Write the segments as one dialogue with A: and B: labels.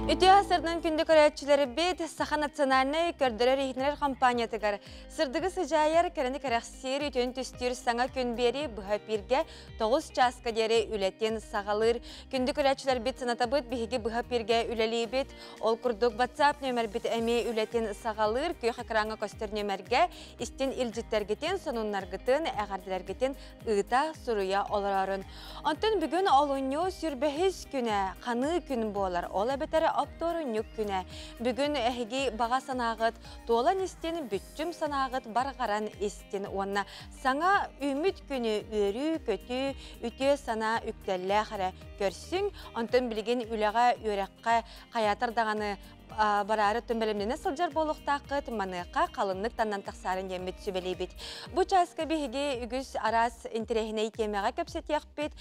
A: Үтүө сырдын күндү көрөөччүлэрбит Саха национальнай көрдөрөр иһитинэр компаниятыгар сырдыгы сыдьаайар кэрэни кэрэхсиир үтүөн түстүүр саҥа күн биэри быһа пииргэ 9 чааска диэри үлэтин саҕалыыр. Күндү көрөөччүлэрбит санатабыт биһиги быһа пииргэ үлэлиибит. Ол курдук WhatsApp нүөмэрбит эмиэ үлэтин саҕалыыр. Күөх экраҥҥа көстөр нүөмэргэ истин илдьиттэргитин, сонуннаргытын, эҕэрдэлэргитин ыыта, суруйа олорорун. Онтон бүгүн олунньу сүрбэһис күнэ, ханыы күн буолар, ол эбэтэр оптуорунньук күнэ. Бүгүн эһиги баҕа санааҕыт туолан истин, бүччүм санааҕыт барҕаран истин уонна саҥа үүммүт күнү үөрүү-көтүү, үтүө санаа үктэллээх эрэ көрсүҥ. Онтон билигин үлэҕэ, үөрэххэ хайаатар даҕаны бараары өттүн бэлэмнэнэ сылдьар буолуохтааххыт, маныаха халыннык таннан тахсаарын диэммит сүбэлиибит. Бу чааска биһиги үгүс араас интэриэһинэй тиэмэҕэ кэпсэтиэхпит,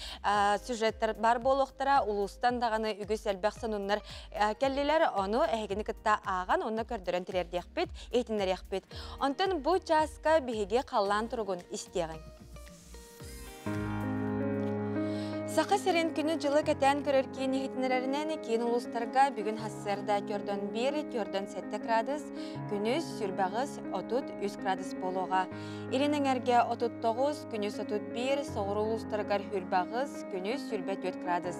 A: сюжеттар бар буолуохтара, улуустан даҕаны үгүс элбэх сонуннар кэллилэр, ону эһигини кытта ааҕан уонна көрдөрөн тириэрдиэхпит, иһитиннэриэхпит. Онтон бу чааска биһиги халлаан туругун истиэҕиҥ. Саха сирин күнү-дьылы кэтээн көрөр киин иһитиннэрэринэн киин улуустарга бүгүн сарсыарда төрдөн 1, төрдөн 7 градус, күнүс сүрбэҕис 33 градус буолуоҕа. Илин эҥэргэ 39, күнүс 31, соҕуруу улуустарыгар хүрбэҕис, күнүс сүрбэ 4 градус.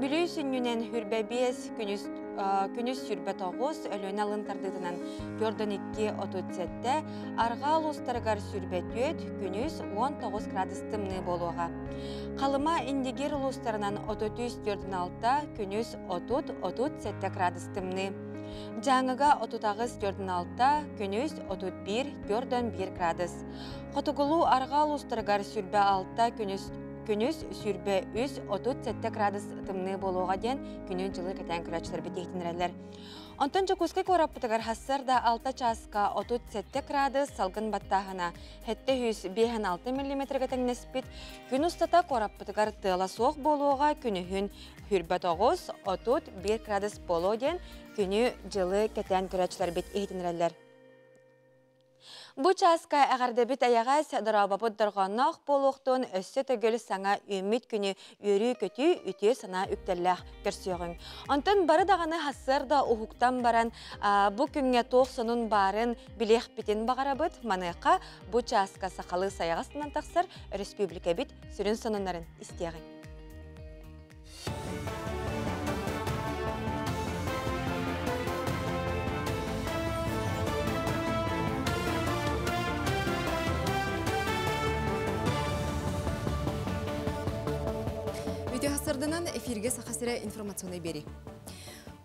A: Бүлүү сүнньүнэн хүрбэ 5, күнүс күнүс сүрбэ 9, Өлүөнэ алын тардыытынан төрдөн 2, 37, Арҕаа улуустарыгар 24, күнүс 19 градус тымныы буолуоҕа. Халыма Индигир улуустарынан 33-46, күнүс 30-37 градус тымныы. Дьааҥыга 38-46, күнүс 31-41 градус. Хотугулуу арҕаа улуустарыгар 26, күнүс күнүс 23-37 градус тымныы буолуоҕа диэн күнү-дьылы кэтээн көрөөччүлэрбит иһитиннэрэллэр. Онтон Дьокуускай куораппытыгар сарсыарда 6 чааска 37 градус салгын баттааһына 756 миллиметргэ тэҥнэспит. Күн устата куораппытыгар тыала суох буолуоҕа, күнүһүн 29 31 градус буолуо диэн күнү-дьылы кэтээн көрөөччүлэрбит иһитиннэрэллэр. Бу чааска эҕэрдэбит эйэҕэс, дорообобут дорҕоонноох буолуохтун өссө төгүл саҥа үүммүт күнү үөрүү-көтүү, үтүө санаа үктэллээх көрсүөҕүҥ. Онтон бары даҕаны сарсыарда уһуктан баран бу күҥҥэ туох сонун баарын билиэхпитин баҕарабыт. Маныаха бу чааска сахалыы сайаҕас тахсар өрөспүүбүлүкэбит сүрүн сонуннарын истиэҕиҥ.
B: Үтө сырдынан эфирге Саха сирэ информационный бери.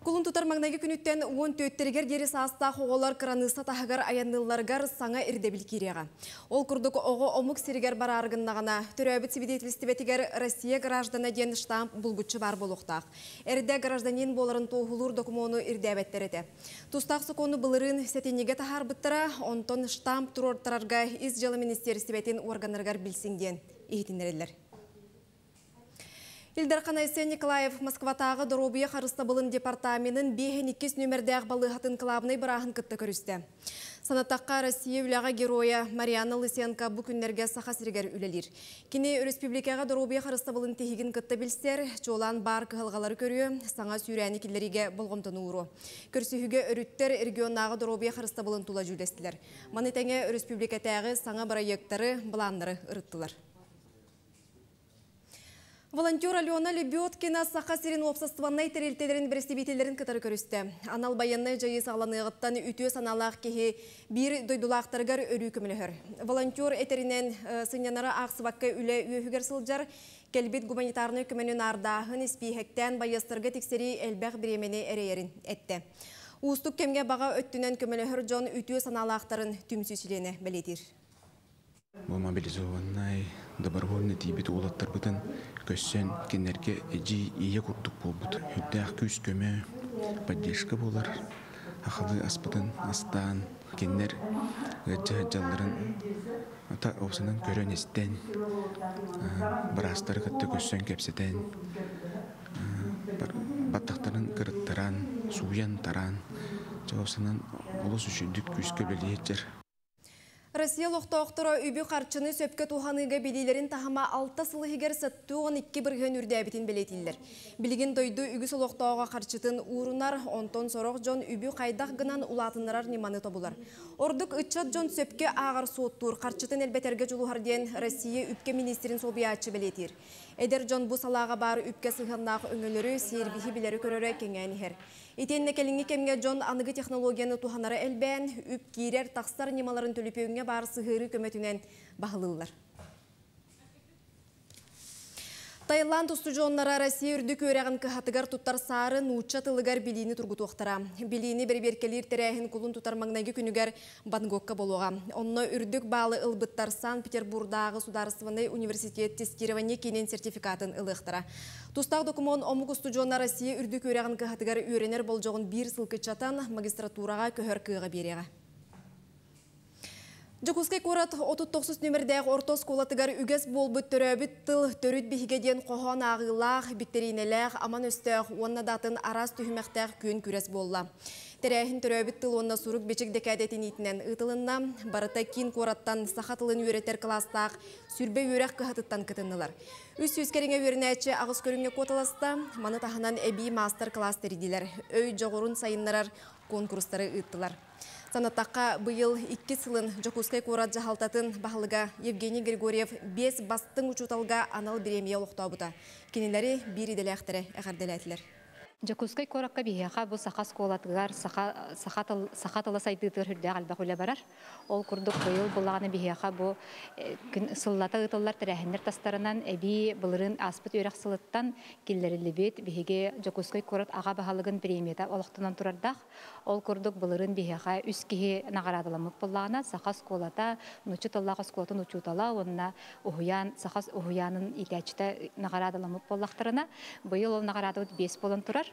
B: Кулун тутар маҥнайгы күнүттэн 14-тэригэр диэри саастаах оҕолор кыраныысса таһыгар айанныылларыгар саҥа ирдэбил киириэҕэ. Ол курдук оҕо омук сиригэр бараарыгыннаҕына, төрөөбүт свидетельствотигэр Россия граждана диэн штамп булгуччу баар буолуохтаах. Эрдэ гражданин буоларын туоһулуур докумуону ирдээбэттэр этэ. Тустаах сокуону былырыын сэтинньигэ таһаарбыттара, онтон штамп туруортарарга Ис дьыала министиэристибэтин органнарыгар билсиҥ диэн иһитиннэрэллэр. Ил Дархан Айсен Николаев Москватааҕы доруобуйа харыстабылын департаменын 52 нүмердээх балыыһатын кылаабынай бырааһын кытта көрүстэ. Санатахха, Россия үлэҕэ геройа Марианна Лысенко бу күннэргэ Саха сиригэр үлэлиир. Кини республикаҕа доруобуйа харыстабылын тиһигин кытта билсэр, чуолаан баар кыһалҕалары көрүө, саҥа сүүрээни киллэриигэ болҕомтону ууруо. Көрсүһүүгэ өрүттэр регионнааҕы доруобуйа харыстабылын тула дьүүллэстилэр. Маны тэҥэ республикатааҕы саҥа бырайыактары, былааннары ырыттылар. Волонтер Алена Лебедкина Саха сирин уопсастыбаннай тэрилтэлэрин бэрэстэбиитэллэрин кытары көрүстэ. Анал байыаннай дьайыы саҕаланыаҕыттан үтүө санаалаах киһи биир дойдулаахтарыгар өрүү көмөлөһөр. Волонтер этэринэн сынньанара аахсыбакка үлэ үөһүгэр сылдьар, кэлбит гуманитарнай көмөнү наардааһын, испииһэктээн байыастарга тиксэрии элбэх бириэмэни эрэйэрин эттэ. Уустук кэмҥэ баҕа өттүнэн көмөлөһөр дьон үтүө санаалаахтарын түмсүү чилиэнэ бэлиэтиир.
C: Бу мобилизованнай, добровольный тиийбит уолаттарбытын көрсөн кинилэргэ эдьиий ийэ курдук буолбут. Үрдээх күүс-көмө, поддержка буолар. Сахалыы аспытын астаан, кинилэр ыалдьа сылдьалларын уопсанан көрөн-истэн, быраастары кытта көрсөн кэпсэтэн, баттахтарын кырыттаран, сууйан-тараан, дьэ уопсанан олус үчүгдүк күүскэ үлэлии сылдьар.
B: Россия олохтоохторо үбү-харчыны сөпкө туһаныыга билиилэрин таһыма 6 сыл иһигэр 72% үрдээбитин бэлиэтииллэр. Билигин дойду үгүс олохтооҕо харчытын уурунар, онтон сорох дьон үбү хайдах гынан улаатыннарар ньыманы тобулар. Ордук ыччат дьон сөпкө ааҕар-суоттуур, харчытын элбэтэргэ дьулуһар диэн Россия үпкэ министрин солбуйааччы бэлиэтиир. Эдэр дьон бу салааҕа баар үпкэ сыһыаннаах өҥөлөрү, сервиһи билэрэ-көрөрө кэҥээн иһэр. Итиэннэ кэлиҥҥи кэмҥэ дьон аныгы технологияны туһанара элбээн, үп киирэр-тахсар ньымаларын төлөпүөҥҥэ баар сыһыарыы көмөтүнэн баһылыыллар. Таиланд устудьуоннара Россия үрдүк үөрэҕин кыһатыгар туттарсаары нуучча тылыгар билиини тургутуохтара. Билиини бэрэбиэркэлиир тэрээһин кулун тутар маҥнайгы күнүгэр Бангкокка буолуоҕа. Онно үрдүк баалы ылбыттар Санкт-Петербурдааҕы судаарыстыбаннай университет тестирование киинин сертификатын ылыахтара. Тустаах докумуон омук устудьуона Россия үрдүк үөрэҕин кыһатыгар үөрэнэр болдьоҕун биир сыл кыччатан магистратураҕа көһөр кыаҕы биэриэҕэ. Дьокуускай куорат 39 нүөмэрдээх орто оскуолатыгар үгэс буолбут төрөөбүт тыл төрүт биһигэ диэн хоһоон ааҕыылаах, биктэриинэлээх, аман өстөөх уонна да атын араас түһүмэхтээх күөн күрэс буолла. Тэрээһин төрөөбүт тыл уонна сурук-бичик дэкээдэтин иитинэн ыытылынна. Барыта киин куораттан саха тылын үөрэтэр кылаастаах сүрбэ үөрэх кыһатыттан кытыннылар. 300 кэриҥэ үөрэнээччи аҕыс көрүҥҥэ куоталаста. Маны таһынан эбии маастар-кылаас тэрийдилэр. Өй дьоҕурун сайыннарар куонкурустары ыыттылар. Санаттахха, быйыл иккис сылын Дьокуускай куорат дьаһалтатын баһылыга Евгений Григорьев биэс бастыҥ учууталга анал бириэмийэ олохтообута. Кинилэри биир идэлээхтэрэ эҕэрдэлээтилэр.
D: Дьокуускай куоракка биһиэхэ бу саха оскуолатыгар саха, саха, тыл, саха тыла сайдыытыгар сүрдээх элбэх үлэ барар. Ол курдук быйыл буллаҕына биһиэхэ бу күн сыллата ыытыллар тэрээһиннэр тастарынан эбии былырыын ааспыт үөрэх сылыттан киллэриллибит биһиги Дьокуускай куорат аҕа баһылыгын премията олохтонон турардаах. Ол курдук былырыын биһиэхэ үс киһи наҕараадаламмыт буоллаҕына, саха оскуолата, нуучча тыллаах оскуолатын учуутала уонна уһуйаан, саха уһуйаанын иитээччитэ наҕараадаламмыт буоллахтарына, быйыл ол наҕараадабыт биэс буолан турар.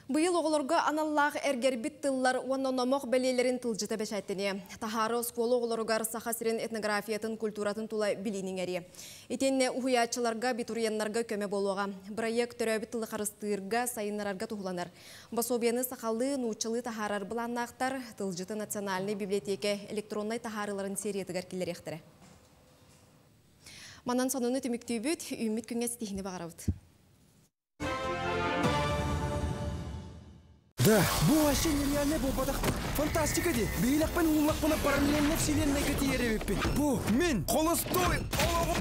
B: Быйыл оҕолорго аналлаах эргэрбит тыллар уонна номох бэлиэлэрин тылдьыта бэчээттэниэ. Таһаары оскуола оҕолоругар Саха сирин этнографиятын, культуратын тула билиини иҥэриэ. Итиэннэ уһуйааччыларга, абитуриеннарга көмө буолуоҕа. Бырайыак төрөөбүт тылы харыстыырга, сайыннарарга туһуланар. Пособиены сахалыы, нууччалыы таһаарар былааннаахтар, тылдьыты Национальнай библиотека электроннай таһаарыыларын сериятыгар киллэриэхтэрэ. Манан сонуну түмүктүүбүт, үүммүт күҥҥэ ситиһиини баҕарабыт.
E: Да, бу вообще нереальный буолбатах. Фантастика ди. Биһилэхпин ууллахпына параллельно вселеннайга тиийэр эбиппин. Бу мин холостой олоҕум.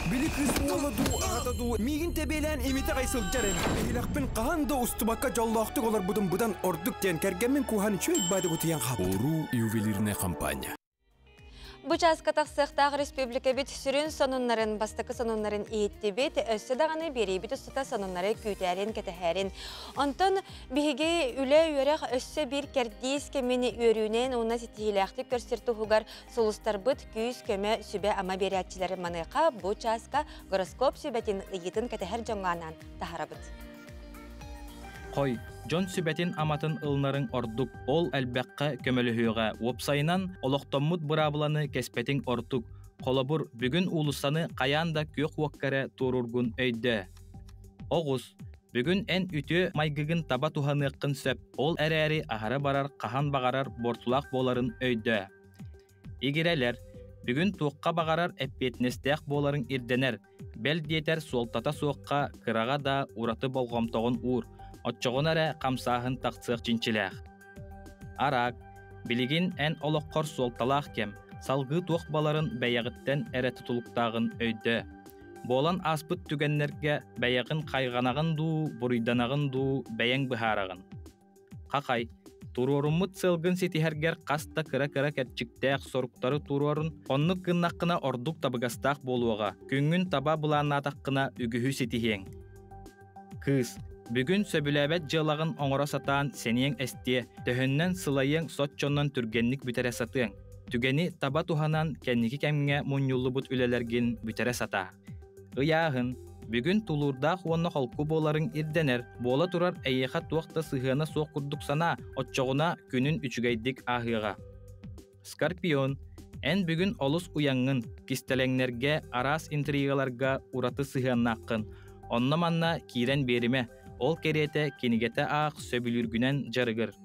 E: Били кыыс уола дуу, аҕата дуу миигин тэбиэлээн имитэ аҕай сылдьар эбит. Биһилэхпин хаһан да устубакка дьоллоохтук олорбутум быдан ордук диэн кэргэммин кууһан үчүгэй баады утуйан хаалбытым.
F: Уруу ювелирная компания.
A: Бу чааска тахсыахтаах республикабыт сүрүн сонуннарын, бастакы сонуннарын иһиттибит, өссө даҕаны биэриибит устата сонуннары күүтээрин, кэтэһээрин. Онтон биһиги үлэ-үөрэх өссө биир кэрдиис кэмин үөрүүнэн уонна ситиһиилээхтик көрсөр туһугар сулустарбыт күүс-көмө, сүбэ-ама биэрээччилэр маныаха бу чааска гороскоп сүбэтин ыйыытын кэтэһэр дьоҥҥо анаан таһарабыт.
G: Хой, дьон сүбэтин-аматын ылынарыҥ ордук, ол элбэххэ көмөлөһүөҕэ. Уопсайынан, олохтоммут быраабыланы кэспэтиҥ ордук. Холобур, бүгүн уулуссаны хайаан да күөх уокка эрэ туоруургун өйдөө. Оҕус, бүгүн эн үтүө майгыгын таба туһаныаххын сөп, ол эрээри аһара барар хаһан баҕарар буортулаах буоларын өйдөө. Игирэлэр, бүгүн туохха баҕарар эппиэтинэстээх буоларыҥ ирдэнэр, бэл диэтэр суолтата суохха кыраҕа да ураты болҕомтоҕун уур, оччоҕуна эрэ хамсааһын тахсыах чинчилээх. Араак, билигин эн олоххор суолталаах кэм, салгыы туох баларын бэйэҕиттэн эрэ тутулуктааҕын өйдөө. Буолан ааспыт түгэннэргэ бэйэҕин хайҕанаҕын дуу, буруйданаҕын дуу бэйэҥ быһаараҕын. Хахай, туруоруммут сыалгын ситиһэргэр хас да кыра-кыра кэрчиктээх соруктары туруорун, оннук гыннаххына ордук табыгастаах буолуоҕа, күҥҥүн таба былааннаатаххына үгүһү ситиһиэҥ. Кыыс, бүгүн сөбүлээбэт дьыалаҕын оҥоро сатаан сэниэҥ эстиэ, төһөннөн сылайыаҥ соччонон түргэнник бүтэрэ сатыаҥ. Түгэни таба туһанан кэнники кэмҥэ мунньуллубут үлэлэргин бүтэрэ сатаа. Ыйааһын, бүгүн тулуурдаах уонна холку буоларыҥ ирдэнэр, буола турар эйиэхэ туох да сыһыана суох курдук санаа, оччоҕуна күнүн үчүгэйдик ааһыаҕа. Скорпион, эн бүгүн олус уйаҥҥын, кистэлэҥнэргэ, араас интригаларга ураты сыһыаннааххын. Онно-манна киирэн биэримэ, ол кэриэтэ кинигэтэ аах сөбүлүүргүнэн дьарыгыр.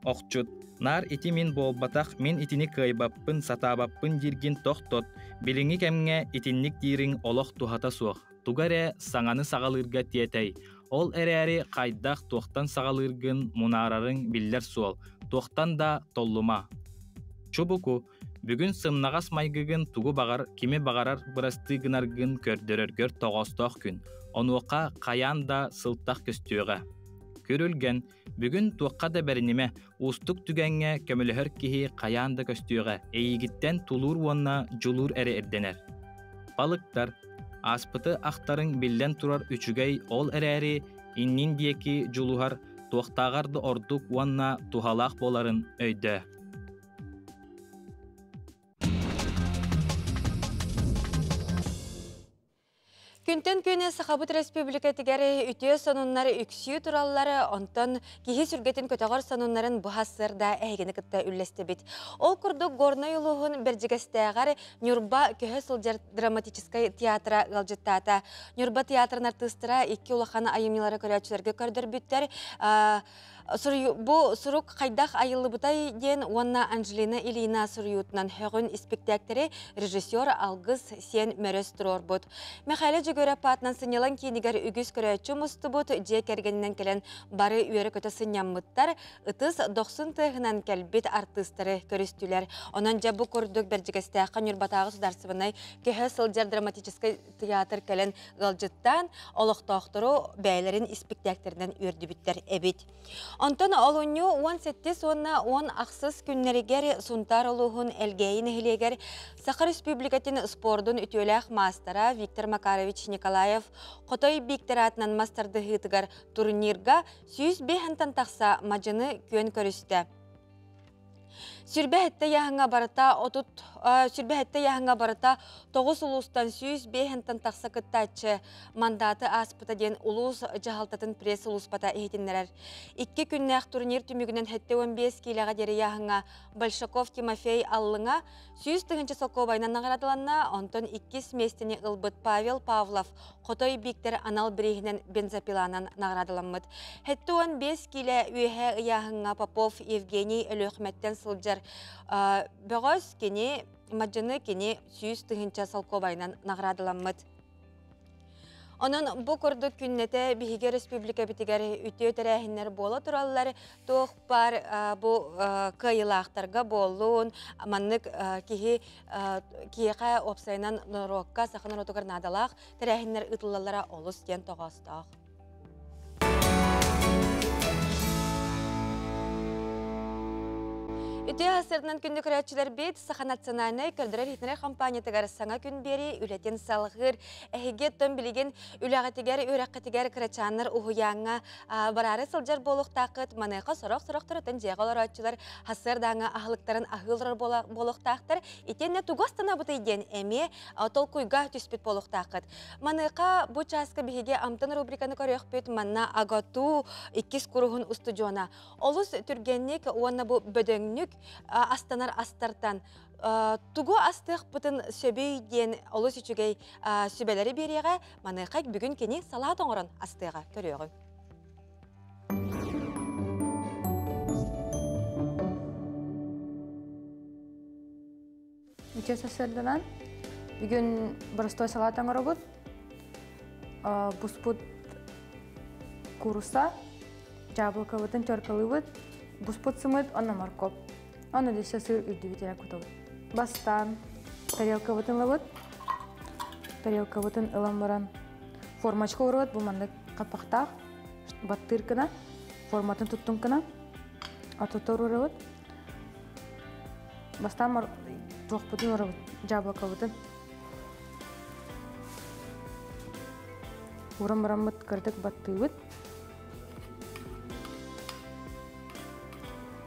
G: Охчут. Наар ити мин буолбатах, мин итини кыайбаппын, сатаабаппын дииргин тохтот, билиҥҥи кэмҥэ итинник диириҥ олох туһата суох. Тугу эрэ саҥаны саҕалыырга тиэтэй. Ол эрээри хайдах туохтан саҕалыыргын мунаарарыҥ биллэр суол, туохтан да толлума. Чубуку, бүгүн сымнаҕас майгыгын тугу баҕар, кими баҕарар бырастыы гынаргын көрдөрөргөр тоҕоостоох күн. Онуоха хайаан да сылтах көстүөҕэ. Күрүлгэн, бүгүн туохха да бэринимэ, уустук түгэҥҥэ көмөлөһөр киһи хайаан да көстүөҕэ, эйигиттэн тулуур уонна дьулуур эрэ ирдэнэр. Балыктар, ааспыты ахтарыҥ биллэн турар үчүгэй ол эрээри иннин диэки дьулуһар туохтааҕар да ордук уонна туһалаах буоларын өйдөө.
A: Күнтэн күн Сахабыт Республикатыгар үтүө сонуннар үксүү тураллар, онтон киһи сүргэтин көтөҕөр сонуннарын бу сарсыарда эһигини кытта үллэстибит. Ол курдук Горнай улууһун Бэрдьигэстээҕэр Ньурба көһө сылдьар драматическай театра ыалдьыттаата. Ньурба театрын артыыстара икки улахан айымньылары көрөөччүлэргэ көрдөрбүттэр. Бу сурук хайдах айыллыбытай диэн уонна Анжелина Ильина суруйуутунан һөҕүн испиктээктэри режиссер Алгыс Сиэн Мөрөс туруорбут. Михаил Дьөгүөрэп аатынан сынньалаҥ киинигэр үгүс көрөөччү мустубут, дьиэ кэргэнинэн кэлэн бары үөрэ-көтө сынньаммыттар, ытыс дохсун тыаһынан кэлбит артыыстары көрүстүлэр. Онон дьэ бу курдук Бэрдьигэстээххэ Ньурбатааҕы судаарыстыбаннай көһө сылдьар драматическай театр кэлэн ыалдьыттаан, олохтоохтору бэйэлэрин испиктээктэринэн үөрдүбүттэр эбит. Онтон олунньу 17 уонна 18 күннэригэр Сунтаар улууһун Элгээйи нэһилиэгэр Саха Республикатын спордун үтүөлээх маастара Виктор Макарович Николаев Хотой Бииктэр аатынан мас тардыһыытыгар турнирга 105 тахса мадьыны күөн көрүстэ. Сүрбэһэттэ яһыҥа барыта отут сүрбэһэттэ яһыҥа барыта тоҕус улуустан 105 тахса кыттааччы мандаты ааспыта диэн улуус дьаһалтатын пресс-улууспата иһитиннэрэр. Икки күннээх турнир түмүгүнэн 75 киилэҕэ диэри яһыҥа Большаков Тимофей Аллыҥа 100 тыһыынча сокуобайынан наҕараадаланна, онтон иккис миэстэни ылбыт Павел Павлов Хотой Бииктэр анал бирииһинэн бензопиланан наҕараадаламмыт. 75 киилэ үөһэ ыйааһыҥҥа Попов Евгений Өлүөхүмэттэн сылдьар бөҕөс кини мадьыны кини 100 тыһыынча солкуобайынан наҕараадаламмыт. Онон бу курдук күннэтэ биһиги республикабытыгар үтүө тэрээһиннэр буола тураллар. Туох баар бу кыайыылаахтарга буоллун, маннык киһи киһиэхэ уопсайынан норуокка, саха норуотугар наадалаах тэрээһиннэр ыытыллаллара олус диэн тоҕоостоох. Үтүө сарсыарданан күндү көрөөччүлэрбит Саха национальнай көрдөрөр-иһитиннэрэр компаниятыгар саҥа күн биэрии үлэтин салҕыыр. Эһиги оттон билигин үлэҕитигэр, үөрэххитигэр кырачааннар уһуйааҥҥа бараары сылдьар буолуохтааххыт. Маныаха сорох-сорохтор оттон дьиэҕэ олорооччулар сарсыардааҥҥы аһылыктарын аһыы олорор буолуохтаахтар. Итиэннэ тугу астанабытый диэн эмиэ толкуйга түспүт буолуохтааххыт. Маныаха бу чааска биһиги Амтан рубриканы көрүөхпүт. Манна АГАТУ иккис куруһун устудьуона олус түргэнник уонна бу бөдөҥнүк астанар астартан тугу астыахпытын сөбүй диэн олус үчүгэй сүбэлэри биэриэҕэ. Маныаха бүгүн кини салаат оҥорон астыаҕа көрүөҕүҥ.
H: Үтүө сарсыарданан бүгүн боростуой салаат оҥоробут. Буспут кууруса, дьаабылыкабытын теркалыыбыт, буспут сымыт, онно моркуоп. Онно өссө сыр үрдүбүт эрэ кутабыт. Бастаан тарелкабытын ылабыт. Тарелкабытын ылан баран формочка уурабыт, бу маннык хаппахтаах, баттыыр гына, форматын туттун гына, ортото уурабыт. Бастаан туохпутун уурабыт, дьаабылыкабытын. Ууран бараммыт кыратык баттыыбыт.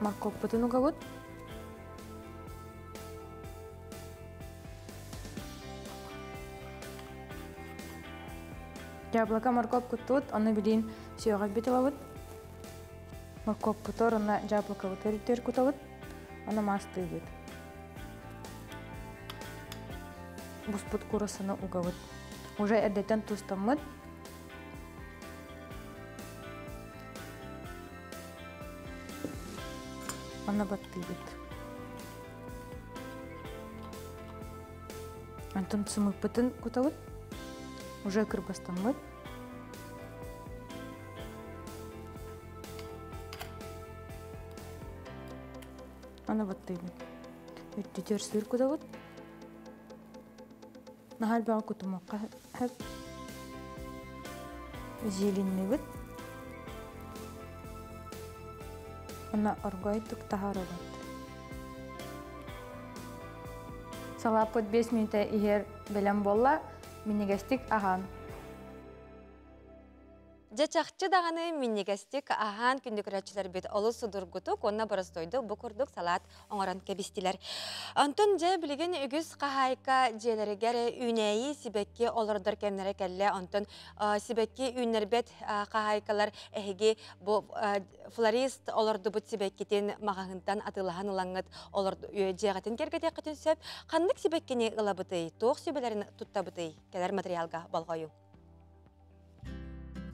H: Морковпутун угабыт. Дьаабылыка моркуоп куттубут, ону билиин сүөҕэрбит ылабыт. Моркуоппутугар уонна дьаабылыкабытыгар үрдүгэр кутабыт, ону маастыыбыт. Буспут кууруссаны угабыт. Уже эрдэттэн туустаммыт. Онно баттыыбыт. Онтон сымыппытын кутабыт. Уже кырбастаммыт. Аны баттыыбын. Өттүтүөр сыр кутабыт. Наһаа элбэҕи кутумуохха сөп. Зеленнибит. Уонна оргойтук таһаарабыт. Салааппыт 5 мүнүүтэ иһэр бэлэм буолла. Минньигэстик аһаан.
A: Дьэ чахчы даҕаны минньигэстик аһаан күндү көрөөччүлэрбит олус судургутук уонна боростуойдук бу курдук салаат оҥорон кэбистилэр. Онтон дьэ билигин үгүс хаһаайка дьиэлэригэр үүнээйи сибэкки олордор кэмнэрэ кэллэ. Онтон сибэкки үүннэрбэт хаһаайкалар эһиги бу флорист олордубут сибэккитин маҕаһыынтан атыылаһан ылаҥҥыт дьиэҕитин кэргэтиэххитин сөп. Ханнык сибэккини ылабытый, туох сүбэлэрин туттабытый? Кэлэр материалга болҕойуҥ.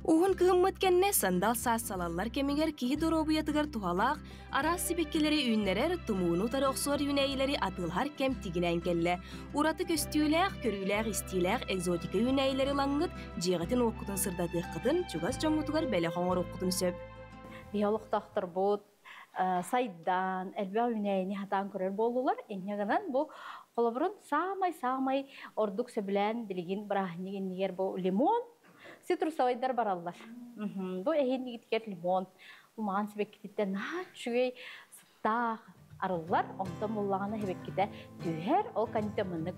I: Уһун кыһыммыт кэннэ сандал саас салаллар кэмигэр киһи доруобуйатыгар туһалаах араас сибэккилэри үүннэрэр, тумууну утары охсор үүнээйилэри атыылаһар кэм тигинээн кэллэ. Ураты көстүүлээх, көрүүлээх-истиилээх экзотика үүнээйилэри ылаҥҥыт, дьиэҕитин-уоккутун сырдатыаххытын, чугас дьоҥҥутугар бэлэх оҥоруоххутун сөп.
J: Биһи олохтоохторбут сайдан, элбэх үүнээйини хатаан көрөр буоллулар. Инньэ гынан бу холобурун саамай-саамай ордук сөбүлээн билигин бырааһынньык иннигэр бу лимон, цитрусовайдар бараллар. Бу эһииннигитигэр лимон умаҕан сибэккититтэн наһаа үчүгэй сыттаах арыллар. Онтон буллаҕына сибэккитэ түһэр, ол кэнниттэн маннык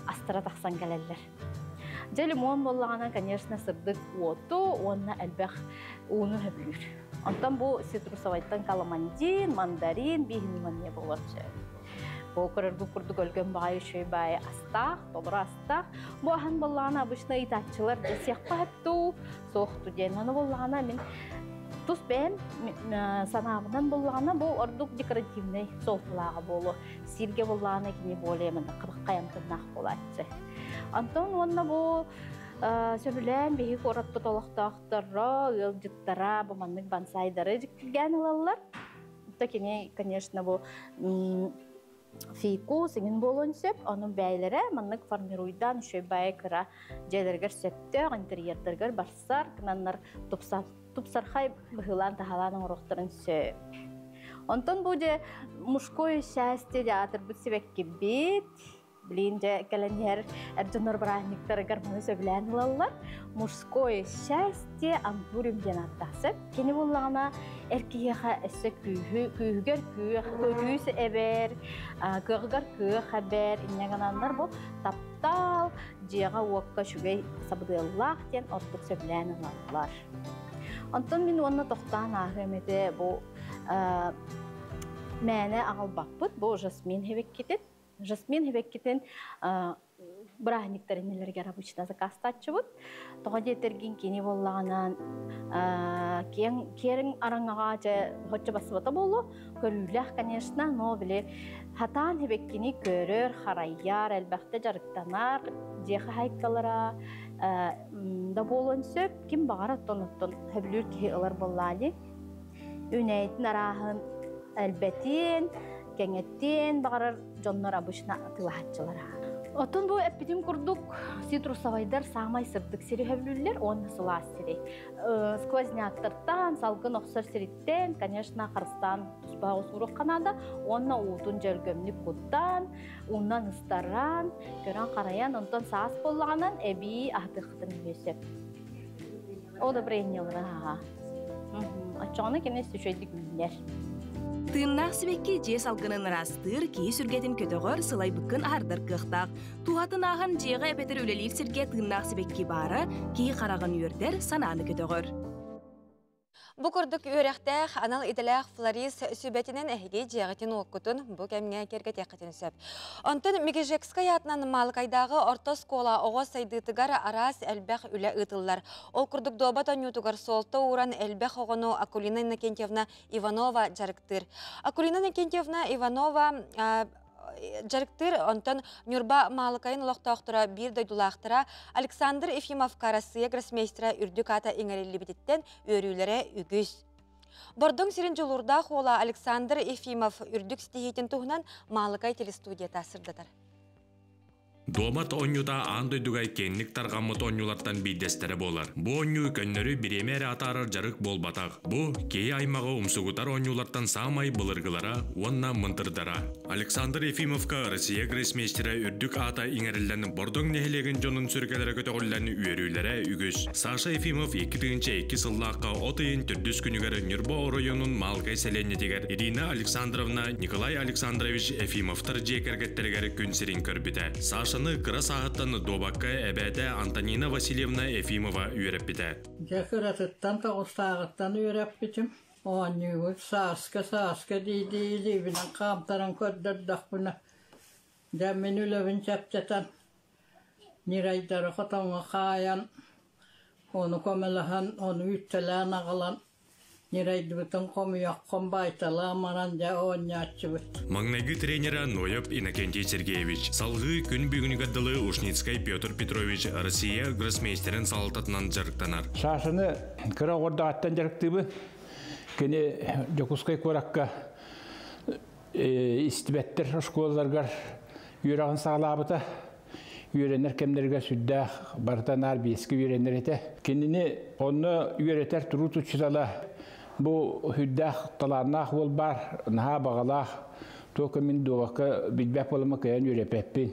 J: астара тахсан кэлэллэр. Дьэ лимон буоллаҕына, конечно, сырдык уоту уонна элбэх ууну сөбүлүүр. Онтон бу цитрусовайтан каламандин, мандарин, бииһин манньа буолар сөп. Бу көрөргү курдук өлгөн баҕайы үчүгэй баайы астаах, толору астаах. Бу аһан буоллаҕына обычно ыйытааччылар сиэххэ сөптүү, суохту диэн. Аны буоллаҕына мин тус бэйэм санаабынан буоллаҕына бу ордук декоративнай суолталааҕа буолуо. Сиргэ буоллаҕына кини более манна хабаххай амтаннаах буолааччы. Онтон уонна бу сөбүлээн биһиги куораппыт олохтоохторо, ыалдьыттара бу маннык бонсайдары дьиктиргээн ылаллар. То кини, конечно, бу фикус иҥин буолуон сөп, ону бэйэлэрэ маннык формируйдаан үчүгэй баайы кыра дьиэлэригэр сөптөөх интерьердэригэр барсар гынаннар тупсархай быһыылаан таһалаан оҥоруохтарын сөп. Онтон бу дьэ мужское счастье театрбыт сибэккибит Блин, дьэ кэлэн иһэр эр дьоннор бырааһынньыктарыгар маны сөбүлээн ылаллар. Мужское счастье Антурим диэн ааттаах сөп. Кини буллаҕына эр киһиэхэ өссө күүһү, күүһүгэр күүх, күүс эбэр, кыаҕыгар кыах эбэр, инньэ гынаннар бу таптал дьиэҕэ-уокка үчүгэй сабыдыаллаах диэн ордук сөбүлээн ылаллар. Онтон мин уонна тохтоон ааһыам этэ бу мээнэ аҕалбаппыт, бу жасмин хэбэккитин. Жасмин сибэккитин бырааһынньыктар иннилэригэр обычно заказтааччыбыт. Тоҕо диэтэргин кини буоллаҕынан киэҥ киэҥ араҥаҕа дьэ хоччо бассыбата буолуо. Көрүүлээх, конечно, но били хатаан сибэккини көрөр, харайар, элбэхтэ дьарыктанар дьиэ хаһаайкалара да буолуон сөп. Ким баҕар оттон оттон сөбүлүүр киһи ылар буоллаа дии. Үүнээйитин арааһын элбэтиэн, кэҥэтиэн баҕарар дьоннор обычно атыылаһааччылар. Оттон бу эппитим курдук цитрусовайдар саамай сырдык сири сөбүлүүллэр уонна сылаас сири. Сквозняктартан, салгын охсор сириттэн, конечно, харыстаан туспа усууруохха наада уонна уутун дьөлгөмнүк куттаан, уунан ыстаран, көрөн-харайан, онтон саас буоллаҕынан эбии аһатыаххытын эмиэ сөп. Удобрениелары аха. Оччоҕуна кини үчүгэйдик үүнэр.
I: Тыыннаах сибэкки дьиэ салгынын ыраастыыр, киһи сүргэтин көтөҕөр, сылайбыккын аһардар кыахтаах. Туһатын ааһан дьиэҕэ эбэтэр үлэлиир сиргэ тыыннаах сибэкки баара киһи хараҕын үөрдэр, санааны көтөҕөр.
A: Бу курдук үөрэхтээх, анал идэлээх флорист сүбэтинэн эһиги дьиэҕитин-уоккутун бу кэмҥэ киэргэтиэххитин сөп. Онтон Мегежекскай аатынан Маалыкайдааҕы орто оскуола оҕо сайдыытыгар араас элбэх үлэ ыытыллар. Ол курдук дуобат оонньуутугар суолта ууран элбэх оҕону Акулина Иннокентьевна Иванова дьарыктыыр. Акулина Иннокентьевна Иванова дьарыктыыр, онтон Ньурба Маалыкайын олохтоохторо биир дойдулаахтара Александр Ефимовка Россия гроссмейстера үрдүк аата иҥэриллибититтэн үөрүүлэрэ үгүс. Бордоҥ сирин дьулуурдаах уола Александр Ефимов үрдүк ситиһиитин туһунан Маалыкай телестудията сырдатар.
K: Дуобат оонньуута аан дойдуга киэҥник тарҕаммыт оонньуулартан биирдэстэрэ буолар. Бу оонньуу көннөрү бириэмэ эрэ атаарар дьарык буолбатах. Бу, киһи аймаҕы умсугутар оонньуулартан саамай былыргылара уонна мындырдара. Александр Ефимовка Россия гроссмейстера үрдүк аата иҥэриллэн Бордоҥ нэһилиэгин дьонун сүргэлэрэ көтөҕүллэн үөрүүлэрэ үгүс. Саша Ефимов 2002 сыллаахха от ыйын төрдүс күнүгэр Ньурба оройуонун Маалыкай сэлиэнньэтигэр Ирина Александровна Николай Александрович Ефимовтар дьиэ кэргэттэригэр күн сирин көрбүтэ. Сашаны кыра сааһыттан дуобакка эбээтэ Антонина Васильевна Ефимова үөрэппитэ.
L: Дьэ кыратыттан тоҕустааҕыттан үөрэппитим. Оонньуубут сааска-сааска дии-дии илиибинэн хаамтаран көрдөрдөхпүнэ, дьэ мин үлэбин чэпчэтэн, ньирэйдэри хотоҥҥо хаайан, ону көмөлөһөн, ону үүттэлээн аҕалан Ньирэйдибитин хомуйаххын баайталаан баран дьэ оонньооччубут.
K: Маҥнайгы тренерэ Ноев Иннокентий Сергеевич, салгыы күн бүгүнүгэр дылы Ушницкай Петр Петрович Россия гроссмейстерин салалтатынан дьарыктанар.
M: Сашаны кыра оҕордоҕуттан дьарыктыыбын. Кини Дьокуускай куоракка истибэттэр оскуолаларыгар үөрэҕин саҕалаабыта. Үөрэнэр кэмнэригэр сүрдээх барыта наар биэскэ үөрэнэр этэ. Кинини онно үөрэтэр туруут учуутала бу сүрдээх талааннаах уол баар, наһаа баҕалаах, туох мин дуобакка билбэт буолама кыайан үөрэппэппин.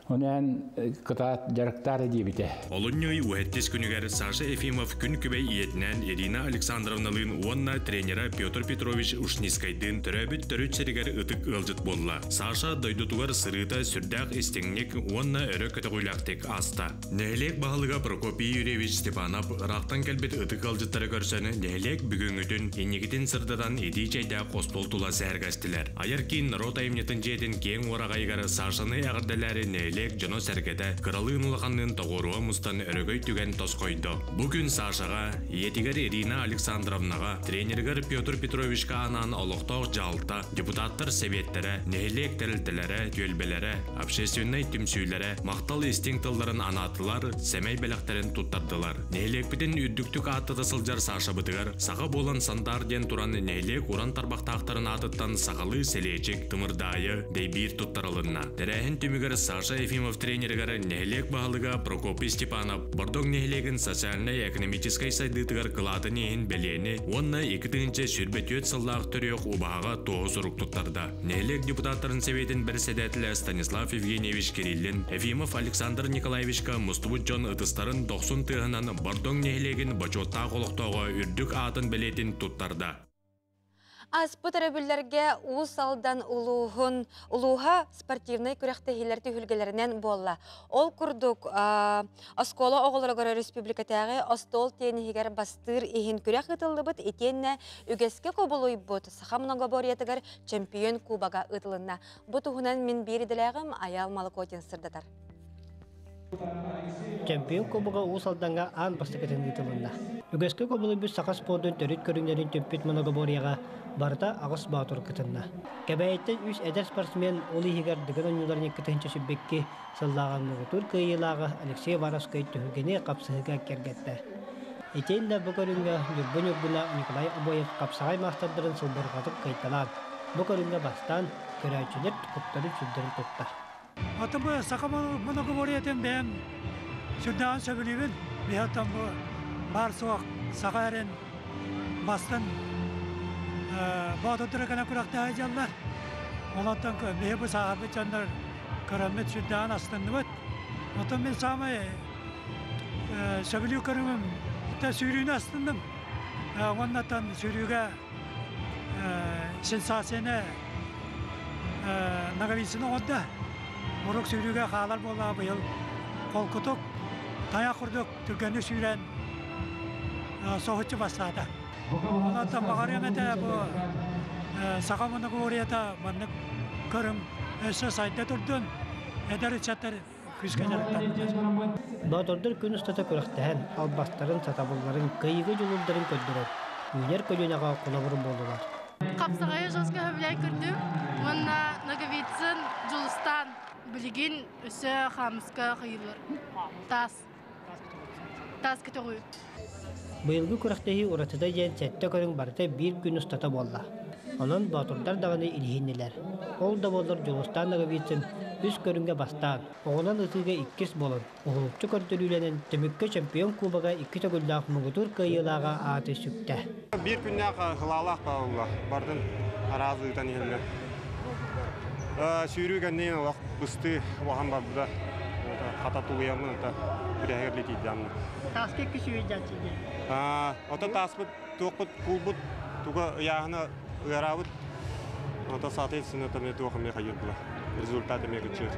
M: Онон кытаат дьарыктаар диэбитэ.
K: Олунньу ый уһэттис күнүгэр Саша Ефимов күн күбэй ийэтинээн Ирина Александровналыын уонна тренера Петр Петрович Ушницкайдыын төрөөбүт төрүт сиригэр ытык ыалдьыт буолла. Саша дойдутугар сырыыта сүрдээх истиҥник уонна өрө көтөҕүүлээхтик ааста. Нэһилиэк баһылыга Прокопий Юрьевич Степанов ыраахтан кэлбит ытык ыалдьыттары көрсөн, нэһилиэк бүгүҥҥүтүн, инникитин сырдатан итии чэйдээх остуол тула сэһэргэстилэр. Айар киин норуот айымньытын дьиэтин киэҥ уораҕайыгар Сашаны эҕэрдэлээри нэһилиэк дьоно-сэргэтэ кыралыын-улаханныын тоҕуоруһа мустан өрөгөй түгэн тосхойдо. Бу күн Сашаҕа, ийэтигэр Ирина Александровнаҕа, тренеригэр Петр Петровичка анаан олохтоох дьаһалта, депутаттар сэбиэттэрэ, нэһилиэк тэрилтэлэрэ, түөлбэлэрэ, общественнай түмсүүлэрэ махтал истиҥ тылларын анаатылар, сэмэй бэлэхтэрин туттардылар. Нэһилиэкпитин үрдүктүк ааттата сылдьар Сашабытыгар саха буолан сандаар диэн туран нэһилиэк уран тарбахтаахтарын аатыттан сахалыы сэлиэчик, тымырдаайы, дэйбиир туттарылынна. Тэрээһин түмүгэр Саша Ефимов тренеригэр нэһилиэк баһылыга Прокопий Степанов Бордоҥ нэһилиэгин социальнай-экономическай сайдыытыгар кылаатын иһин бэлиэни уонна 2024 сыллаах төрүөх убаһаҕа туоһу сурук туттарда. Нэһилиэк депутаттарын сэбиэтин бэрэссэдээтэлэ Станислав Евгеньевич Кириллин, Ефимов Александр Николаевичка мустубут дьон ытыстарын дохсун тыаһынан Бордоҥ нэһилиэгин бочуоттаах олохтооҕо үрдүк аатын бэлиэтин туттарда.
A: Ааспыт өрөбүллэргэ Уус Алдан улууһун улууһа спортивнай күрэхтэһиилэр түһүлгэлэринэн буолла. Ол курдук, оскуола оҕолоругар өрөспүүбүлүкэтээҕи остуол тиэниһигэр бастыыр иһин күрэх ыытыллыбыт итиэннэ үгэскэ кубулуйбут саха многоборьетыгар чемпион кубога ыытылынна. Бу туһунан мин биир идэлээҕим Айаал Малакотин сырдатар.
N: Чемпион кубога Уус Алдаҥҥа аан бастакытын ыытылынна. Үгэскэ кубулуйбут саха спордун төрүт көрүҥнэрин түмпүт многоборьеҕа барыта аҕыс боотур кытынна. Кэбээйиттэн үс эдэр спортсмен, ол иһигэр Дыгын оонньууларын 2022 сыллааҕы муҥутуур кыайыылааҕа Алексей Уваровскай түһүлгэни хапсыһыыга кэргэттэ. Итиэннэ бу көрүҥҥэ Ньурба Ньургуна Николай Обоев хапсаҕай маастардарын сылбырҕатык кыайталаан, бу көрүҥҥэ бастаан көрөөччүлэр куттарын-сүрдэрин тутта.
O: Атын бу саха многоборьетын бэйэм сүрдээҕин сөбүлүүбүн. Биһиэттэн бу баар суох саха эрин бастын боотурдара кэлэн күрэхтэһэ дьаллар. Олортон биһи бу сааһырбыт дьоннор көрөммүт сүрдээҕин астынныбыт. Оттон мин саамай сөбүлүү көрүҥүм сүүрүүнү астынным. Уоннаттан сүүрүүгэ сенсацияны Ноговицын оҥордо. Урук сүүрүүгэ хаалар буоллаҕа быйыл холкутук, тайах курдук түргэнник сүүрэн соһуччу бастаата. Онон баҕарыам этэ бу саха моногорията маннык көрүҥ өссө сайда турдун, эдэр ыччаттар күүскэ дьарыктаннылар.
N: Боотурдар күн устата күрэхтэһэн, албастарын, сатабылларын, кыайыыга дьулуурдарын көрдөрөн, үүнэр көлүөнэҕэ холобур буоллулар.
P: Хапсаҕайы жестко сөбүлээн көрдүм уонна Ноговицын Дьулустаан билигин өссө хаамыска хайыылар. Таас. Таас көтөҕүү.
N: Быйылгы күрэхтэһии уратыта диэн сэттэ көрүҥ барыта биир күн устата буолла. Онон боотурдар даҕаны илиһиннилэр. Ол да буоллар Дьулустаан Ноговицын үс көрүҥҥэ бастаан, оҕунан ытыыга иккис буолан, уһулуччу көрдөрүүлэнэн түмүккэ чемпион кубога икки төгүллээх муҥутуур кыайыылааҕа ааты сүктэ.
Q: Биир күннээх хылаалаах баалла бардын араас ыытан иһэллэр. Сүүрүү кэнниин олох быстыы улахан барбыта. Хата тулуйаммын ата бүтэһигэр литийдаммын.
N: Тааска икки сүүрдээччи диэн.
Q: Ото тааспыт туохпут куулбут туга ыйааһына ыараабыт. Ото соответственно там туох эмиэ хайыр була. Результат эмиэ кыччыыр.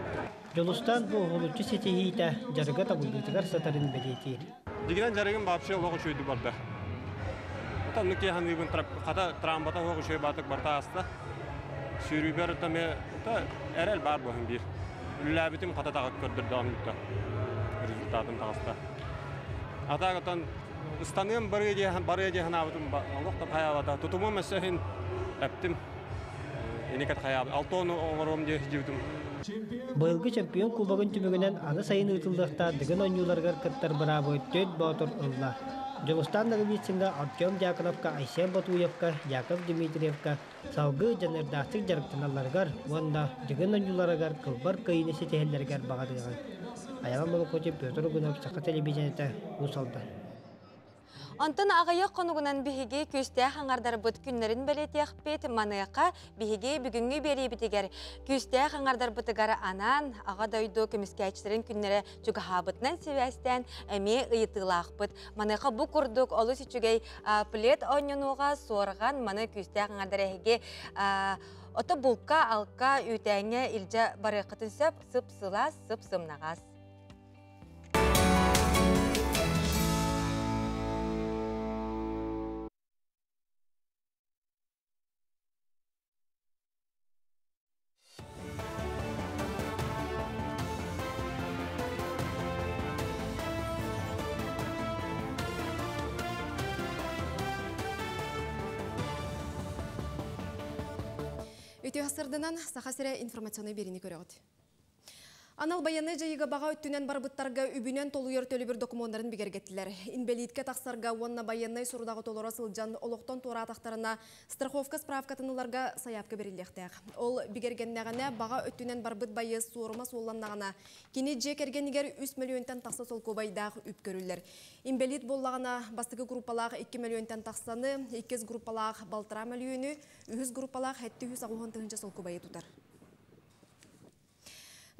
N: Дьулустаан бу уһулуччу ситиһиитэ дьарыга табыллыытыгар сытарын бэлиэтиир.
Q: Дигинэн дьарыгым вообще олох үчүгэйдик барда. Оннук киһи саныыбын хата трамбата суох үчүгэй баатык барта ааста. Сүүрүүбэр эмиэ эрэл баар буолан биир. Үлэлээбитим хата таҕыт көрдөрдөҕүм результатым таҕыста. Атаак отон ыстаныам барыа диэн барыа диэн санаабытым олох да хайаабата. Тутумум өссө иһин эптим. Иникет хайаабыт. Алтону оҥоруом диye сидьибитим.
N: Быйылгы чемпион кубогын түмүгүнэн аны сайын ыытыллыахтаах Дыгын оонньууларыгар кыттар быраабы төрт боотур ылла. Дьулустаан Ноговицыҥҥа, Артем Дьяконовка, Айсен Ботуевка, Яков Дмитриевка салгыы дьаныардаахтык дьарыктаналларыгар уонна Дыгын оонньууларыгар кылбар кыайыыны ситиһэллэригэр баҕарыаҕыҥ. Айаҕа Молокотин, Петр Угунов, Саха телевидениета, Уус Алдан.
A: Онтон аҕыйах хонугунан биһиги күүстээх аҥардарбыт күннэрин бэлиэтиэхпит. Маныаха биһиги бүгүҥҥү биэриибитигэр күүстээх аҥардарбытыгар анаан Аҕа дойду көмүскээччилэрин күннэрэ чугаһаабытынан сибээстээн эмиэ ыйытыылаахпыт. Маныаха бу курдук олус үчүгэй плед оонньонуоҕа суорҕан маны күүстээх аҥардар эһиги ото булка, алка, үүтээҥҥэ илдьэ барыаххытын сөп, сып-сылаас, сып-сымнаҕас.
B: Үтүө сырдынан Саха сирэ информационный биэриини көрөҕүт. Анал байыаннай дьайыыга баҕа өттүнэн барбыттарга үбүнэн толуйар төлөбүр докумуоннарын бигэргэттилэр. Инбэлииткэ тахсарга уонна байыаннай сорудаҕы толоро сылдьан олохтон туораатахтарына страховка справкатын ыларга сайаапка бэриллиэхтээх. Ол бигэргэннэҕинэ баҕа өттүнэн барбыт байыас суорума суолланнаҕына кини дьиэ кэргэнигэр 3 мөлүйүөнтэн тахса солкуобайдаах үп көрүллэр. Инбэлиит буоллаҕына бастакы группалаах 2 мөлүйүөнтэн тахсаны, иккис группалаах балтараа мөлүйүөнү, үһүс группалаах 780 тыһыынча солкуобайы тутар.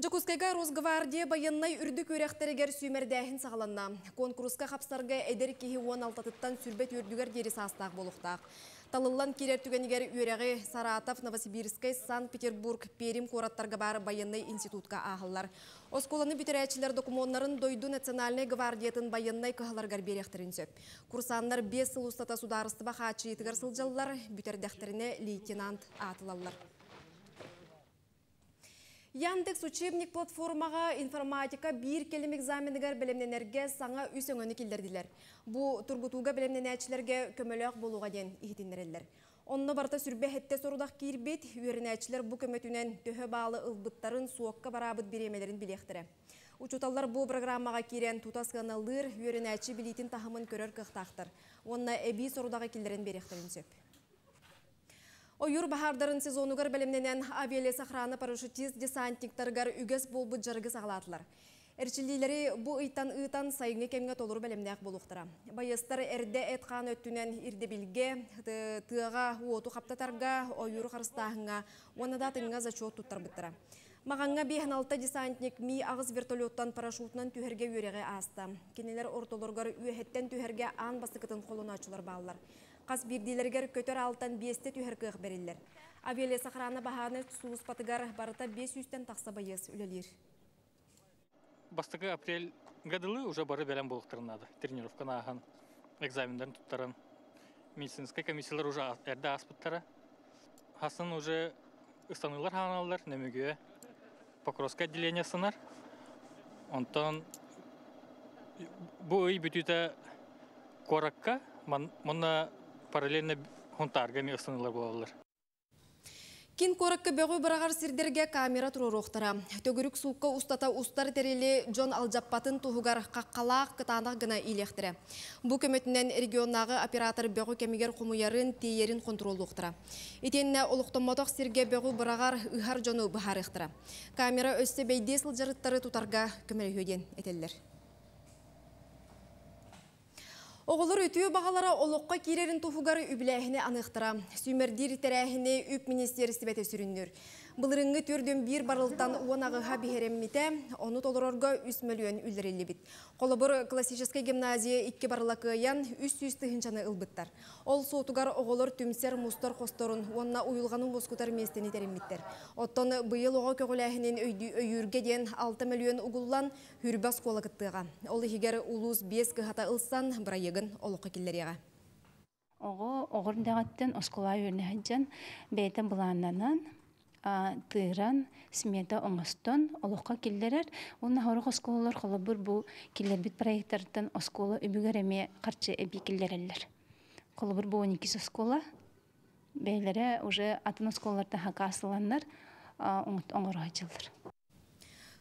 B: Дьокуускайга Росгвардия байыаннай үрдүк үөрэхтэригэр сүүмэрдээһин саҕаланна. Куонкуруска хапсарга эдэр киһи уон алтатыттан сүүрбэ түөрдүгэр диэри саастаах буолуохтаах. Талыллан киирэр түгэнигэр үөрэҕи Саратов, Новосибирскай, Санкт-Петербург, Пермь куораттарга баар байыаннай институтка ааһаллар. Оскуоланы бүтэрээччилэр докумуоннарын дойду национальнай гвардиятын байыаннай кыһаларыгар биэриэхтэрин сөп. Курсаннар биэс сыл устата судаарыстыба хааччыйыытыгар сылдьаллар, бүтэрдэхтэринэ лейтенант аатылаллар. Яндекс учебник платформаҕа информатика биир кэлим экзаменыгар бэлэмнэнэргэ саҥа үс өҥөнү киллэрдилэр. Бу тургутууга бэлэмнэнээччилэргэ көмөлөөх буолуоҕа диэн иһитиннэрэллэр. Онно барыта сүрбэ сэттэ сорудах киирбит, үөрэнээччилэр бу көмөтүнэн төһө баалы ылбыттарын, суокка бараабыт бириэмэлэрин билиэхтэрэ. Учууталлар бу программаҕа киирэн тута сыаналыыр, үөрэнээччи билиитин таһымын көрөр кыахтаахтар. Уонна эбии сорудаҕы киллэрэн биэриэхтэрин сөп. Ойуур баһаардарын сезонугар бэлэмнэнэн авиалесохрана парашютист десантниктарыгар үгэс буолбут дьарыгы саҕалаатылар. Эрчиллиилэри бу ыйтан ыытан сайыҥҥы кэмҥэ толору бэлэмнээх буолуохтара. Байыастар эрдэ эт-хаан өттүнэн ирдэбилгэ, тыаҕа уоту хаптатарга, ойууру харыстааһыҥҥа уонна да атыҥҥа зачет туттарбыттара. Маҕаҥҥа 56 десантник Ми-8 вертолеттан парашютунан түһэргэ үөрэҕи ааста. Кинилэр ортолоругар үөһэттэн түһэргэ аан бастакытын холонооччулар бааллар. Хас биирдиилэригэр көтөр аалтан биэстэ түһэр кыах бэриллэр. Авиалесохрана баһааны сулууспатыгар барыта 500-тэн тахса байыас үлэлиир.
R: Бастакы апрель дылы уже бары бэлэм буолуохтарын наада. Тренировканы ааһан, экзамендарын туттаран, медицинскай комиссиялар уже эрдэ ааспыттара. Хасын уже ыстаныылар хааналлар, нөмүгүө Покровское отделение сынар. Онтон бу ый бүтүүтэ куоракка манна параллельно Хунтаарга эмиэ ыстаныылар буолаллар.
B: Киин куоракка бөҕү быраҕар сирдэргэ камера туруоруохтара. Төгүрүк суукка устата устар тэрили дьон алдьаппатын туһугар хаххалаах кытаанах гына иилиэхтэрэ. Бу көмөтүнэн регионнааҕы оператор бөҕү кэмигэр хомуйарын, тиэйэрин хонтуруоллуохтара. Итиэннэ олохтоммотох сиргэ бөҕү быраҕар, ыһар дьону быһаарыахтара. Камера өссө бэйдиэ сылдьар ыттары тутарга көмөлөһүө диэн этэллэр. Оҕолор үтүө баҕалара олоххо киирэрин туһугар үбүлээһини аныахтара. Сүүмэрдиир тэрээһини үп министиэристибэтэ сүрүннүүр. Былырыыҥҥы 4,1 барылтан 18-а биһирэммитэ, ону толорорго 3 мөлүйүөн үллэриллибит. Холобур, классическай гимназия икки барыла кыайан, 300 тыһыынчаны ылбыттар. Ол суотугар оҕолор түмсэр мустар хосторун уонна уйулҕаны уоскутар миэстэни тэриммиттэр. Оттон быйыл оҕо көҕүлээһинин өйүүргэ диэн 6 мөлүйүөн угуллан, Хүрбэ оскуола кыттыаҕа. Ол иһигэр улуус биэс кыһата ылсан, бырайыагын олоххо киллэриэҕэ.
S: Оҕо оҕор дэҕэттэн оскуола үөрэнэ сылдьан бэйэтэ былааннанан, тыыран, смета оҥостон олоххо киллэрэр. Уонна сорох оскуолалар холобур бу киллэрбит проектарыттан оскуола үбүгэр эмиэ харчы эбии киллэрэллэр. Холобур бу 12 оскуола бэйэлэрэ уже атын оскуолалартан хакаасыланнар оҥоро сылдьаллар.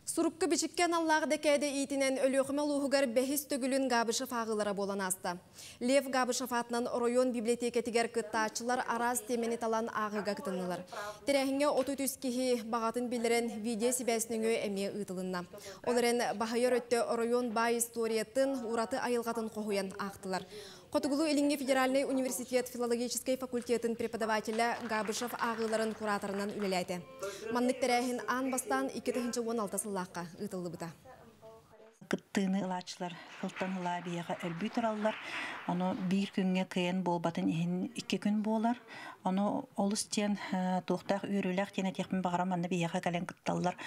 B: Сурукка-бичиккэ аналлаах дэкээдэ иитинэн Өлүөхүмэ улууһугар бэһис төгүлүн Габышев ааҕыылара буолан ааста. Лев Габышев аатынан оройуон библиотекэтигэр кыттааччылар араас тиэмэни талан ааҕыыга кытыннылар. Тэрээһиҥҥэ 33 киһи баҕатын биллэрэн видео-сибээс нөҥүө эмиэ ыытылынна. Ол эрэн баһыйар өттө оройуон баай историятын, ураты айылҕатын хоһуйан аахтылар. Хотугулуу-Илиҥҥи федеральнай университет филологическай факультетын преподавателэ Габышев ааҕыыларын кураторынан үлэлээтэ. Маннык тэрээһин аан бастаан 2016 сыллаахха ыытыллыбыта.
T: Кыттыыны ылааччылар сылтан ыла биһиэхэ элбии тураллар. Ону биир күҥҥэ кыайан буолбатын иһин икки күн буолар. Ону олус диэн туохтаах үөрүүлээх диэн этиэхпин баҕарам манна биһиэхэ кэлэн кытталлар.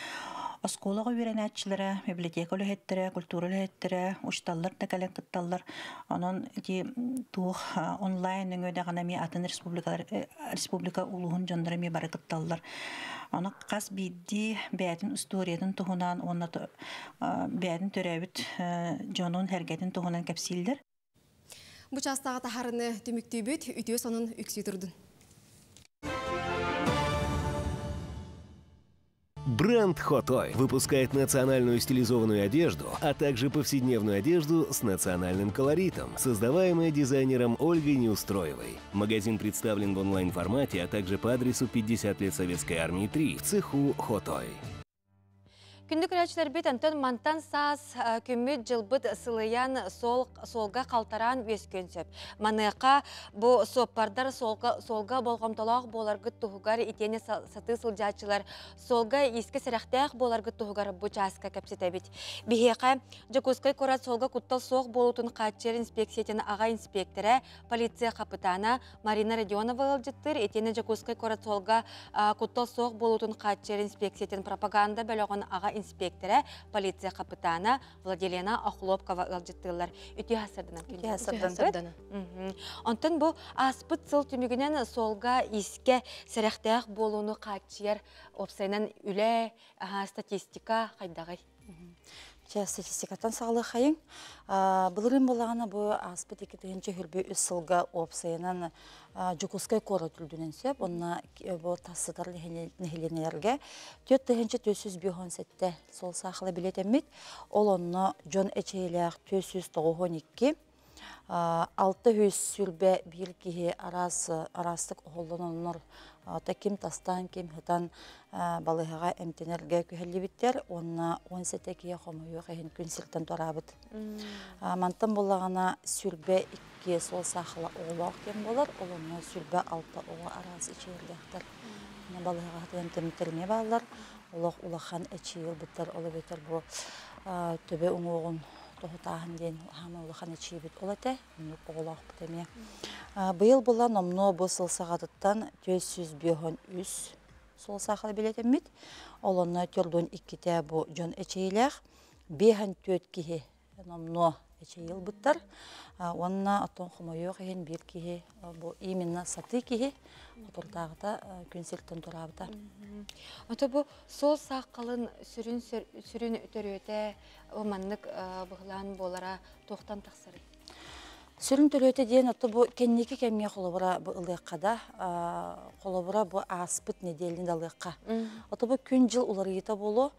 T: Оскуолаҕа үөрэнээччилэрэ, библиотека үлэһиттэрэ, культура үлэһиттэрэ, учууталлар да кэлэн кытталлар. Онон ити туох онлайн нөҥүө даҕаны эмиэ атын республикалар республика улууһун дьонноро эмиэ бары кытталлар. Ону хас биирдии бэйэтин историятын туһунан уонна бэйэтин төрөөбүт дьонун, сэргэтин туһунан кэпсииллэр.
B: Бу чаастааҕы таһаарыны түмүктүүбүт, үтүө сонун үксүү турдун.
F: Бренд Хотой выпускает национальную стилизованную одежду, а также повседневную одежду с национальным колоритом, создаваемая дизайнером Ольгой Неустроевой. Магазин представлен в онлайн-формате, а также по адресу 50 лет Советской Армии 3 в цеху Хотой.
A: Күндү көрөөччүлэрбит онтон мантан саас күммүт дьылбыт сылыйан суол суолга халтараан үөскүөн сөп. Маныаха бу суоппардар суолга, суолга болҕомтолоох буоларгыт туһугар итиэннэ сатыы сылдьааччылар суолга иискэ сэрэхтээх буоларгыт туһугар бу чааска кэпсэтэбит. Биһиэхэ Дьокуускай куорат суолга куттал суох буолуутун хааччыйар инспекциятын аҕа инспиэктэрэ, полиция хапытаана Марина Родионова ыалдьыттыыр итиэннэ Дьокуускай куорат суолга куттал суох буолуутун хааччыйар инспекциятын пропаганда бөлөҕүн аҕа инспиэктэрэ, полиция хапытаана Владилена Охлопкова ыалдьыттыыллар. Үтүө сарсыарданан
U: Үтүө сарсыарданан.
A: Онтон бу ааспыт сыл түмүгүнэн суолга иискэ сэрэхтээх буолууну хааччыйар уопсайынан үлэ, статистика хайдаҕый?
U: Чэ, статистикаттан саҕалыаххайыҥ. Былырыын буоллаҕына бу ааспыт 2023 сылга уопсайынан Дьокуускай куорат үрдүнэн сөп. Онно бу тас сытар нэһилиэнньэлэргэ 4457 суол саахала билиэтэммит. Ол онно дьон эчэйилээх 492 621 киһи араас араастык оһоллононнор ким тастаан, ким ытан балыыһаҕа эмтэнэргэ күһэллибиттэр уонна 17 киһи хомойуох иһин күн сиртэн туораабыт. Мантан буоллаҕына 22 суол саахала оҕолоох диэн буолар, ол онно 26 оҕо араас эчэйиилээхтэр. Балыыһаҕа сытан эмтэммиттэр эмиэ бааллар. Олох улахан эчэйии ылбыттар, ол эбэтэр бу төбө уҥуоҕун тоһутааһын диэн хаама улахан эчийбит ол этэ, оннук оҕолоохпут эмиэ. Быйыл була номнуо бу сыл саҕатыттан 453 суол саахала билэтэммит. Ол онно төрдүн иккитэ бу дьон эчэйилээх, 54 киһи номнуо эчэйи ылбыттар. Уонна оттон хомойуох иһин биир киһи бу именно сатыы киһи хотурдааҕыта күн сиртэн тураабыта.
A: Ото бу суол саахалын сүрүн сүрүн төрүөтэ маннык быһылаан буолара туохтан тахсарый?
U: Сүрүн төрүөтэ диэн ото бу кэнники кэмҥэ холобура бу ылыахха да, холобура бу ааспыт нэдиэлэни да ылыахха. Ото бу күн-дьыл уларыйыыта буолуо.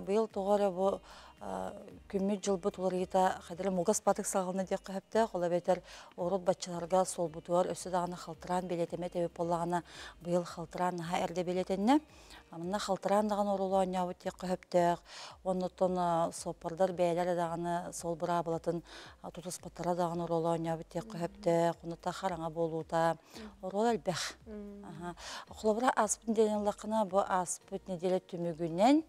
U: Быйыл тоҕо эрэ бу күммүт-дьылбыт уларыйыыта хайдах мугас батык саҕалана диэххэ сөптөөх. Ол эбэтэр урут баччаларга суолбутугар өссө даҕаны халтыраан бэлиэтэммэт эбит буоллаҕына, быйыл халтыраан наһаа эрдэ бэлиэтэннэ. Манна халтыраан даҕаны оруолу оонньообут диэххэ сөптөөх. Оннуттан суоппардар бэйэлэрэ даҕаны суол быраабылатын тутуспаттара даҕаны оруолу оонньообут диэххэ сөптөөх. Онута хараҥа буолуута оруол элбэх. Холобура, ааспыт нэдиэлэни ыллаххына, бу ааспыт нэдиэлэ түмүгүнэн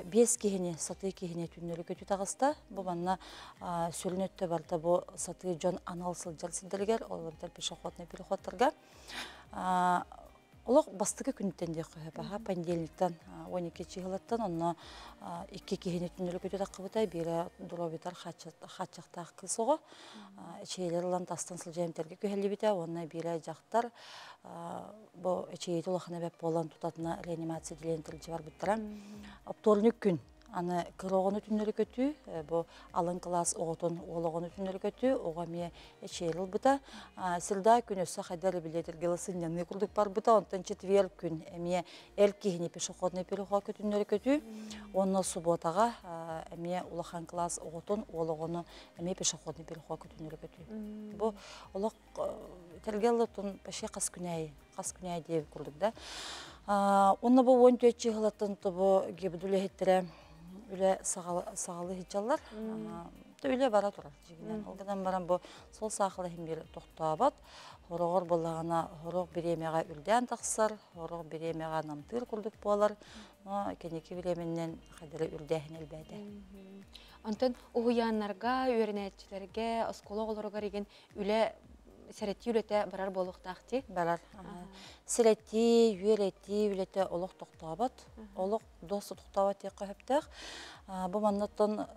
U: биэс киһини, сатыы киһини түннэри көтүү таҕыста. Бу манна сүрүн өттө барыта бу сатыы дьон анал сылдьар сирдэригэр, ол эбэтэр пешеходный переходтарга. Олох бастакы күнтэн диэххэ сөп аха понедельниктан 12 чыһылаттан онно икки киһини түннэри көтө таххыбыта биирэ дробитар хааччахтаах кыыс оҕо эчэйэлэр ылан тастан сылдьан эмтэргэ күһэллибитэ уонна биирэ дьахтар бу эчэйиитэ улахан эбэт буолан тутатына реанимация отделениетыгар илдьэ барбыттара. Оптуорунньук күн Аны кыра оҕону түннэри көтүү, бу алын кылаас оҕотун, уол оҕону түннэри көтүү, оҕо эмиэ эчэйэл ылбыта. Среда күн өссө хайда эрэ билиэтиргила сынньаныы курдук барбыта, онтон четверг күн эмиэ эр киһини пешеходный переход түннэри көтүү, уонна субботаҕа эмиэ улахан кылаас оҕотун, уол оҕону эмиэ пешеходный переход түннэри көтүү. Бу олох тэлгэллотун вообще хас күнээй хас күнээй диэбит курдук да. Уонна бу 14 чыһылаттан тобу ГИБД үлэһиттэрэ үлэ саҕалы сылдьаллар. Үлэ бара турар дьигинэн. Ол гынан баран бу сол саахала иһин биир тохтообот. Хороҕор буоллаҕына хорох бириэмэҕэ үрдээн тахсар, хорох бириэмэҕэ намтыыр курдук буолар. Но кэнники бириэмэннэн хадары үрдээһин элбээтэ.
A: Онтон уһуйааннарга, үөрэнээччилэргэ, оскуола оҕолоругар игин үлэ сэрэтии үлэтэ барар буолуохтаах дии.
U: Барар. Сэрэтии, үөрэтии үлэтэ олох тохтообот. Олох дос тохтообот диэххэ сөптөөх. Бу маннаттан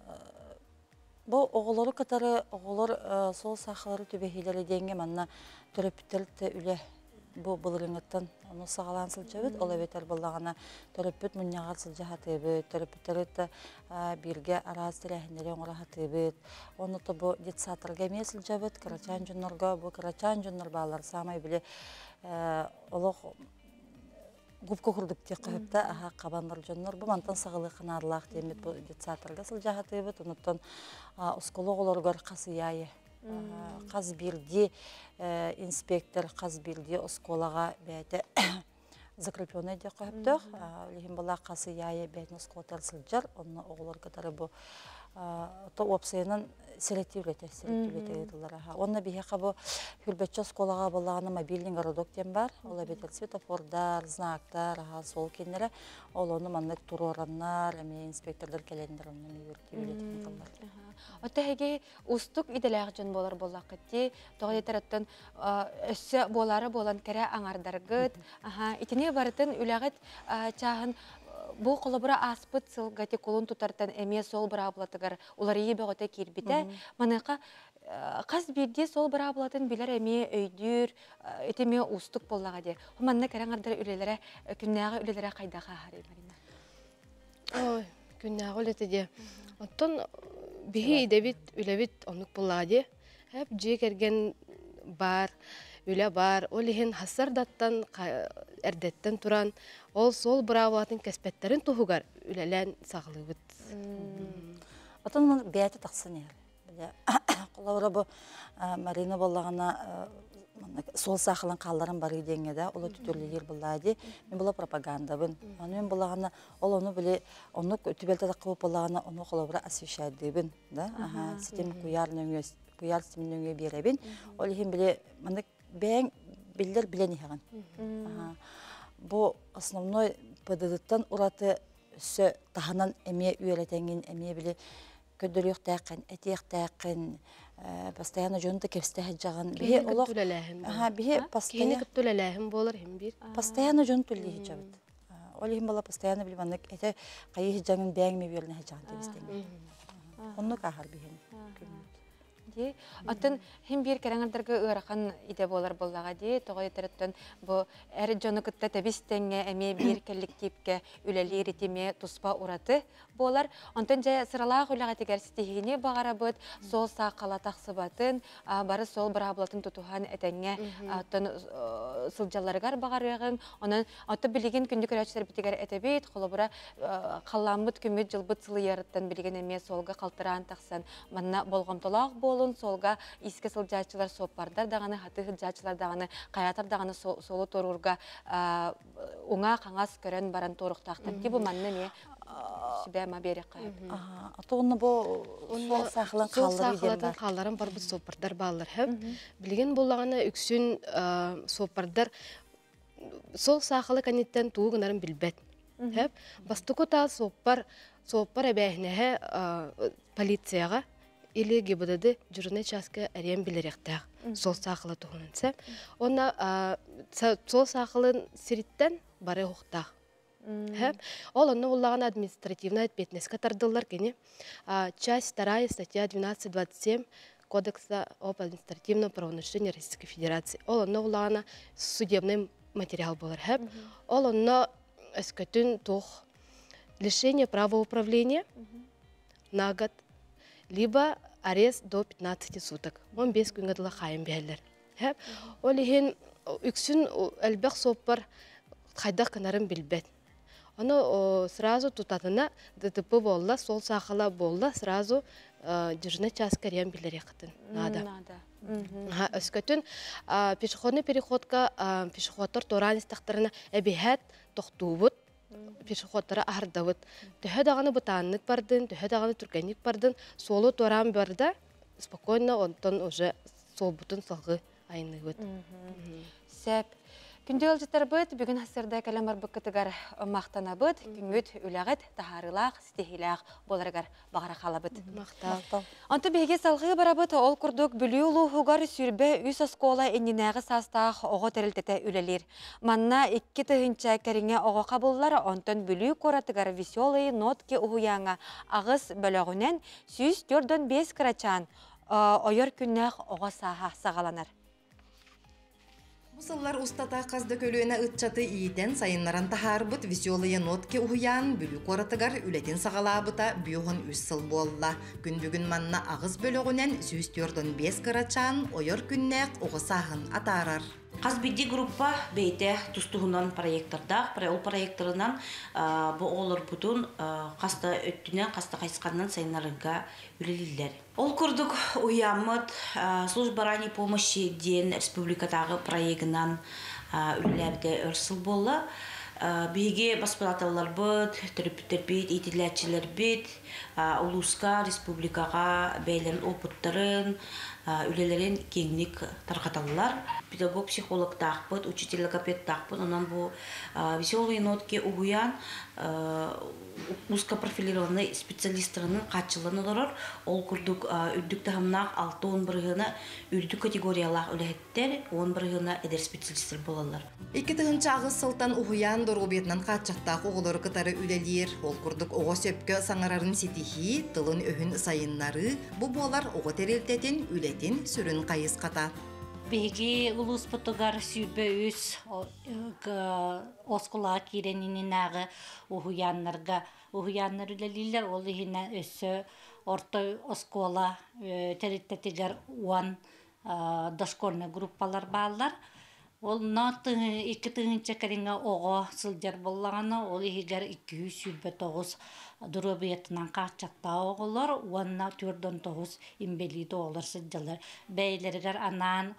U: бу оҕолору кытары оҕолор сол саахалары түбэһиилэрэ диэҥҥэ манна төрөппүттэр үлэ бу былырыыҥҥыттан ону саҕалаан сылдьабыт. Ол эбэтэр буоллаҕына төрөппүт мунньаҕар сылдьа сатыыбыт, төрөппүттэри кытта бииргэ араас тэрээһиннэри оҥоро сатыыбыт. Онно то бу детсадтарга эмиэ сылдьабыт, кырачаан дьоннорго бу кырачаан дьоннор бааллар саамай били олох губка курдук диэххэ сөп да аһа хабаннар дьоннор бу мантан саҕалыахха наадалаах диэммит бу детсадтарга сылдьа сатыыбыт. Онуттан оскуола оҕолоругар хас ый аайы хас биирдии инспектор хас биирдии оскуолаҕа бэйэтэ закрепленный диэххэ сөптөөх. Ол иһин была хас ый аайы бэйэтин оскуолатыгар сылдьар, онно оҕолор кытары бу то уопсайынан сэрэтии үлэтэ, сэрэтии үлэтэ ыытыллар. Уонна биһиэхэ бу Хүрбэччи оскуолаҕа буоллаҕына мобильный городок диэн баар. Ол эбэтэр светофордар, знактар, суол кинилэрэ. Ол ону маннык туруораннар, эмиэ инспектордар кэлэннэр онно үөрэтии үлэтин ыыталлар.
A: Оттон эһиги уустук идэлээх дьон буолар буоллаххыт дии. Тоҕо диэтэр оттон өссө буолаары буолан кэрэ аҥардаргыт. Аха, итини барытын үлэҕит чааһын бу холобура ааспыт сылга ити кулун тутартан эмиэ суол быраабылатыгар уларыйыы бөҕөтө киирбитэ. Маныаха хас биирдии суол быраабылатын билэр эмиэ өйдүүр, ити эмиэ уустук буоллаҕа дии. Манна кэрэ аҥардар үлэлэрэ, күннээҕи үлэлэрэ хайдах ааһарый, Марина?
P: Ой, күннээҕи үлэтэ диэ. Оттон биһи идэбит, үлэбит оннук буоллаҕа дии. Эп дьиэ кэргэн баар, үлэ баар. Ол иһин хассардаттан эрдэттэн туран, ол суол быраабылатын кэспэттэрин туһугар үлэлээн саҕалыыбыт.
U: Отон бэйэтэ тахсан иһэр. Холобура бу Марина буоллаҕына суол саахалын хаалларан барыы диэҥҥэ да ол түтүллүүлүүр буоллаа дии. Мин була пропагандабын. Ону мин булаҕына ол ону били оннук түбэлтэ таххыбыт буоллаҕына ону холобура освещайдыыбын да. Аха ситим куйаар нөҥүө куйаар ситим нөҥүө биэрэбин. Ол иһин били маннык бэйэҥ биллэр билэн иһэҕин. Бу основной ПДД-тан ураты өссө таһынан эмиэ үөрэтэҥин эмиэ били көрдөрүөхтээххин, этиэхтээххин, постоянно дьону да кэпсэтэ сылдьаҕын.
P: Биһи олох биһи постоянно кытта үлэлээһин буолар иһин биир.
U: Постоянно дьону түллии сылдьабыт. Ол иһин буола постоянно били маннык этэ хайыы сылдьаҥын бэйэҥ ми үөрэнэ сылдьаҕын диэбистиҥ. Оннук ааһар биһини күммүт.
A: Ди. Оттон хим биир кэрэҥэрдэргэ ыарахан идэ буолар буоллаҕа дии. Тоҕо диэтэриттэн бу эр дьону кытта тэбис тэҥҥэ эмиэ биир коллективкэ үлэлиир итимиэ туспа ураты буолар. Онтон дьэ сыралаах үлэҕитигэр ситиһиини баҕарабыт, суол саахала тахсыбатын, бары суол быраабылатын тутуһан этэҥҥэ оттон сылдьалларыгар баҕарыаҕыҥ. Онон оттон билигин күндү көрөөччүлэрбитигэр этэбит, холобура халлааммыт күммүт дьылбыт сылыйарыттан билигин эмиэ суолга халтыраан тахсан манна болҕомтолоох буолун, суолга искэ сылдьааччылар, суоппардар даҕаны, хатыы сылдьааччылар даҕаны, хайаатар даҕаны суолу туоруурга уҥа-хаҥас көрөн баран туоруохтаахтар. Ди бу манна эмиэ сүбэ-ама биэриэххэ сөп.
U: Онно бу суол саахалан хаалларын
P: хаалларан барбыт суоппардар бааллар хөп. Билигин буллаҕына үксүн суоппардар сол саахалы кэнниттэн тугу гынарын билбэт. Хөп. Бастакы та суоппар суоппар эбээһинэһэ полицияҕа или ГИБДД дежурный чааска эриэн билэриэхтээх сол саахала туһунан сөп. Уонна сол саахалын сириттэн бары уһуктаах. Ол онно буллаҕына административная ответственностька тардыллар кини. Часть 2 статья 12.27 Кодекса об административном правонарушении Российской Федерации. Ол онно буллаҕына судебный материал буолар. Ол онно өскөтүн туох лишение права управления на год, либо арест до 15 суток. 15 күҥҥэ дылы хаайан биһэллэр. Ол иһин үксүн элбэх суоппар хайдах гынарын билбэт. Ону сразу тутатына ДТП буолла, сол саахала буолла, сразу дежурный чааска кэрийэн билэриэххитин наада. Өскөтүн пешеходный переходка пешеходтар туораан истэхтэринэ эбиһээт тохтуубут, пешеходтары аһардабыт. Төһө даҕаны бытааннык бардын, төһө даҕаны түргэнник бардын, суолу туораан барда, спокойно онтон уже суолбутун салгыы айанныыбыт.
A: Сөп. Күндү ыалдьыттарбыт, бүгүн сырда кэлэн барбыккытыгар махтанабыт, күҥҥүт үлэҕит таһаарыылаах, ситиһиилээх буоларыгар баҕара хаалабыт.
P: Махтал.
A: Онтон биһиги салҕыы барабыт, ол курдук Бүлүү улууһугар 23 оскуола иннинээҕи саастаах оҕо тэрилтэтэ үлэлиир. Манна 2000 кэриҥэ оҕо хабыллар, онтон Бүлүү куоратыгар Веселые нотки уһуйааҥҥа аҕыс бөлөҕүнэн 145 кырачаан ойор күннээх оҕо сааһа саҕаланар.
C: Бу сыллар устата хас да көлүөнэ ыччаты иитэн, сайыннаран таһаарбыт «Веселые нотки» уһуйаан Бүлүү куоратыгар үлэтин саҕалаабыта 53 сыл буолла. Күн бүгүн манна аҕыс бөлөҕүнэн 145 кырачаан ойор күннээх оҕо сааһын атаарар.
V: Хас биирдии группа бэйэтэ тус-туһунан проектордаах. Ол проекторынан бу оҕолорбутун хас да өттүнэн, хас да хайысханан сайыннарарга үлэлииллэр. Ол курдук уһуйааммыт служба ранней помощи диэн республикатааҕы проегынан үлэлээбитэ өр сыл буолла. Биһиги баспытааталларбыт, төрөппүттэрбит, иитиллээччилэрбит улууска, республикаҕа бэйэлэрин опыттарын, үлэлэрин киэҥник тарҕаталлар. Педагог-психологтаахпыт, учитель логопедтаахпыт. Онон бу «Веселые нотки» уһуйаан узкопрофилированный специалисттарынан хааччыллан олорор. Ол курдук үрдүк таһымнаах 60 бырыһыана үрдүк категориялаах үлэһиттэр, 10 бырыһыана эдэр специалистар буолаллар.
C: 2008 сылтан уһуйаан доруобуйатынан хааччахтаах оҕолору кытары үлэлиир. Ол курдук оҕо сөпкө саҥарарын ситиһии, тылын-өһүн сайыннарыы бу буолар оҕо тэрилтэтин үлэтин сүрүн хайысхата.
W: Биһиги улууспутугар 23 оскуолаҕа киирэн иннинээҕи уһуйааннарга уһуйааннар үлэлииллэр. Ол иһинэн өссө орто оскуола тэрилтэтигэр 10 дошкольнай группалар бааллар. Ол 2000 кэриҥэ оҕо сылдьар буоллаҕына, ол иһигэр 229 доруобуйатынан хааччахтаах оҕолор уонна 49 инбэлиит оҕолор сылдьаллар. Бэйэлэригэр анаан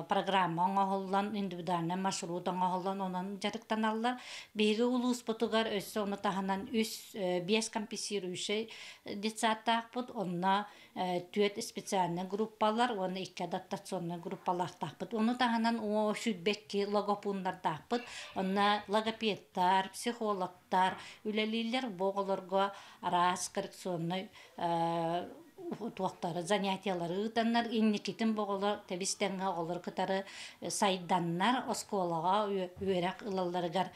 W: программа оҥоһуллан, индивидуальнай маршрут оҥоһуллан, онон дьарыктаналлар. Биһиги улууспутугар өссө ону таһынан үс, биэс компенсирующай детсадтаахпыт, онно түөрт специальнай группалар уонна икки адаптационнай группалаахтаахпыт. Ону таһынан 122 логопуннардаахпыт. Онно логопедтар, психологтар үлэлииллэр. Бу оҕолорго араас коррекционнай Туохтары занятиялары ыытаннар инникитин бу оҕолор тэбис тэҥҥэ оҕолору кытары сайданнар оскуолаҕа үөрэх ылалларыгар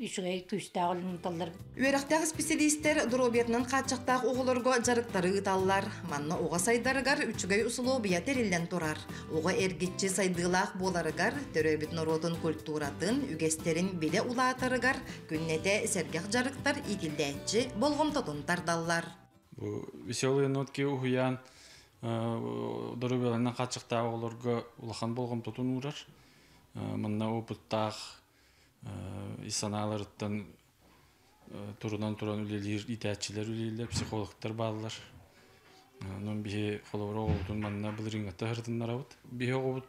W: үчүгэй күүстээх үлэни ыыталлар.
C: Үөрэхтээх исписэлиистэр доруобуйатынан хааччахтаах оҕолорго дьарыктары ыыталлар. Манна оҕо сайдарыгар үчүгэй усулуобуйа тэриллэн турар. Оҕо эргиччи сайдыылаах буоларыгар, төрөөбүт норуотун культуратын, үгэстэрин билэ улаатарыгар күннэтэ сэргэх дьарыктар иитиллээччи болҕомтотун тардаллар.
D: Бу «Веселые нотки» уһуйаан доруобуйаларынан хааччахтаах оҕолорго улахан болҕомтотун уурар. Манна опыттаах ис санааларыттан турунан туран үлэлиир иитээччилэр үлэлииллэр, психологтар бааллар. Онон биһи холобура оҕобутун манна былырыыҥҥыта сырытыннарабыт. Биһи оҕобут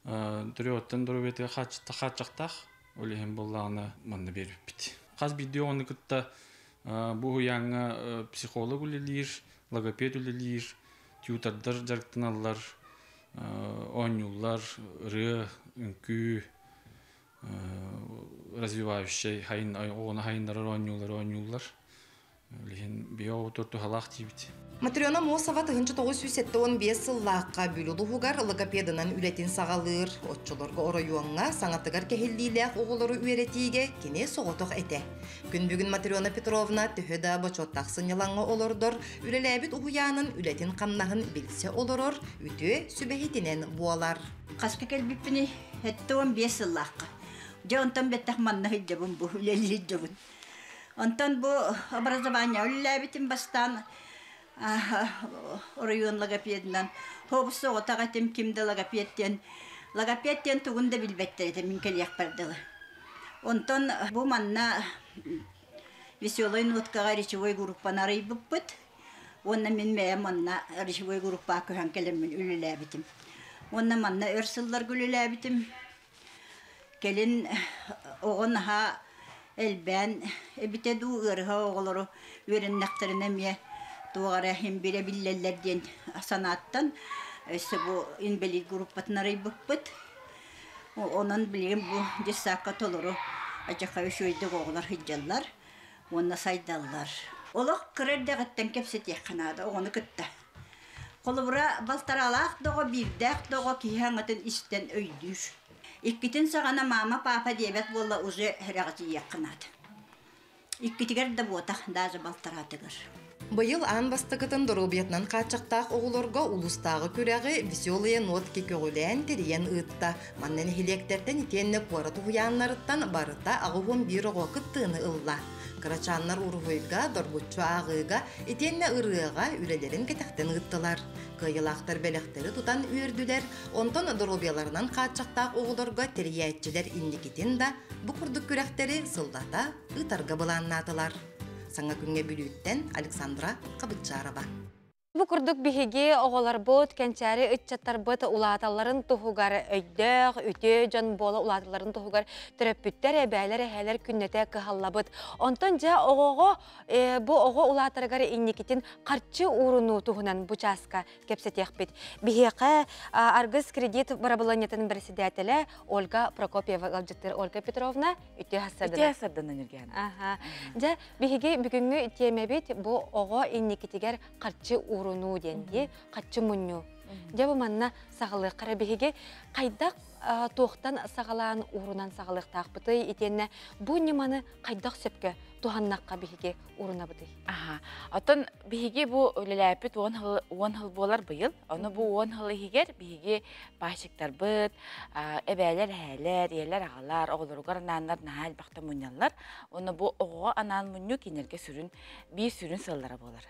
D: төрүөҕүттэн доруобуйатыгар хааччахтаах, ол иһин буоллаҕына манна биэрбиппит. Хас биирдии оҕону кытта бу уһуйааҥҥа психолог үлэлиир, логопед үлэлиир, тьютордар дьарыктаналлар, оонньууллар, ырыа, үҥкүү, развивающай оҕону хайыннарар оонньуулары оонньууллар. Билигин биһи оҕотугар туһалаах диибит.
C: Матрена Мосова 1975 сыллаахха Бүлүү улууһугар логопедынан үлэтин саҕалыыр. Оччолорго оройуоҥҥа саҥатыгар кэһиллиилээх оҕолору үөрэтиигэ кини соҕотох этэ. Күн бүгүн Матрена Петровна төһө да бочуоттаах сынньалаҥҥа олордор, үлэлээбит уһуйаанын үлэтин-хамнаһын билсэ олорор, үтүө сүбэһитинэн буолар.
E: Хаска кэлбиппиний? 75 сыллаахха. Дьэ онтон бэттэх манна сылдьабын бу, үлэлии сылдьабын. Онтон бу образование үлэлээбитим бастаан оройуон логопедынан. Хобус соҕотох этим, ким да логопед диэн. Логопед диэн тугун да билбэттэр этэ мин кэлиэхпэр дылы. Онтон бу манна Веселой ноткаҕа речевой группаны арыйбыппыт. Уонна мин бэйэм манна речевой группаҕа көһөн кэлэммин үлэлээбитим. Уонна манна өр сылларга үлэлээбитим. Кэлин оҕо наһаа элбээн эбитэ дуу, ыарыһа оҕолору үөрэннэхтэринэ эмиэ туох эрэ имбирэ биллэллэр диэн санааттан өссө бу инбэлиит группатын арыйбыппыт. Онон билигин бу детсадка толору адьака үчүгэйдик оҕолор сылдьаллар уонна сайдаллар. Олох кыра эрдэҕиттэн кэпсэтиэххэ наада оҕону кытта. Холобура, балтараалаах да оҕо, биирдээх да оҕо киһи аҥатын истэн өйдүүр. Иккитин саҕана мама, папа диэбэт буолла уже сэрэҕитийиэххэ наада. Иккитигэр да буотах, даже балтараатыгар.
C: Быйыл аан бастакытын доруобуйатынан хааччахтаах оҕолорго улуустааҕы күрэҕи «Веселые нотки» көҕүлээн тэрийэн ыытта. Манна нэһилиэктэртэн итиэннэ куорат уһуйааннарыттан барыта 81 оҕо кыттыыны ылла. Кырачааннар уруһуйга, доргуччу ааҕыыга, итиэннэ ырыаҕа үлэлэрин кэтэхтэн ыыттылар. Кыайыылаахтар бэлэхтэри тутан үөрдүлэр, онтон доруобуйаларынан хааччахтаах оҕолорго тэрийээччилэр инникитин да бу курдук күрэхтэри сыллата ыытарга былааннаатылар. Саҥа күҥҥэ Бүлүүттэн Александра Хабытчарова.
A: Бу курдук биһиги оҕолорбут, кэнчээри ыччаттарбыт улааталларын туһугар өйдөөх, үтүө дьон буола улааталларын туһугар төрөппүттэр, эбээлэр, эһээлэр күннэтэ кыһаллабыт. Онтон дьэ оҕоҕо бу оҕо улаатарыгар инникитин харчы уурунуу туһунан бу чааска кэпсэтиэхпит. Биһиэхэ Аргыс кредит бырабылыанньатын бэрэссэдээтэлэ Ольга Прокопьева ыалдьыттыыр Ольга Петровна үтүө хассардына.
G: Үтүө хассардына Ньургиана.
A: Аха. Дьэ, биһиги бүгүҥҥү тиэмэбит бу оҕо инникитигэр харчы уурунуу диэн дии, харчы мунньуу. Дьэ бу манна саҕалыахха эрэ биһиги хайдах туохтан саҕалаан уурунан саҕалыахтаахпытый итиэннэ бу ньыманы хайдах сөпкө туһаннахха биһиги уурунабытый?
G: Аха. Оттон биһиги бу үлэлээппит 10 хыл буолар быйыл. Ону бу 10 хыл иһигэр биһиги паасиктарбыт, эбээлэр, эһээлэр, ийэлэр, аҕалар оҕолоругар анааннар наһаа элбэхтэ мунньаллар. Уонна бу оҕоҕо анаан мунньуу кинилэргэ сүрүн биир сүрүн сыаллара буолар.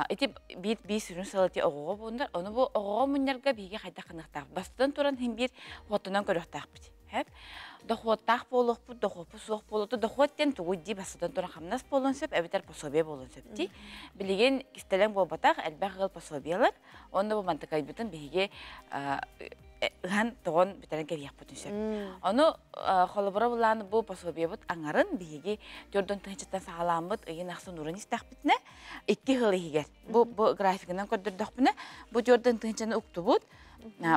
G: Ити биир сүрүн сыал ити оҕоҕо буолар. Ону бу оҕоҕо мунньарга биһиги хайдах гыныахтаах? Бастатан туран иһин биир хотунан көрүөхтээхпит. Дохуоттаах буолуохпут, дохуоппут суох буолуоту. Дохуот диэн тугуй дии бастатан туран хамнас буолуон сөп, эбэтэр пособие буолуон сөп дии. Билигин кистэлэҥ буолбатах, элбэх ыал пособиелар. Онно бу мантыкайбытын биһиги ыһан тоҕон бүтэрэн кэбиһиэхпитин сөп. Ону холобура булаан бу пособиебыт аҥарын биһиги 4 тыһыынчаттан саҕалааммыт ыйын ахсын уран истэхпитинэ 2 сыл иһигэр бу графигынан көрдөрдөхпүнэ бу 4 тыһыынчаны уктубут.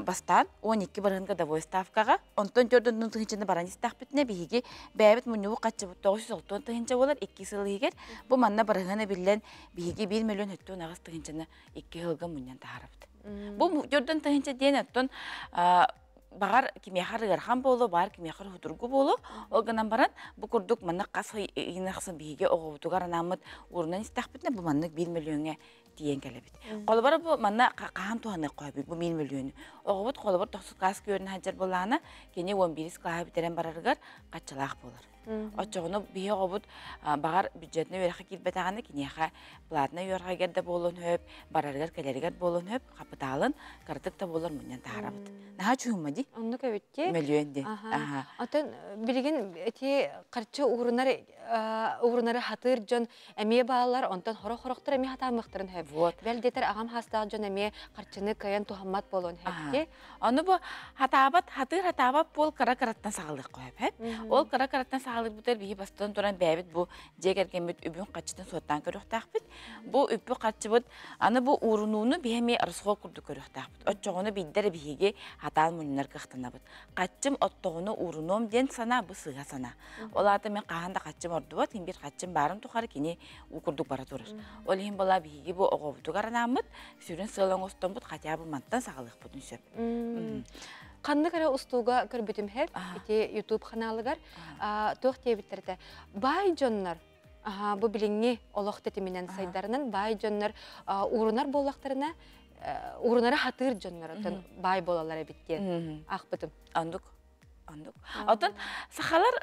G: Бастаан 12 барыһын годовой ставкаҕа, онтон 4 тыһыынчаны баран истэхпитинэ биһиги бэйэбит мунньубут хаччыбыт 960 тыһыынча буолар 2 сыл иһигэр. Бу манна барыһын эбиллэн биһиги 1 миллион 78 тыһыынчаны 2 сылга мунньан таһаарабыт. Бу 4 тыһыынча диэн оттон баҕар кимиэхэ ыарахан буолуо, баҕар кимиэхэ хутургу буолуо. Ол гынан баран бу курдук маннык хас ыйын ахсын биһиги оҕобутугар анааммыт уурунан истэхпитинэ бу маннык 1 миллиоҥҥа тиийэн кэлэбит. Холобура бу манна хаһан туһаныахха сөбүй бу 1 миллиону? Оҕобут холобур тохсус класс көрүнэ сылдьар буоллаҕына, кини 11 класс бүтэрэн барарыгар хаччалаах буолар. Оччоҕуна биһи оҕобут баҕар бюджетнай үөрэххэ киирбэтэҕинэ киниэхэ платнай үөрэҕигэр да буолуон сөп, барарыгар кэлэригэр буолуон сөп, хапытаалын кыратык да буолар мунньан таһаарабыт. Наһаа чуһумма дии.
A: Оннук эбит дии.
G: Мөлүйүөн дии.
A: Оттон билигин ити харчы уурунар уурунары хатыыр дьон эмиэ бааллар, онтон хорох-хорохтор эмиэ хатаамыахтарын сөп.
G: Вот.
A: Бэл диэтэр аҕам хаастаах дьон эмиэ харчыны кыайан туһаммат буолуон сөп дии.
G: Ону бу хатаабат, хатыыр хатаабат буол кыра-кыраттан саҕалыахха сөп. Ол кыра-кыраттан саҕалыырбытыгар биһи бастан туран бэйэбит бу дьиэ кэргэммит үбүн харчытын суоттаан көрүөхтээхпит. Бу үппү харчыбыт аны бу уурунууну биһи эмиэ расход курдук көрүөхтээхпит. Оччоҕуна биирдэ эрэ биһиги хатаан мунньунар кыахтанабыт. Хаччым оттоҕуна уурунуом диэн санаа бу сыыһа санаа. Ол аата мен хаһан да хаччым ордубат, иһин биир хаччым баарын тухары кини уу курдук бара турар. Ол иһин була биһиги бу оҕобутугар анааммыт, сүрүн сыал оҥостоммут хотя бы мантан саҕалыахпытын сөп.
A: Ханнык эрэ устууга көрбүтүм хэп, ити YouTube ханаалыгар туох диэбиттэр этэ. Баай дьоннор бу билиҥҥи олох тэтиминэн сайдарынан баай дьоннор уурунар буоллахтарына уурунары хатыыр дьоннор оттон баай буолаллар эбит диэн аахпытым.
G: Ондук Оннук. Оттон сахалар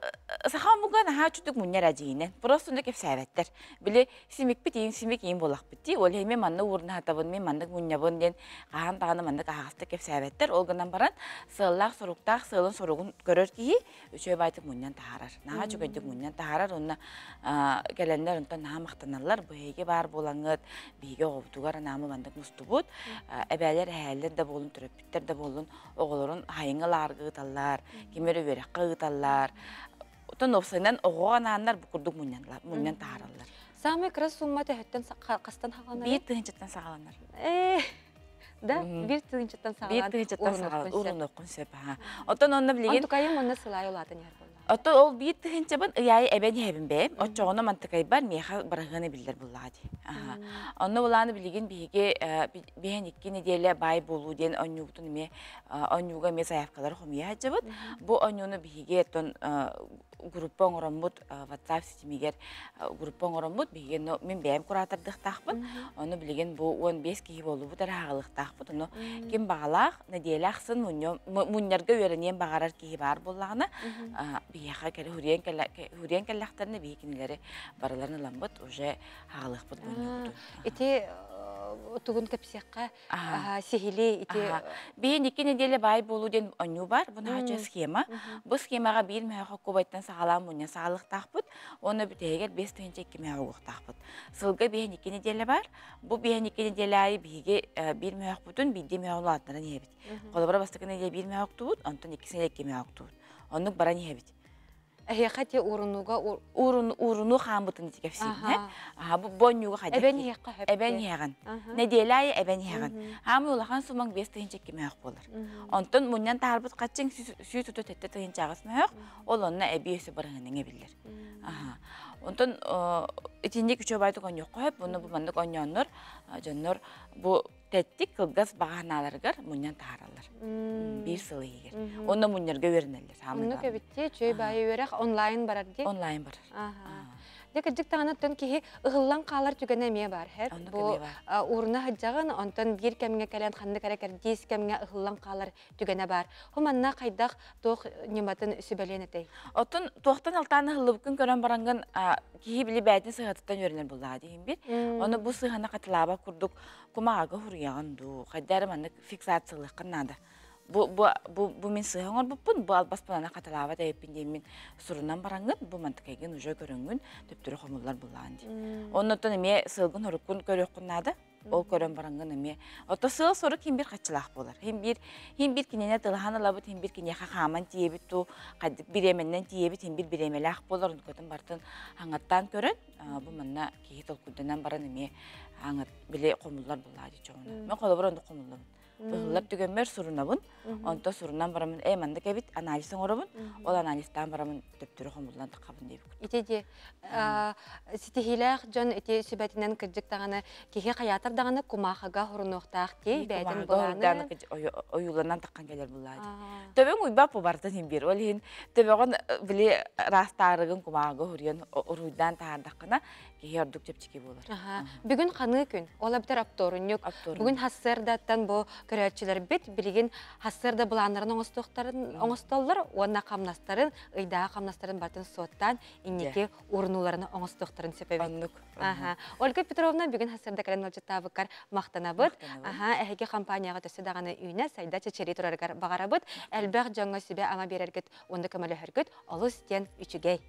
G: саха омуга наһаа чутук мунньар адьиинэн. Просто онно кэпсээбэттэр. Били симикпит иин симик иин буолахпыт дии. Ол иһин мен манна уурнаһатабын, мен маннык мунньабын диэн хаһан даҕаны маннык аһаҕастык кэпсээбэттэр. Ол гынан баран сыаллаах соруктаах сыалын соругун көрөр киһи үчүгэй баайтык мунньан таһаарар. Наһаа үчүгэйдик мунньан таһаарар. Онно кэлэннэр онтон наһаа махтаналлар. Бу эһиги баар буолаҥҥыт, биһиги оҕобутугар анаамы маннык мустубут. Эбээлэр, эһээлэр да буолун төрөппүттэр да буоллун оҕолорун хайыҥа лаарга ыыталлар, ким эрэ үөрэххэ ыыталлар. Оттон уопсайынан оҕоҕо анааннар бу курдук мунньан таһаараллар.
A: Самый кыра сумма төһөттөн хастан хааланар?
G: 1 тыһыынчаттан саҕаланар.
A: Да, 1 тыһыынчаттан саҕалаан.
G: 1 тыһыынчаттан саҕалаан урунуоххун сөп. Оттон онно билигин
A: Онтукайым онно сылай улаатан иһэр буолла.
G: Оттон ол 1 тыһыынчабын ыйаайы эбэн иһэбин бэйэм. Оччоҕуна мантыкайбар миэхэ быраһыана биллэр буллаҕа дии. Онно булааны билигин биһиги биһэн 2 нэдиэлэ баай буолуу диэн онньуубутун эмиэ онньууга эмиэ заявкалары хомуйа сылдьабыт. Бу онньууну биһиги оттон группа оҥороммут WhatsApp ситимигэр группа оҥороммут биһиги мин бэйэм куратордыахтаахпын. Ону билигин бу 15 киһи буоллубут эрэ хаалыахтаахпыт. Ону ким баҕалаах нэдиэлэ ахсын мунньарга үөрэниэн баҕарар киһи баар буоллаҕына биһиэхэ кэлэ хурьен кэллэхтэринэ биһи кинилэри барыларын ыламмыт уже хаалыахпыт мунньубутун.
A: Ити тугун кэпсиэххэ сиһили ити
G: Биһин 2 нэдиэлэ баай буолуу диэн онньуу бар. Бу наһаа схема. Бу схемаҕа биир мөһөх кубайтан саҕалаан мунньа саҕалыахтаахпыт. Уонна бүтэһигэр 5002 мөһөх угуохтаахпыт. Сылга биһин 2 нэдиэлэ бар. Бу биһин 2 нэдиэлэ аайы биһиги биир мөһөхпүтүн биирдии мөһөх улаатыннаран иһэбит. Холобура бастакы нэдиэлэ биир мөһөх онтон иккис нэдиэлэ икки мөһөх Оннук баран иһэбит.
A: Эһиэхэ ти уурунууга
G: Уурунуу хааммытын ити кэпсиибин. Аха бу бонньууга хайдах
A: Эбэн иһиэххэ хөп.
G: Эбэн иһэҕин. Нэдиэлэ аайы эбэн иһэҕин. Хаамый улахан сумаҥ 5002 мөһөх буолар. Онтон мунньан таһаарбыт хаччыҥ 137 008 мөһөх, ол онно эбии өсө барыһының эбиллэр. Аха. Онтон итинник үчүгэй баайтык онньуохха хөп, буну бу маннык онньооннор, дьоннор бу тэттик кылгас баҕаһанааларыгар мунньан таһаараллар. 1 сыл иһигэр. Онно мунньарга үөрэнэллэр.
A: Оннук эбитти, чөй баайы үөрэх онлайн барар ди.
G: Онлайн барар.
A: Дьэ кырдьык даҕаны киһи ыһыллан хаалар түгэнэ эмиэ бар хэр. Бу ууруна сылдьаҕын, онтон биир кэмҥэ кэлэн ханнык эрэ кэрдиис кэмҥэ ыһыллан хаалар түгэнэ бар. Хо манна хайдах туох ньыматын сүбэлиэн этэй?
G: Оттон туохтан алтаан ыһыллыбыккын көрөн барангын киһи били бээтин сыһатыттан үөрэнэр буллаҕа диһин бир. Ону бу сыһаны хатылааба курдук кумааҕыга хуруйаҕын дуу, хайдары маннык фиксациялыаххын наада. Бу мин сыһа оҥорбуппун, бу албаспын хатылаабат эбиппин диэммин сурунан бараҥҥын, бу мантыкайгын уже көрөҥҥүн төптөрү хомуллар буллаҕын дии. Оннуттан эмиэ сылгын хоруккун көрүөххүн наада. Ол көрөн бараҥҥын эмиэ. Ото сыал сорук хим бир хаччылаах буолар. Хим бир кинине тылахан ылабыт, хим бир киниэхэ хааман тиийэбит туу, хайдык бириэмэннэн тиийэбит, хим бир бириэмэлээх буолар, онкотун бартын хаҥаттаан көрөн, бу манна киһи толкуйданан баран эмиэ аңат били хомуллар буллаа дии чоҕуна. Мен холобур онду хомуллабын. Ыһыллар түгэммэр сурунабын. Онто сурунан барамын, э маннык эбит, анализ оҥоробун. Ол анализтаан барамын төптөрү хомуллан таххабын диэбит.
A: Ити ди ситиһиилээх дьон ити сүбэтинэн кырдьык даҕаны киһи хайаатар даҕаны кумаахыга хорунуохтаах дии бэйэтин былааны
G: ойууланан таххан кэлэр буллаады. Төбөҥ уйбап бу бартын иһин биир. Ол иһин төбөҕүн били ыраастаарыгын кумааҕыга уруйан уруйдаан таһаардаххына киһи ордук чэпчэки буолар.
A: Бүгүн ханыы күн, ол эбэтэр оптуорунньук. Бүгүн хассыардаттан бу көрөөччүлэрбит билигин хассыарда былааннарын оҥостуохтарын оҥостоллор уонна хамнастарын, ыйдааҕы хамнастарын барытын суоттаан инники уурунууларын оҥостуохтарын сөп эбит.
G: Оннук.
A: Аха. Ольга Петровна бүгүн хассыарда кэлэн ыалдьыттаабыккар махтанабыт. Аха, эһиги компанияҕа төссө даҕаны үүнэ, сайда чэчирии турарыгар баҕарабыт. Элбэх дьоҥҥо сүбэ-ама биэрэргит уонна көмөлөһөргүт олус диэн үчүгэй.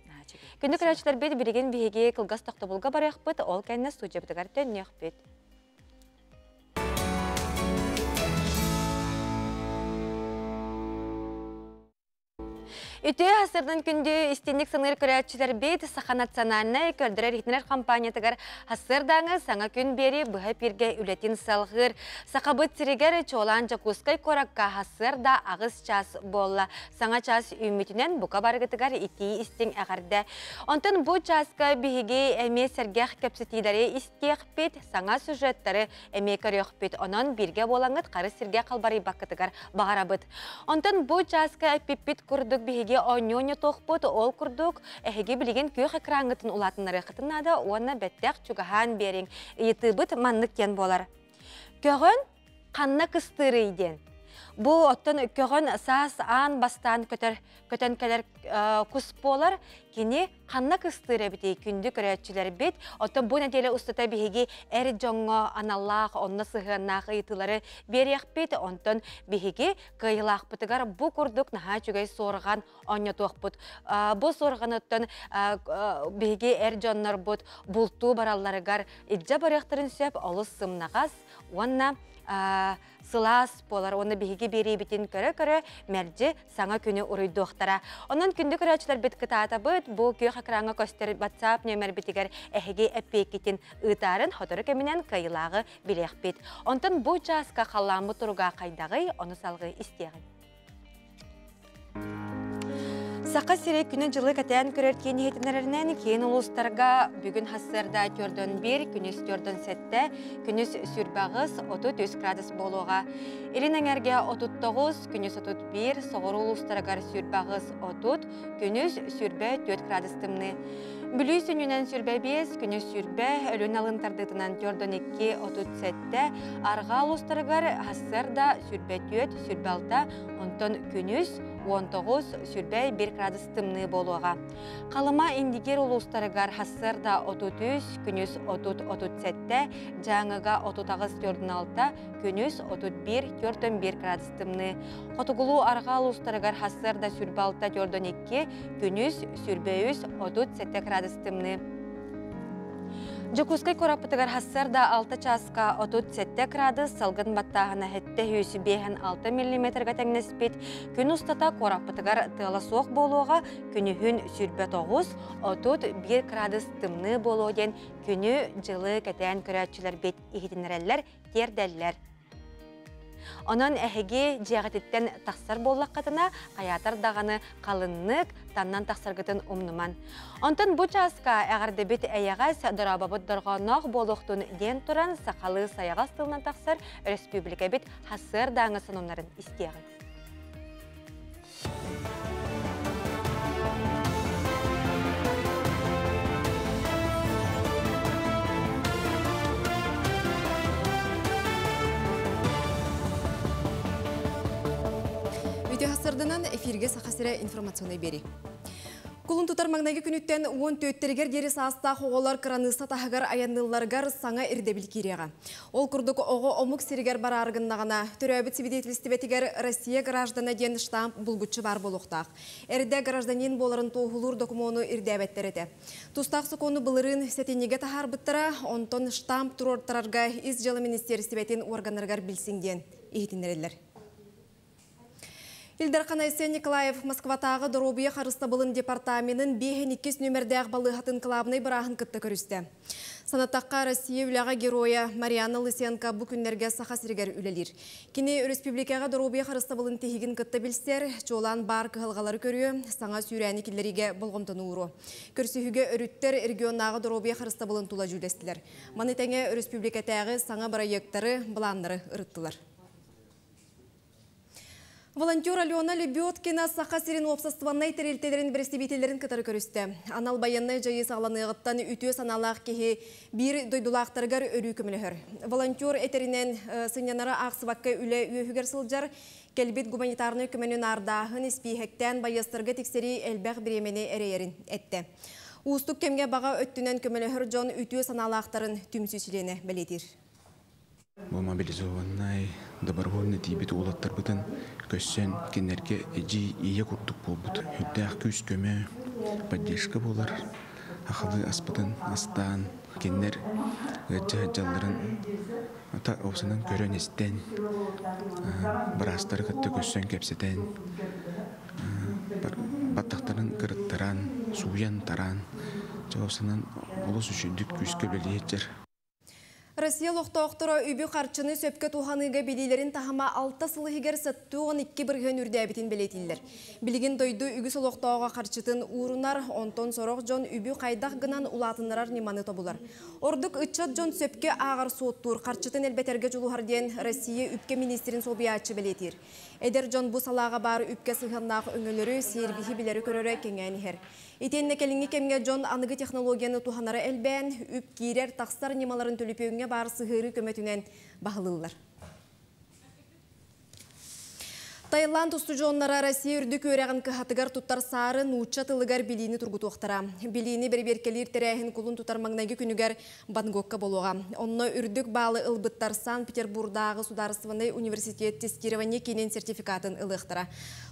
A: Күндү көрөөччүлэрбит, билигин биһиги кылгас тохтобулга барыахпыт, ол кэннэ студиябытыгар төннүөхпүт. Үтүө хасырдан күндү истинник саныыр көрөөччүлэрбит Саха национальнай көрдөрөр-иһитинэр компаниятыгар хасырдааҥы саҥа күн биэри быһа эпииргэ үлэтин салҕыыр. Сахабыт сиригэр чуолаан Дьокуускай куоракка хасырда 8 час буолла. Саҥа час үүммүтүнэн бука барыгытыгар итии истиҥ эҕэрдэ. Онтон бу чааска биһиги эмиэ сэргэх кэпсэтиилэри истиэхпит, саҥа сюжеттары эмиэ көрүөхпүт. Онон бииргэ буолаҥҥыт хары сиргэ халбарыйбаккытыгар баҕарабыт. Онтон бу чааска эппиппит курдук биһиги оонньуу ньотуохпут, ол курдук эһиги билигин күөх экраҥҥытын улаатыннарыаххытын наада уонна бэттэх чугаһаан биэриҥ. Ыйытыыбыт маннык диэн буолар. Көҕөн ханна кыстыырый диэн. Бу оттон көҕөн саас аан бастаан көтөр, көтөн кэлэр кус буолар. Кини ханна кыстыыр эбитий күндү көрөөччүлэрбит. Оттон бу нэдиэлэ устата биһиги эр дьоҥҥо аналлаах, онно сыһыаннаах ыйытыылары биэриэхпит. Онтон биһиги кыайыылаахпытыгар бу курдук наһаа үчүгэй суорҕан оонньотуохпут. Бу суорҕаныттан биһиги эр дьоннорбут бултуу баралларыгар илдьэ барыахтарын сөп олус сымнаҕас уонна сылаас буолар уонна биһиги биэриибитин көрө-көрө мэлдьи саҥа күнү уруйдуохтара. Онон күндү көрөөччүлэрбит кытаатабыт, бу күөх экраҥҥа көстөр WhatsApp нүөмэрбитигэр эһиги эппиэккитин ыытаарын сотору кэминэн кыайыылааҕы билиэхпит. Онтон бу чааска халлааммыт туруга хайдаҕый, ону салгыы истиэҕиҥ. Саха сирэ күнү-дьылы кэтээн көрөр киин иһитиннэрэринэн киин улуустарга бүгүн хассыарда 41, күнүс 47, күнүс 28, 33 градус буолуоҕа. Илин эҥэргэ 39, күнүс 31, соҕуруу улуустарыгар 28, 30, күнүс 24 градус тымныы. Бүлүү сүнньүнэн 25, күнүс 20, Өлүн алын тардыытынан 42, 37, арҕаа улуустарыгар хассыарда 24, 26, онтон күнүс 19, 21 градус тымныы буолуоҕа. Халыма Индигир улуустарыгар хассыарда 33, күнүс 30-37, Дьааҥыга 38-46, күнүс 31-41 градус тымныы. Хотугулуу арҕаа улуустарыгар хассыарда 26-42, күнүс 23-37 градус тымныы. Дьокуускай куораппытыгар хассыарда 6 чааска 37 градус, салгын баттааһына 756 миллиметрга тэҥнэспит. Күн устата куораппытыгар тыала суох буолуоҕа, күнүһүн 29, 31 градус тымныы буолуо диэн күнү-дьылы кэтээн көрөөччүлэрбит иһитиннэрэллэр, тиэрдэллэр. Онон эһиги дьиэҕититтэн тахсар буоллаххытына, хайаатар даҕаны халыннык, таннан тахсаргытын умнуман. Онтон бу чааска эҕэрдэбит эйэҕэс, дорообобут дорҕоонноох буолуохтун диэн туран сахалыы сайаҕас тылынан тахсар өрөспүүбүлүкэбит хассыардааҥы сонуннарын истиэҕиҥ.
B: Үтө хасырданан эфирге Саха сирэ информационный бери. Кулун тутар маҥнайгы күнүттэн 14-тэригэр диэри саастаах оҕолор кыраныысса таһыгар айанныылларыгар саҥа ирдэбил киириэҕэ. Ол курдук оҕо омук сиригэр бараары гыннаҕына, төрөөбүт сибидиэтилистибэтигэр Россия граждана диэн штамп булгуччу баар буолуохтаах. Эрдэ гражданин буоларын туоһулуур докумуону ирдээбэттэр этэ. Тустаах сокуону былырыын сэтинньигэ таһаарбыттара, онтон штамп туруортарарга Ис дьыала министиэристибэтин уорганнарыгар билсиҥ диэн иһитиннэрэллэр. Ил Дархан Айсен Николаев Москватааҕы доруобуйа харыстабылын департаменын 52 нүөмэрдээх балыыһатын кылаабынай бырааһын кытта көрүстэ. Санаттахха, Россия үлэҕэ геройа Марианна Лысенко бу күннэргэ Саха сиригэр үлэлиир. Кини өрөспүүбүлүкэҕэ доруобуйа харыстабылын тиһигин кытта билсэр, чуолаан баар кыһалҕалары көрүө, саҥа сүүрээни киллэриигэ болҕомтону ууруо. Көрсүһүүгэ өрүттэр регионнааҕы доруобуйа харыстабылын тула дьүүллэстилэр. Маны тэҥэ өрөспүүбүлүкэтээҕи саҥа бырайыактары, былааннары ырыттылар. Волонтер Алена Лебедкина Саха сирин уопсастыбаннай тэрилтэлэрин бэрэстэбиитэллэрин кытары көрүстэ. Анал байыаннай дьайыы саҕаланыаҕыттан үтүө санаалаах киһи биир дойдулаахтарыгар өрүү көмөлөһөр. Волонтер этэринэн, сынньанары аахсыбакка үлэ үөһүгэр сылдьар, кэлбит гуманитарнай көмөнү наардааһын, испииһэктээн байыастарга тиксэрии элбэх бириэмэни эрэйэрин эттэ. Уустук кэмҥэ баҕа өттүнэн көмөлөһөр дьон үтүө санаалаахтарын түмсүү чилиэнэ бэлиэтиир.
H: Бу мобилизованнай, добровольно тиийбит уолаттарбытын көрсөн, кинилэргэ эдьиий ийэ курдук буолбут. Үрдээх күүс-көмө, поддержка буолар. Сахалыы аспытын астаан, кинилэр ыалдьа сылдьалларын уопсанан көрөн-истэн, быраастары кытта көрсөн кэпсэтэн, баттахтарын кырыттаран, сууйан-тараан, уопсанан олус үчүгдүк күүскэ үлэлии сылдьар.
B: Россия олохтоохторо үбү-харчыны сөпкө туһаныыга билиилэрин таһыма 6 сыл иһигэр 72% үрдээбитин бэлиэтииллэр. Билигин дойду үгүс олохтооҕо харчытын уурунар, онтон сорох дьон үбү хайдах гынан улаатыннарар ньыманы тобулар. Ордук ыччат дьон сөпкө ааҕар суоттуур, харчытын элбэтэргэ дьулуһар диэн Россия үпкэ министрин солбуйааччы бэлиэтиир. Эдэр дьон бу салааҕа баар үпкэ сыһыаннаах өҥөлөрү, сервиһи билэри-көрөрө кэҥээн иһэр. Итиэннэ кэлиҥҥи кэмҥэ дьон аныгы технологияны туһанара элбээн, үп киирэр-тахсар ньымаларын төлөпүөҥҥэ баар сыһыарыы көмөтүнэн баһылыыллар. Таиланд устудьуоннара Россия үрдүк үөрэҕин кыһатыгар туттарсаары нуучча тылыгар билиини тургутуохтара. Билиини бэрэбиэркэлиир тэрээһин кулун тутар маҥнайгы күнүгэр Бангкокка буолуоҕа. Онно үрдүк баалы ылбыттар Санкт-Петербурдааҕы судаарыстыбаннай университет тестирование киинин сертификатын ылыахтара.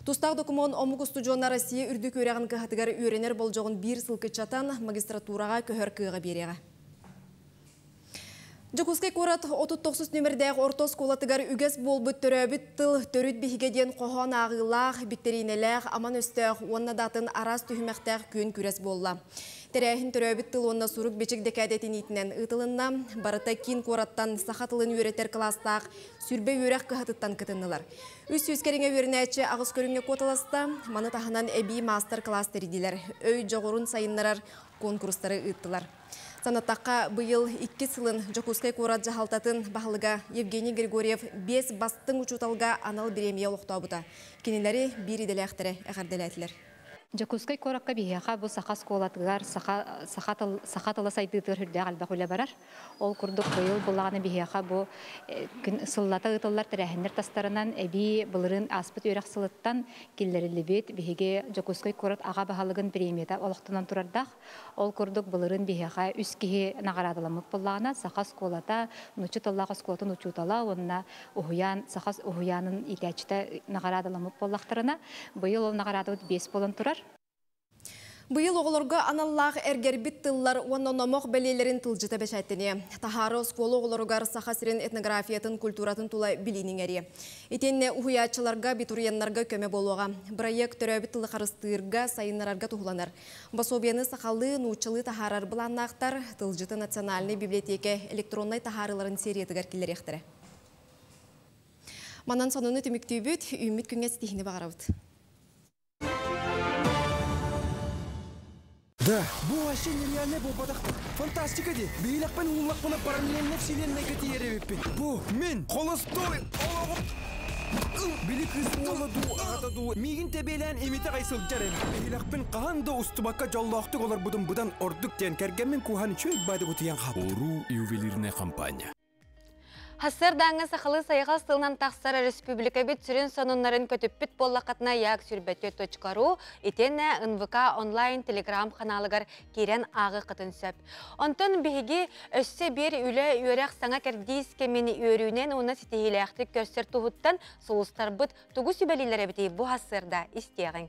B: Тустаах докумуон омук устудьуона Россия үрдүк үөрэҕин кыһатыгар үөрэнэр болдьоҕун биир сыл кыччатан, магистратураҕа көһөр кыаҕы биэриэҕэ. Дьокуускай куорат 39 нүөмэрдээх орто оскуолатыгар үгэс буолбут Төрөөбүт тыл, төрүт биһигэ диэн хоһоон ааҕыылаах, биктэриинэлээх, аман өстөөх уонна да атын араас түһүмэхтээх күөн күрэс буолла. Тэрээһин төрөөбүт тыл уонна сурук-бичик дэкээдэтин иитинэн ыытылынна. Барыта киин куораттан саха тылын үөрэтэр кылаастаах сүрбэ үөрэх кыһатыттан кытыннылар. 300 кэриҥэ үөрэнээччи аҕыс көрүҥҥэ куоталаста. Маны таһынан эбии маастар-кылаас тэрийдилэр. Өй дьоҕурун сайыннарар куонкурустары ыыттылар. Санаттахха, быйыл иккис сылын Дьокуускай куорат дьаһалтатын баһылыга Евгений Григорьев биэс бастыҥ учууталга анал бириэмийэ олохтообута. Кинилэри биир идэлээхтэрэ эҕэрдэлээтилэр.
I: Дьокуускай куоракка биһиэхэ бу саха оскуолатыгар саха, саха, тыл, саха тыла сайдыытыгар сүрдээх элбэх үлэ барар. Ол курдук быйыл былааны биһиэхэ бу күн сыллата ыытыллар тэрээһиннэр тастарынан эбии былырыын ааспыт үөрэх сылыттан киллэриллибит биһиги Дьокуускай куорат аҕа баһылыгын премията олохтонон турардаах. Ол курдук былырыын биһиэхэ үс киһи наҕараадаламмыт буоллаҕына, саха оскуолата, нуучча тыллаах оскуолатын учуутала уонна уһуйаан, саха уһуйаанын иитээччитэ наҕараадаламмыт буоллахтарына, быйыл ол наҕараадабыт биэс буолан турар.
B: Быйыл оҕолорго аналлаах эргэрбит тыллар уонна номох бэлиэлэрин тылдьыта бэчээттэниэ. Таһаары оскуола оҕолоругар Саха сирин этнографиятын, культуратын тула билиини иҥэриэ. Итиэннэ уһуйааччыларга, абитуриеннарга көмө буолуоҕа. Бырайыак төрөөбүт тылы харыстыырга, сайыннарарга туһуланар. Босуобуйаны сахалыы, нууччалыы таһаарар былааннаахтар, тылдьыты Национальнай библиотека электроннай таһаарыыларын сериятыгар киллэриэхтэрэ. Манан сонуну түмүктүүбүт, үүммүт күҥҥэ ситиһиини баҕарабыт.
J: Да, бу вообще нереальный буолбатах. Фантастика ди. Биһилэхпин ууллахпына параллельно вселеннайга тиийэр эбиппин. Бу мин холостой олоҕум. Били кыыс уола дуу, аҕата дуу миигин тэбиэлээн имитэ аҕай сылдьар эбит. Биһилэхпин хаһан да устубакка дьоллоохтук олорбутум быдан ордук диэн кэргэммин кууһан үчүгэй баады утуйан хаалбытым.
X: Уруу ювелирная компания.
A: Сарсыардааҥҥы сахалыы сайҕал сылынан тахсар республикабыт сүрүн сонуннарын көтүппүт буоллаххытына як.ру итиэннэ НВК онлайн телеграм-ханаалыгар киирэн ааҕыаххытын сөп. Онтон биһиги өссө биир үлэ үөрэх саҥа кэрдиис кэмин үөрүүнэн уонна ситиһиилээхтик көрсөр туһуттан сулустарбыт тугу сүбэлииллэр эбитий бу сарсыарда истиэҕиҥ.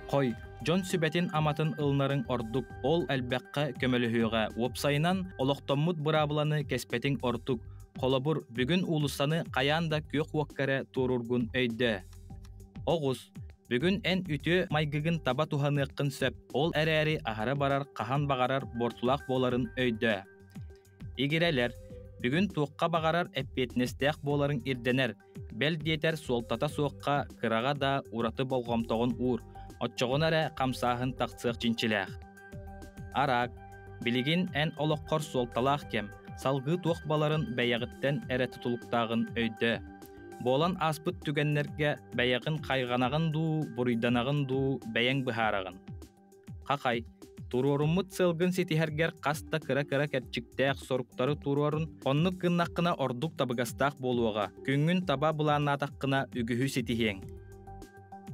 Y: Хой, дьон сүбэтин-аматын ылынарыҥ ордук, ол элбэххэ көмөлөһүөҕэ. Уопсайынан, олохтоммут быраабыланы кэспэтиҥ ордук. Холобур, бүгүн уулуссаны хайаан да күөх уокка эрэ туоруургун өйдөө. Оҕус, бүгүн эн үтүө майгыгын таба туһаныаххын сөп, ол эрээри аһара барар хаһан баҕарар буортулаах буоларын өйдөө. Игирэлэр, бүгүн туохха баҕарар эппиэтинэстээх буоларыҥ ирдэнэр, бэл диэтэр суолтата суохха кыраҕа да ураты болҕомтоҕун уур, оччоҕуна эрэ хамсааһын тахсыах чинчилээх. Араак, билигин эн олоххор суолталаах кэм, салгыы туох баларын бэйэҕиттэн эрэ тутулуктааҕын өйдөө. Буолан ааспыт түгэннэргэ бэйэҕин хайҕанаҕын дуу, буруйданаҕын дуу бэйэҥ быһаараҕын. Хахай, туруоруммут сыалгын ситиһэргэр хас да кыра-кыра кэрчиктээх соруктары туруорун, оннук гыннаххына ордук табыгастаах буолуоҕа, күҥҥүн таба былааннаатаххына үгүһү ситиһиэҥ.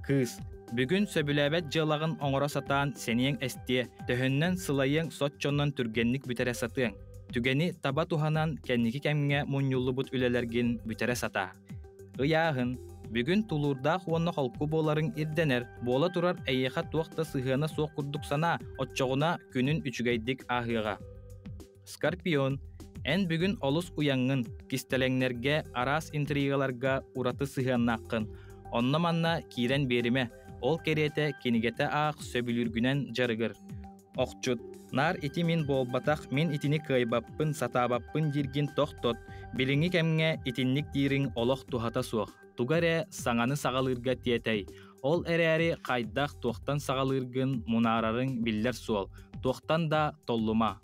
Y: Кыыс, бүгүн сөбүлээбэт дьыалаҕын оҥоро сатаан сэниэҥ эстиэ, төһөннөн сылайыаҥ соччонон түргэнник бүтэрэ сатыаҥ. Түгэни таба туһанан кэнники кэмҥэ мунньуллубут үлэлэргин бүтэрэ сатаа. Ыйааһын, бүгүн тулуурдаах уонна холку буоларыҥ ирдэнэр, буола турар эйиэхэ туох да сыһыана суох курдук санаа, оччоҕуна күнүн үчүгэйдик ааһыаҕа. Скорпион, эн бүгүн олус уйаҥҥын, кистэлэҥнэргэ, араас интригаларга ураты сыһыаннааххын. Онно-манна киирэн биэримэ, ол кэриэтэ кинигэтэ аах сөбүлүүргүнэн дьарыгыр. Охчут, наар ити мин буолбатах, мин итини кыайбаппын, сатаабаппын дииргин тохтот, билиҥҥи кэмҥэ итинник диириҥ олох туһата суох. Туга эрэ саҥаны саҕалыырга тиэтэй. Ол эрээри хайдах туохтан саҕалыыргын мунаарарыҥ биллэр суол, туохтан да толлума.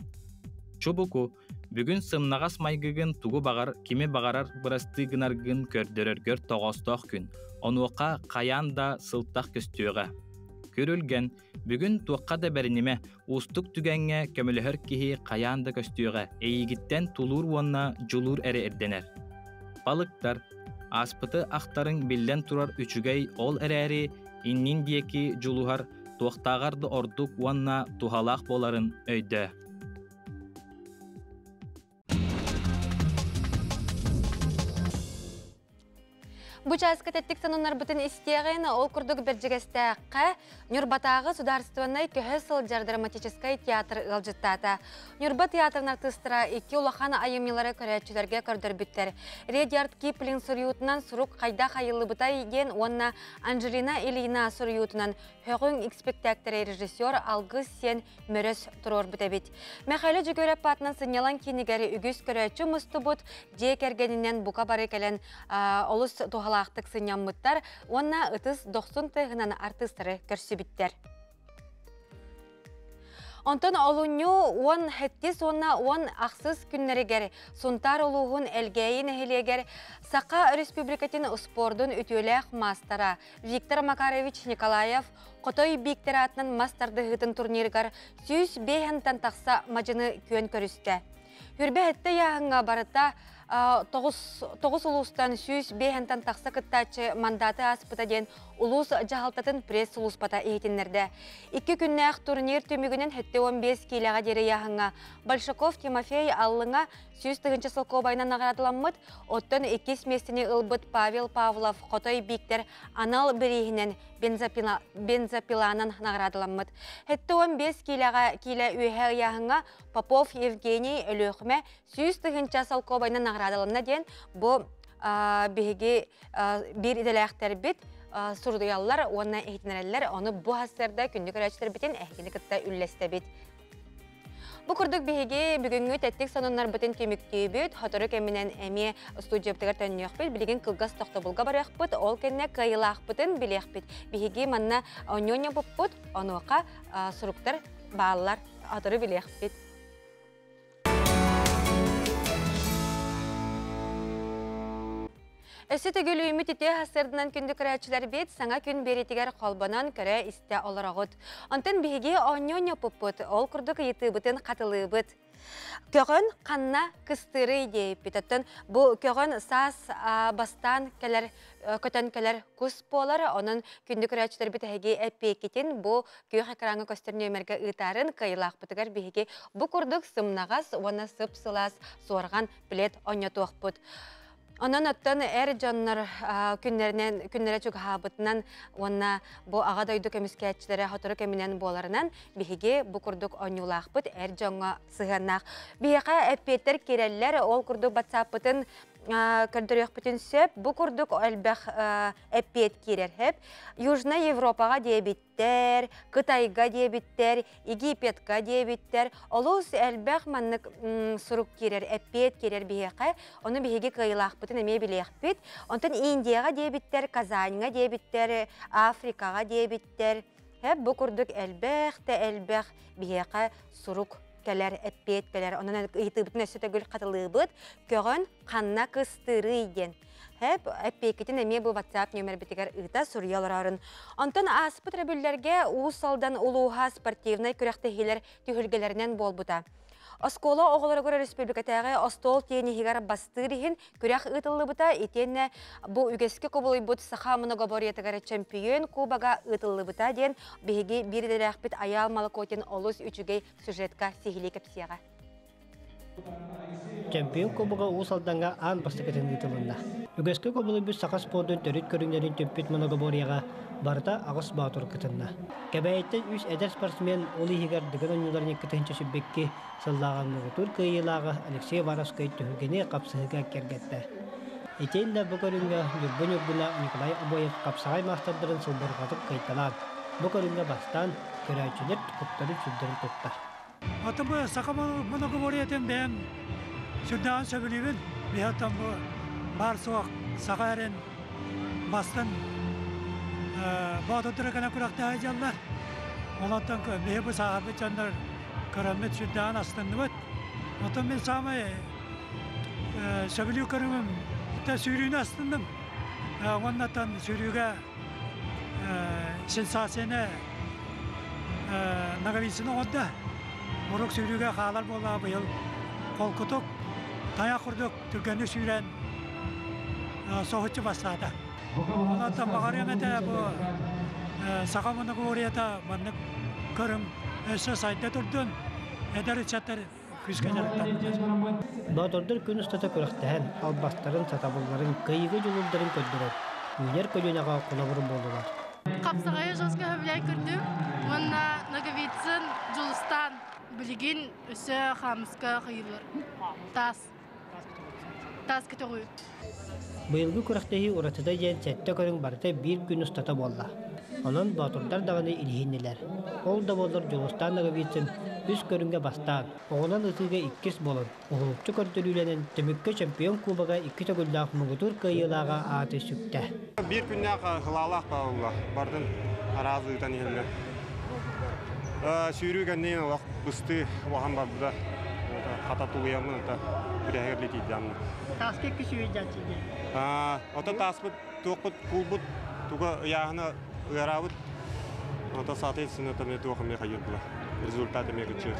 Y: Чубуку, бүгүн сымнаҕас майгыгын тугу баҕар, кими баҕарар бырастыы гынаргын көрдөрөргөр тоҕоостоох күн. Онуоха хайаан да сылтах көстүөҕэ. Күрүлгэн, бүгүн туохха да бэринимэ, уустук түгэҥҥэ көмөлөһөр киһи хайаан да көстүөҕэ, эйигиттэн тулуур уонна дьулуур эрэ ирдэнэр. Балыктар, ааспыты ахтарыҥ биллэн турар үчүгэй ол эрээри иннин диэки дьулуһар туохтааҕар да ордук уонна туһалаах буоларын өйдөө.
A: Бу чааска тэттик сонуннарбытын истиэҕин, ол курдук Бэрдьигэстээххэ Ньурбатааҕы судаарыстыбаннай көһө сылдьар драматическай театр ыалдьыттаата. Ньурба театрын артыыстара икки улахан айымньылары көрөөччүлэргэ көрдөрбүттэр. Редьярд Киплинг суруйуутунан сурук хайдах айыллыбытай диэн уонна Анжелина Ильина суруйуутунан Һөҕүҥ испиктээктэри режиссер Алгыс Сиэн мөрөс туруорбут эбит. Мэхээлэ Дьөгүөрэп аатынан сынньалаҥ киинигэр үгүс көрөөччү мустубут, дьиэ кэргэнинэн бука бары кэлэн олус туһалаахтык сынньаммыттар уонна ытыс дохсун тыаһынан артыыстары көрсүбүттэр. Онтон олунньу уон сэттис уонна уон ахсыс күннэригэр Сунтаар улууһун Элгээйи нэһилиэгэр Саха Өрөспүүбүлүкэтин успуордун үтүөлээх маастара Виктор Макарович Николаев Хотой Бииктэр аатынан мас тардыһыытын турнирыгар 105 тахса мадьыны күөн көрүстэ. Хүрбэ сэттэ ыйааһыҥҥа барыта 9 улуустан 105 тахса кыттааччы мандаты ааспыта диэн улуус дьаһалтатын пресс-сулууспата иһитиннэрдэ. Икки күннээх турнир түмүгүнэн 75 киилэҕэ диэри ыйааһыҥҥа Большаков Тимофей Аллыҥа 100 тыһыынча солкуобайынан наҕараадаламмыт, оттон иккис миэстэни ылбыт Павел Павлов Хотой Бииктэр анал бирииһинэн бензопиланан наҕараадаламмыт. 75 киилэҕэ киилэ үөһэ ыйааһыҥҥа Попов Евгений Өлүөхүмэ 100 тыһыынча солкуобайынан наҕараадаланна диэн бу биһиги биир идэлээхтэрбит суруйаллар уонна иһитинэрэллэр. Ону бу сарсыарда күндү көрөөччүлэрбитин эһигини кытта үллэстэбит. Бу курдук биһиги бүгүҥҥү тэттик сонуннарбытын түмүктүүбүт. Сотору кэминэн эмиэ студиябытыгар төннүөхпүт. Билигин кылгас тохтобулга барыахпыт. Ол кэннэ кыайыылаахпытын билиэхпит. Биһиги манна оонньуонньоппуппут. Онуоха суруктар бааллар. Сотору билиэхпит. Өссө төгүл үүммүт үтүө сарсыарданан күндү көрөөччүлэрбит саҥа күн биэриитигэр холбонон көрө-истэ олороҕут. Онтон биһиги оонньуу-оонньоппуппут, ол курдук ыйытыыбытын хатылыыбыт. Көҕөн ханна кыстыырый диэбиппит. Оттон бу көҕөн саас бастаан кэлэр, көтөн кэлэр кус буолар. Онон күндү көрөөччүлэрбит эһиги эппиэккитин бу күөх экраҥҥа көстөр нүөмэргэ ыытаарын кыайыылаахпытыгар биһиги бу курдук сымнаҕас уонна сып-сылаас суорҕан плед оонньотуохпут. Онон оттон эр дьоннор күннэринэн күннэрэ чугаһаабытынан уонна бу аҕа дойду көмүскээччилэрэ сотору кэминэн буоларынан биһиги бу курдук оонньуулаахпыт эр дьоҥҥо сыһыаннаах. Биһиэхэ эппиэттэр киирэллэр, ол курдук батсааппытын Көрдөрүөхпүтүн сөп. Бу курдук элбэх эппиэт киирэр хэп. Южная Европаҕа диэбиттэр, Кытайга диэбиттэр, Египетка диэбиттэр. Олус элбэх маннык сурук киирэр, эппиэт киирэр биһиэхэ. Ону биһиги кыайыылаахпытын эмиэ билиэхпит. Онтон Индияҕа диэбиттэр, Казаньҥа диэбиттэр, Африкаҕа диэбиттэр. Хэп бу курдук элбэх да элбэх биһиэхэ сурук кэлэр, эппиэт кэлэр. Онон ыйытыыбытын өссө төгүл хатылыыбыт. Көҕөн ханна кыстыырый диэн. Хэп эппиэккитин эмиэ бу WhatsApp нүөмэрбитигэр ыыта суруйа олорорун. Онтон ааспыт өрөбүллэргэ Уус Алдан улууһа спортивнай күрэхтэһиилэр түһүлгэлэринэн буолбута. Оскуола оҕолоругар өрөспүүбүлүкэтээҕи остуол тиэниһигэр бастыыр иһин күрэх ыытыллыбыта итиэннэ бу үгэскэ кубулуйбут саха многоборьетыгар чөмпүйүөн кубога ыытыллыбыта диэн биһиги биир идэлээхпит Айаал Малакотин олус үчүгэй сюжетка сиһилии кэпсиэҕэ.
N: Чемпион кубога Уус Алдаҥҥа аан бастакытын ыытылынна. Үгэскэ кубулуйбут саха спордун төрүт көрүҥнэрин түмпүт многоборьеҕа барыта аҕыс боотур кытынна. Кэбээйиттэн үс эдэр спортсмен, ол иһигэр Дыгын оонньууларын 2022 сыллааҕы муҥутуур кыайыылааҕа Алексей Уваровскай түһүлгэни хапсыһыыга киэргэттэ. Итиэннэ бу көрүҥҥэ Ньургу Ньургуна Николай Обоев хапсаҕай маастардарын сылбырҕатык кыайталаан, бу көрүҥҥэ бастаан көрөөччүлэр куттарын-сүрдэрин тутта.
K: Атын бу саха многоборьетын бэйэм сүрдээҕин сөбүлүүбүн. Биһиэттэн бу баар суох саха эрин бастан боотурдара кэлэн күрэхтэһэ дьаллар. Олортон биһи бу сааһырбыт дьоннор көрөммүт сүрдээҕин астынныбыт. Оттон мин саамай сөбүлүү көрүҥүм сүүрүүнү астынным. Уоннаттан сүүрүүгэ сенсацияны Ноговицын оҥордо. Урук сүүрүүгэ хаалар буоллаҕа быйыл холкутук, тайах курдук түргэнник сүүрэн соһуччу бастаата. Онон баҕарыам этэ бу саха моногорията маннык көрүҥ өссө сайда турдун, эдэр ыччаттар күүскэ дьарыктаннылар.
N: Боотурдар күн устата күрэхтэһэн, албастарын, сатабылларын, кыайыыга дьулуурдарын көрдөрөн, үүнэр көлүөнэҕэ холобур буоллулар.
P: Хапсаҕайы жестко сөбүлээн көрдүм уонна Ноговицын Дьулустаан билигин өссө хаамыска хайыылар. Таас. Таас көтөҕүү.
N: Быйылгы күрэхтэһии уратыта диэн сэттэ көрүҥ барыта биир күн устата буолла. Онон боотурдар даҕаны илиһиннилэр. Ол да буоллар Дьулустаан Ноговицын үс көрүҥҥэ бастаан, оҕунан ытыыга иккис буолан, уһулуччу көрдөрүүлэнэн түмүккэ чемпион кубога икки төгүллээх муҥутуур кыайыылааҕа ааты сүктэ.
L: Биир күннээх хылаалаах баалла бардын араас ыытан иһэллэр. Сүүрүү кэнниин олох быстыы улахан барбыта. Хата тулуйаммын ата бүтэһигэр литийдаммын.
N: Тааска икки сүүрдээччи диэн.
L: Ото тааспыт туохпут куулбут туга ыйааһына ыараабыт. Ото соответственно там туох эмиэ хайыр була. Результат эмиэ кыччыыр.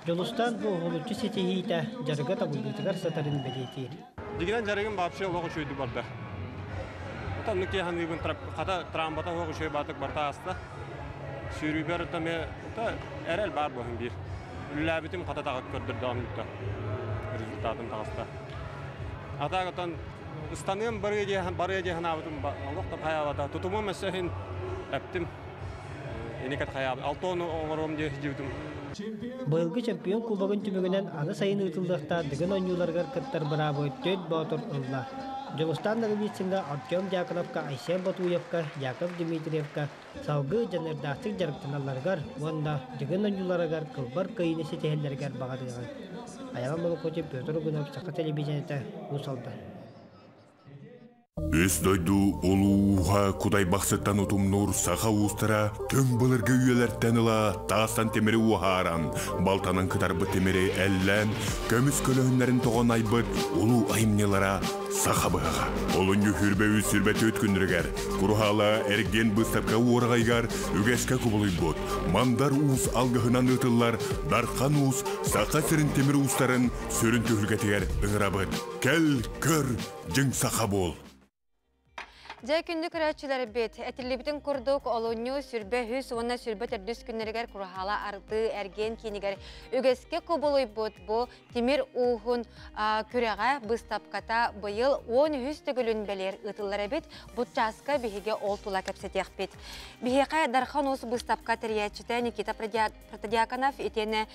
N: Дьулустаан бу уһулуччу ситиһиитэ дьарыга табыллыытыгар сытарын бэлиэтиир.
L: Дигинэн дьарыгым вообще олох үчүгэйдик барда. Оннук киһи хата трамбата суох үчүгэй баатык барта ааста. Сүүрүүбэр эмиэ эрэл баар буолан биир. Үлэлээбитим хата таҕыт көрдөрдөҕүм да результатым таҕыста. Атаак отон ыстаныам барыа диэн барыа диэн санаабытым олох да хайаабата. Тутумум өссө иһин эптим. Иникет хайаабыт. Алтону оҥоруом диye сидибитим.
N: Быйылгы чемпион кубогын түмүгүнэн аны сайын ыытыллыахтаах Дыгын оонньууларыгар кыттар быраабы түөрт боотур ылла. Дьулустаан Ноговицыҥҥа, Артем Дьяконовка, Айсен Ботуевка, Яков Дмитриевка салгыы дьаныардаахтык дьарыктаналларыгар уонна Дыгын оонньууларыгар кылбар кыайыыны ситиһэллэригэр баҕарыаҕыҥ. Айаҕа Молокотин, Петр Угунов, Саха телевидениетэ, Уус Алдан.
M: Үс дойду улууһа Кудайбахсыттан утумнуур саха уустара түҥ былыргы үйэлэртэн ыла таастан тимири уһааран, балтанан кытарбыт тимири эллээн, көмүс көлөһүннэрин тоҕон айбыт улуу айымньылара саха быһаҕа. Олунньу хүрбэ үс сүрбэ түөрт күннэригэр Куруһаала эргиэн быыстапка уораҕайыгар үгэскэ кубулуйбут Мандар Уус алгыһынан ыытыллар Дархан Уус Саха сирин тимир уустарын сүрүн түһүлгэтигэр ыҥырабыт. Кэл, көр, дьиҥ саха буол!
A: Дьэ күндү көрөөччүлэрбит, этиллибитин курдук олунньу сүрбэ үһүс уонна сүрбэ төрдүс күннэригэр Кураһаала артыы эргиэн киинигэр үгэскэ кубулуйбут бу тимир ууһун күрэҕэ быыстапката быйыл 13 төгүлүн бэлиэр ыытыллар эбит. Бу чааска биһиги ол тула кэпсэтиэхпит. Биһиэхэ Дархан Уус быыстапка тэрийээччитэ Никита Протодьяконов итиэннэ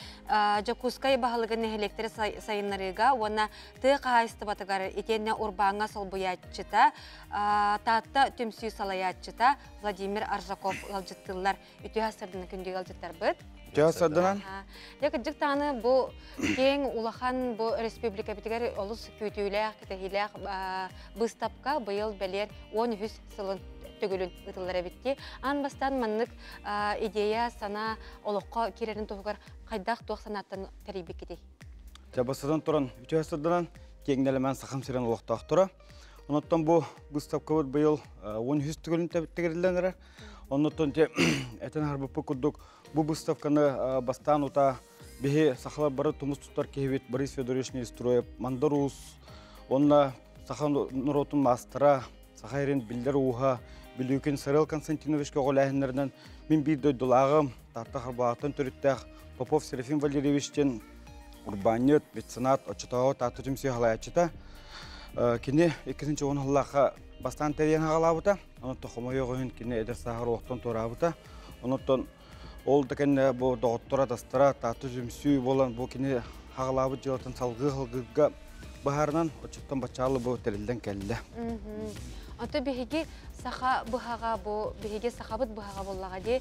A: Дьокуускай баһылыгын нэһилиэктэри сайыннарыыга уонна тыа хаһаайыстыбатыгар итиэннэ урбааҥҥа солбуйааччыта Таатта түмсүү салайааччыта Владимир Аржаков ыалдьыттыыллар. Үтүө сарсыарданы күндү ыалдьыттарбыт.
O: Үтүө сарсыарданан.
A: Дьэ кырдьык даҕаны бу киэҥ улахан бу республикабытыгар олус күүтүүлээх, кэтэһиилээх быыстапка быйыл бэлиэр 13 сылын төгүлүн ыытыллар эбит дии. Аан бастаан маннык идея, санаа олоххо киирэрин туһугар хайдах туох санааттан тэрийбиккитий?
O: Дьэ бастатан туран үтүө сырданан киэҥ нэлэмэн Сахам сирин олохтоохторо. Онуттан бу быыстапкабыт быйыл 13 төгүлүн тигэриллэн эрэр. Оннуттан те этэн харбыппыт курдук бу выставканы бастаан ута биһи сахалар бары тумус туттар киһибит Борис Федорович Неустроев, Мандар Уус, уонна саха норуотун маастара, саха ирин биллэр ууһа Бүлүүкүн Сарел Константинович көҕүлээһиннэринэн мин биир дойдулааҕым, Таатта Харбалаахтан төрүттээх Попов Серафим Валерьевич диэн урбаанньыт, меценат, оччотооҕу Таатта түмсүү салайааччыта. Кини иккисинчи уон сыллаахха бастаан тэрийэн аҕалаабыта. Онон хомойуох иһин кини эдэр сааһар олохтон туораабыта. Онон ол да кэннэ бу доҕотторо, атастара Таатта түмсүү буолан бу кини хаҕалаабыт дьыалатын салгыы салгыырга быһаарынан оччоттон баччаалы бу тэриллэн кэллэ.
A: Ото биһиги саха быһаҕа бу биһиги сахабыт быһаҕа буоллаҕа дии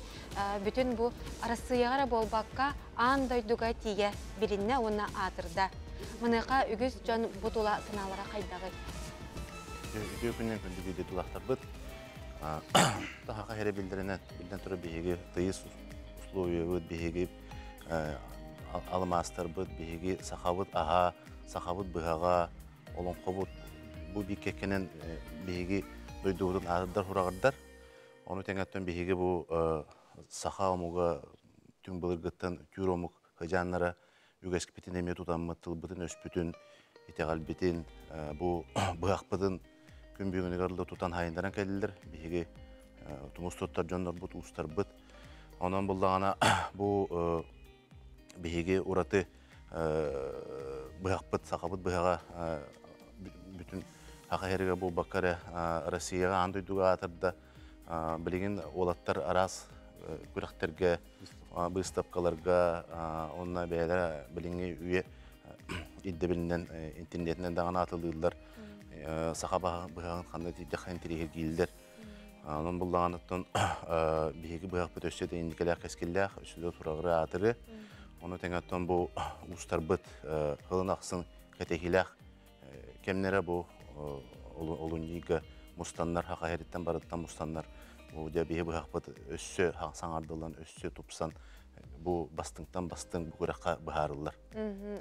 A: бүтүн бу Арассыыйаҕа эрэ буолбакка аан дойдуга тиийэ билиннэ уонна аатырда. Маныаха үгүс дьон бу тула санаалара хайдаҕый?
Q: Үтүө күнүн күндү биирдэ тулахтарбыт. Таһаха эрэ биллэринэн, биллэн турар биһиги тыйыс условиябыт, биһиги алмаастарбыт, биһиги сахабыт аһа, сахабыт быһаҕа, олоҥхобут бу биир биһиги дойдубутун аатырдар хураҕырдар. Ону тэҥэттэн биһиги бу саха омуга түҥ былыргыттан түүр омук хыдьааннара үгэскипитин эмиэ тутаммыт, тылбытын, өспүтүн, итэҕэлбитин, бу быһахпытын күн бүгүнүгэр да тутан хайындаран кэллилэр. Биһиги тумус туттар дьоннорбут, уустарбыт. Онон буллаҕына бу биһиги ураты быһахпыт, сахабыт быһаҕа бүтүн саха сиригэр буолбакка эрэ Россияҕа аан дойдуга аатырда. Билигин уолаттар араас күрэхтэргэ, быыстапкаларга уонна бэйэлэрэ билиҥҥи үйэ ирдэбилинэн интернетинэн даҕаны атылыыллар. Саха быһаҕын ханна тиийдэххэ интэриэһиргииллэр. Онон буллаҕаныттан биһиги быһахпыт өссө да инникилээх кэскиллээх, өссө да тураҕыры аатыры. Ону тэҥэттэн бу уустарбыт сылын ахсын кэтэһиилээх кэмнэрэ бу олунньуга мустаннар, хаха иһиттэн барыттан мустаннар бу дьэ биһи быһахпыт өссө саҥардыллан, өссө тупсан бу бастыҥтан бастыҥ бу күрэххэ быһаарыллар.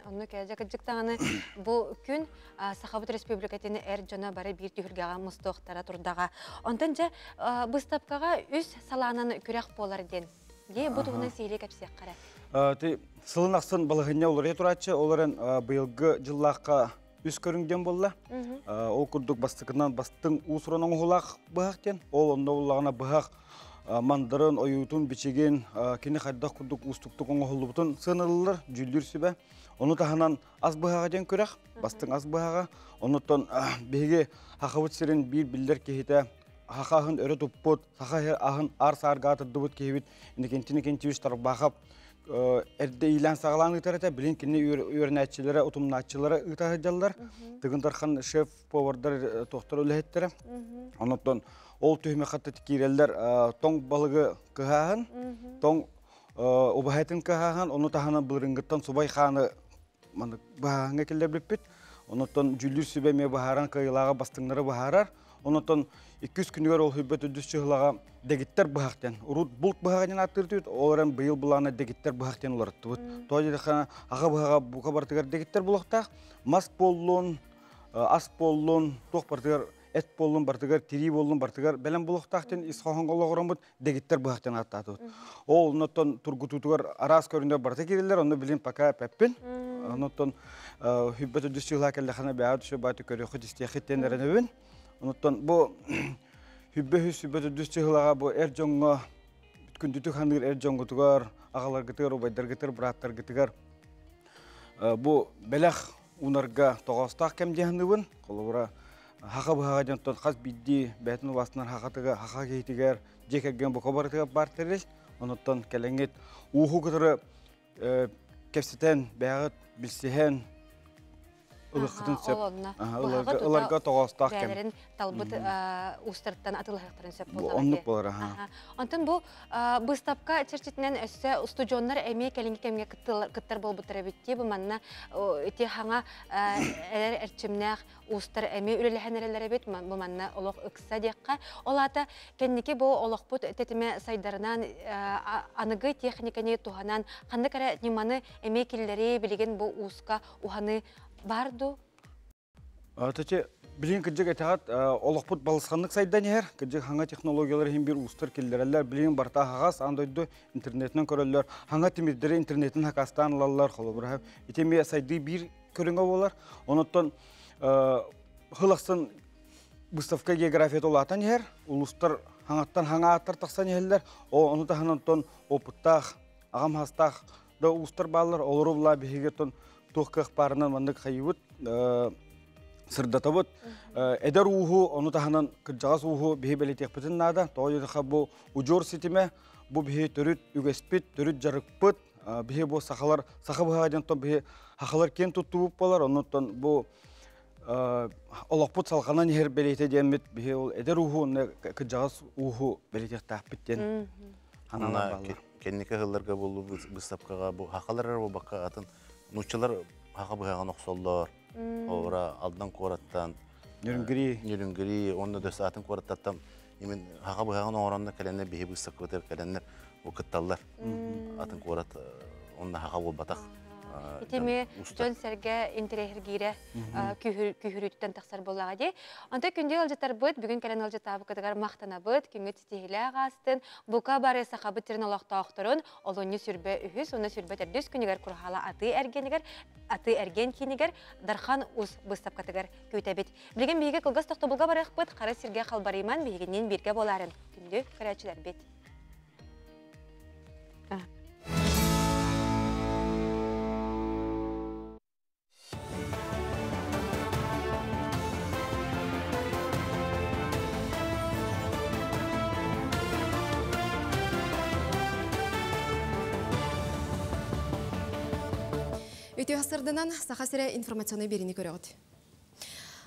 A: Онно кээдьэ кырдьык даҕаны бу күн Сахабыт Республикатын эр дьоно бары биир түһүлгэҕэ мустуохтара турдаҕа. Онтон дьэ быыстапкаҕа үс салаанан күрэх буолар диэн. Дии бу туһунан сиһилии кэпсиэххэ эрэ.
O: Ти сылын ахсын балаһынньа уларыйа турааччы, ол эрэн быйылгы дьыллаахха үс көрүҥ диэн буолла. Ол курдук бастакынан бастыҥ уус-уран оҥоһуулаах быһах диэн. Ол онно буллаҕына быһах мандарын, ойуутун, бичигин, кини хайдах курдук уустуктук оҥоһуллубутун сыаналыыллар, дьүүллүүр сүбэ. Ону таһынан ас быһаҕа диэн күрэх, бастыҥ ас быһаҕа. Онуттан биһиги Хахабыт сирин биир биллэр киһитэ саха аһын өрө туппут, саха аһын аар-саарга аатырдыбыт киһибит Иннокентий Иннокентьевич Тарбахов эрдэ иилээн саҕалаан ыытар этэ. Билин кини үөрэнээччилэрэ, утумнааччылара ыыта сылдьаллар. Тыгын Дархан шеф-повардар туохтар үлэһиттэрэ. Онон ол түһүмэххэ киирэллэр тоҥ балыгы кыһааһын, тоҥ убаһатын кыһааһын, ону таһынан былырыҥҥыттан субай хааны маннык быһааһыҥҥа киллэрбиппит. Онуттан дьүүллүүр сүбэ эмиэ быһааран кыайыылааҕы бастыҥнары быһаарар. Онуттан иккис күнүгэр ол хүббэт үрдүс чыһылаҕа дэгиттэр быһах диэн. Урут булт быһаҕа диэн ааттыыр ол эрэн быйыл былаана дэгиттэр быһах диэн уларыттыбыт. Тоҕо диэтэххэ аҕа быһаҕа бука барытыгар дэгиттэр булуохтаах. Мас буоллун, ас буоллун, туох барытыгар эт буоллун барытыгар, тирии буоллун барытыгар бэлэм буолуохтаах диэн ис хоһооҥҥо олоҕураммыт дэгиттэр быһах диэн ааттаатыбыт. Ол оннуттан тургутуутугар араас көрүҥнэр барыта киирэллэр, онно билин пока эппэппин. Оннуттан хүббэт үрдүс чыылаа кэллэххинэ бэйэҕэ түсө бааты көрүөххүт истиэххит диэн эрэнэбин. Онуттан бу Хүббе хүс сүбэ төдүс чыһылаға бу эр дьоҥҥо күндүтүк ханыыр эр дьоҥҥутугар, аҕаларгытыгар, убайдаргытыгар, бырааттаргытыгар бу бэлэх уунарга тоҕоостоох кэм диэхныбын. Холобура, хаха быһаҕа дьонтон хас биирдии бэйэтин убастынан хахатыга, хаха киһитигэр, дьиэ кэргэн бука барытыгар бар тэрил. Онуттан кэлэҥҥит ууһу кытары кэпсэтэн, бэйэҕит билсиһэн, ылыххытын сөп. Ыларга тоҕоостоох кэм.
A: Бэйэлэрин талбыт уустарыттан атылаһыахтарын сөп буоллаҕа.
O: Оннук болар, аха.
A: Онтон бу быыстапка чэрчитинэн өссө устудьуоннар эмиэ кэлиҥҥи кэмҥэ кыттар буолбуттар эбит дии. Бу манна ити хаҥа эрэр эрчимнээх уустар эмиэ үлэлэһэн эрэллэр эбит. Бу манна олох ыкса диэххэ. Ол аата кэнники бу олохпут тэтимэ сайдарынан аныгы техниканы туһанан ханнык эрэ ньыманы эмиэ киллэрии билигин бу ууска уһаныы бар дуу?
O: Төте билигин кырдьык этэҕит олохпут балысханнык сайдан иһэр. Кырдьык хаҥа технологиялар иһин биир уустар киллэрэллэр. Билигин барыта аһаҕас, аан дойду интернетинэн көрөллөр. Хаҥа тимирдэри интернетин хакастаан ылаллар. Холобура, ити эмиэ сайдыы биир көрүҥэ буолар. Онуттан хыл ахсын выставка географията улаатан иһэр. Улуустар хаҥаттан хаҥа ааттар тахсан иһэллэр. Ону таһынан онтон опыттаах, аҕам хастаах да уустар бааллар. Олору була биһиги оттон туох кыах баарынан маннык хайыбыт сырдатабыт. Эдэр ууһу, ону таһынан кырдьаҕас ууһу биһи бэлитиэхпитин наада. Тоҕо диэтэххэ бу удьуор ситимэ, бу биһи төрүт үгэспит, төрүт дьарыкпыт. Биһи бу сахалар, саха быһаҕа диэн биһи хахалар киэн туттубут буолар. Оннуттан бу олохпут салҕанан иһэр бэлиэтэ диэммит биһи ол эдэр ууһу уонна кырдьаҕас ууһу бэлитиэхтээхпит диэн аналар бааллар.
Q: Кэнники ыһылларга буоллу быыстапкаҕа бу хахалар эрэ буолбакка атын нууччалар хаха быһаҕын охсоллор. Ора Алдан куораттан
O: Нюрнгри
Q: Нюрнгри уонна да атын куораттартан именно хаха быһаҕын оҥороннор кэлэннэр биһи быыстапкабытыгар кэлэннэр бу кытталлар. Атын куорат онно хаха буолбатах.
A: Итими дьон-сэргэ интэриэһиргиирэ күүһүрүүтүттэн тахсар буоллаҕа дии. Онтон күндү ыалдьыттарбыт бүгүн кэлэн ыалдьыттаабыккытыгар махтанабыт, күҥҥүт ситиһиилээх аастын, бука бары Сахабыт сирин олохтоохторун олунньу сүрбэ үһүс уонна сүрбэ төрдүс күнүгэр Курхала атыы эргиэнигэр атыы эргиэн киинигэр Дархан Ус быыстапкатыгар күүтэбит. Билигин биһиги кылгас тохтобулга барыахпыт, хара сиргэ халбарыйман биһигинниин бииргэ буолаарын күндү көрөөччүлэрбит.
B: Үтүө сырдынан Саха сирэ информационный биэриини көрөҕүт.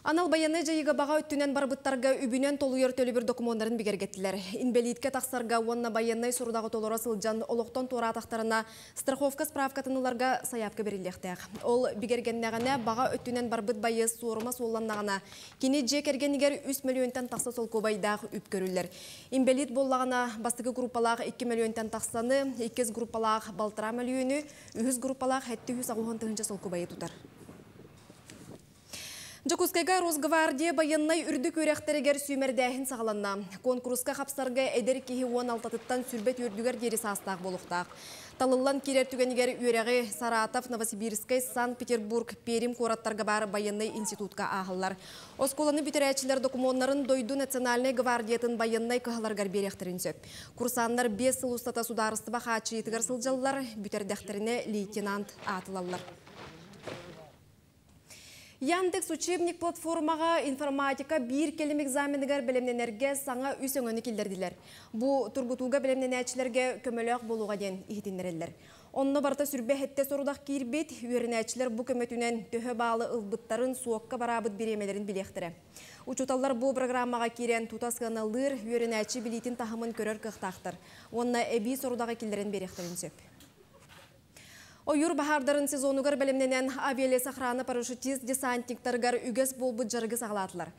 B: Анал байыаннай дьайыыга баҕа өттүнэн барбыттарга үбүнэн толуйар төлөбүр докумуоннарын бигэргэттилэр. Инбэлииткэ тахсарга уонна байыаннай сорудаҕы толоро сылдьан олохтон туораатахтарына страховка справкатын ыларга сайаапка бэриллиэхтээх. Ол бигэргэннэҕинэ баҕа өттүнэн барбыт байыас суорума суолланнаҕына, кини дьиэ кэргэнигэр 3 мөлүйүөнтэн тахса солкуобайдаах үп көрүллэр. Инбэлиит буоллаҕына бастакы группалаах 2 мөлүйүөнтэн тахсаны, иккис группалаах балтараа мөлүйүөнү, үһүс группалаах 780 тыһыынча солкуобайы тутар. Дьокуускайга Росгвардия байыаннай үрдүк үөрэхтэригэр сүүмэрдээһин саҕаланна. Куонкуруска хапсарга эдэр киһи уон алтатыттан сүрбэт үөрдүгэр диэри саастаах буолуохтаах. Талыллан киирэр түгэнигэр үөрэҕи Саратов, Новосибирскай, Санкт-Петербург, Пермь куораттарга баар байыаннай институтка ааһаллар. Оскуоланы бүтэрээччилэр докумуоннарын дойду национальнай гвардиятын байыаннай кыһаларыгар биэриэхтэрин сөп. Курсаннар 5 сыл устата судаарыстыба хааччыйыытыгар сылдьаллар, бүтэрдэхтэринэ лейтенант аатылаллар. Яндекс учебник платформаҕа информатика биир кэлим экзаменыгар бэлэмнэнэргэ саҥа үс өҥөнү киллэрдилэр. Бу тургутууга бэлэмнэнээччилэргэ көмөлөөх буолуоҕа диэн иһитиннэрэллэр. Онно барыта сүрбэ сэттэ сорудах киирбит, үөрэнээччилэр бу көмөтүнэн төһө баалы ылбыттарын, суокка бараабыт бириэмэлэрин билиэхтэрэ. Учууталлар бу программаҕа киирэн тута сыаналыыр, үөрэнээччи билиитин таһымын көрөр кыахтаахтар. Уонна эбии сорудаҕы киллэрэн биэриэхтэрин сөп. Ойуур баһаардарын сезонугар бэлэмнэнэн авиалесохрана парашютист десантниктарыгар үгэс буолбут дьарыгы саҕалаатылар.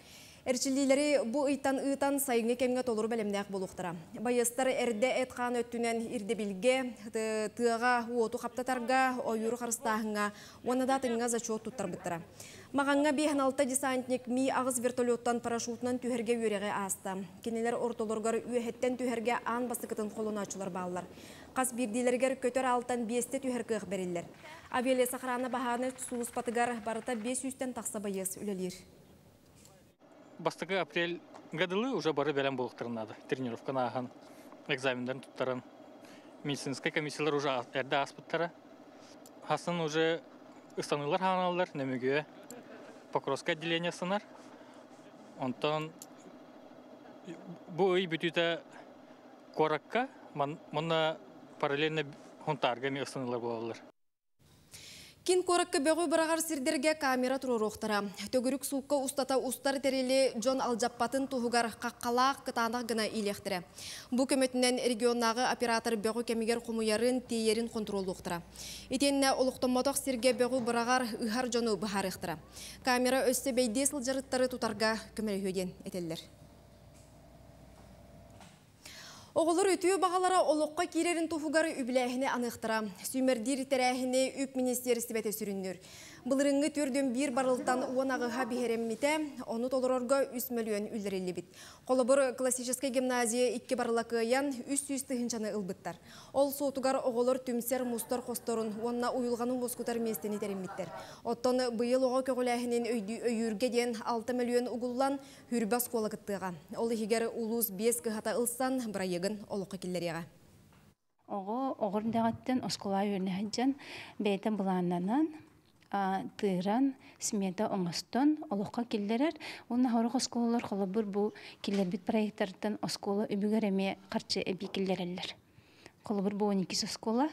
B: Эрчиллиилэри бу ыйтан ыытан сайыҥҥы кэмҥэ толору бэлэмнээх буолуохтара. Байыастар эрдэ эт-хаан өттүнэн ирдэбилгэ, тыаҕа уоту хаптатарга, ойууру харыстааһыҥҥа уонна да атыҥҥа зачет туттарбыттара. Маҕаҥҥа 56 десантник Ми-8 вертолеттан парашютунан түһэргэ үөрэҕи ааста. Кинилэр ортолоругар үөһэттэн түһэргэ аан бастакытын холонооччулар бааллар. Хас биирдиилэригэр көтөр аалтан биэстэ түһэр кыах бэриллэр. Авиалесохрана баһааны сулууспатыгар барыта 500-тэн тахса байыас үлэлиир.
F: Бастакы апрель дылы уже бары бэлэм буолуохтарын наада. Тренировканы ааһан, экзамендарын туттаран, медицинскай комиссиялар уже эрдэ ааспыттара. Хасын уже ыстаныылар хаалаллар, Нөмүгүө Покровское отделение сынар. Онтон бу ый бүтүүтэ куоракка, манна параллельно Хунтаарга эмиэ ыстаныылар буолаллар.
B: Кин куоракка бөҕү быраҕар сирдэргэ камера туруоруохтара. Төгүрүк суукка устата устар тэрили дьон алдьаппатын туһугар хаххалаах кытаанах гына иилиэхтэрэ. Бу көмөтүнэн регионнааҕы оператор бөҕү кэмигэр хомуйарын, тиэйэрин хонтуруоллуохтара. Итиэннэ олохтоммотох сиргэ бөҕү быраҕар, ыһар дьону быһаарыахтара. Камера өссө бэйдиэ сылдьар ыттары тутарга көмөлөһүө диэн этэллэр. Оҕолор үтүө баҕалара олоххо киирэрин туһугар үбүлээһини аныахтара. Сүүмэрдиир тэрээһини үп министиэристибэтэ сүрүннүүр. Былырыыҥҥы 4,1 барылтан 18-а биһирэммитэ, ону толорорго 3 мөлүйүөн үллэриллибит. Холобур, классическай гимназия 2 барыла кыайан, 300 тыһыынчаны ылбыттар. Ол суотугар оҕолор түмсэр мустар хосторун уонна уйулҕаны уоскутар миэстэни тэриммиттэр. Оттон быйыл оҕо көҕүлээһинин өйүүргэ диэн 6 мөлүйүөн угуллан, Хүрбэ оскуола кыттыаҕа. Ол иһигэр улуус биэс кыһата ылсан, бырайыагын олоххо киллэриэҕэ.
R: Оҕо оҕор дэҕэттэн оскуола үөрэнэ сылдьан бэйэтэ былааннанан, тыыран, смета оҥостон олоххо киллэрэр. Уонна сорох оскуолалар холобур бу киллэрбит проектарыттан оскуола үбүгэр эмиэ харчы эбии киллэрэллэр. Холобур бу 12 оскуола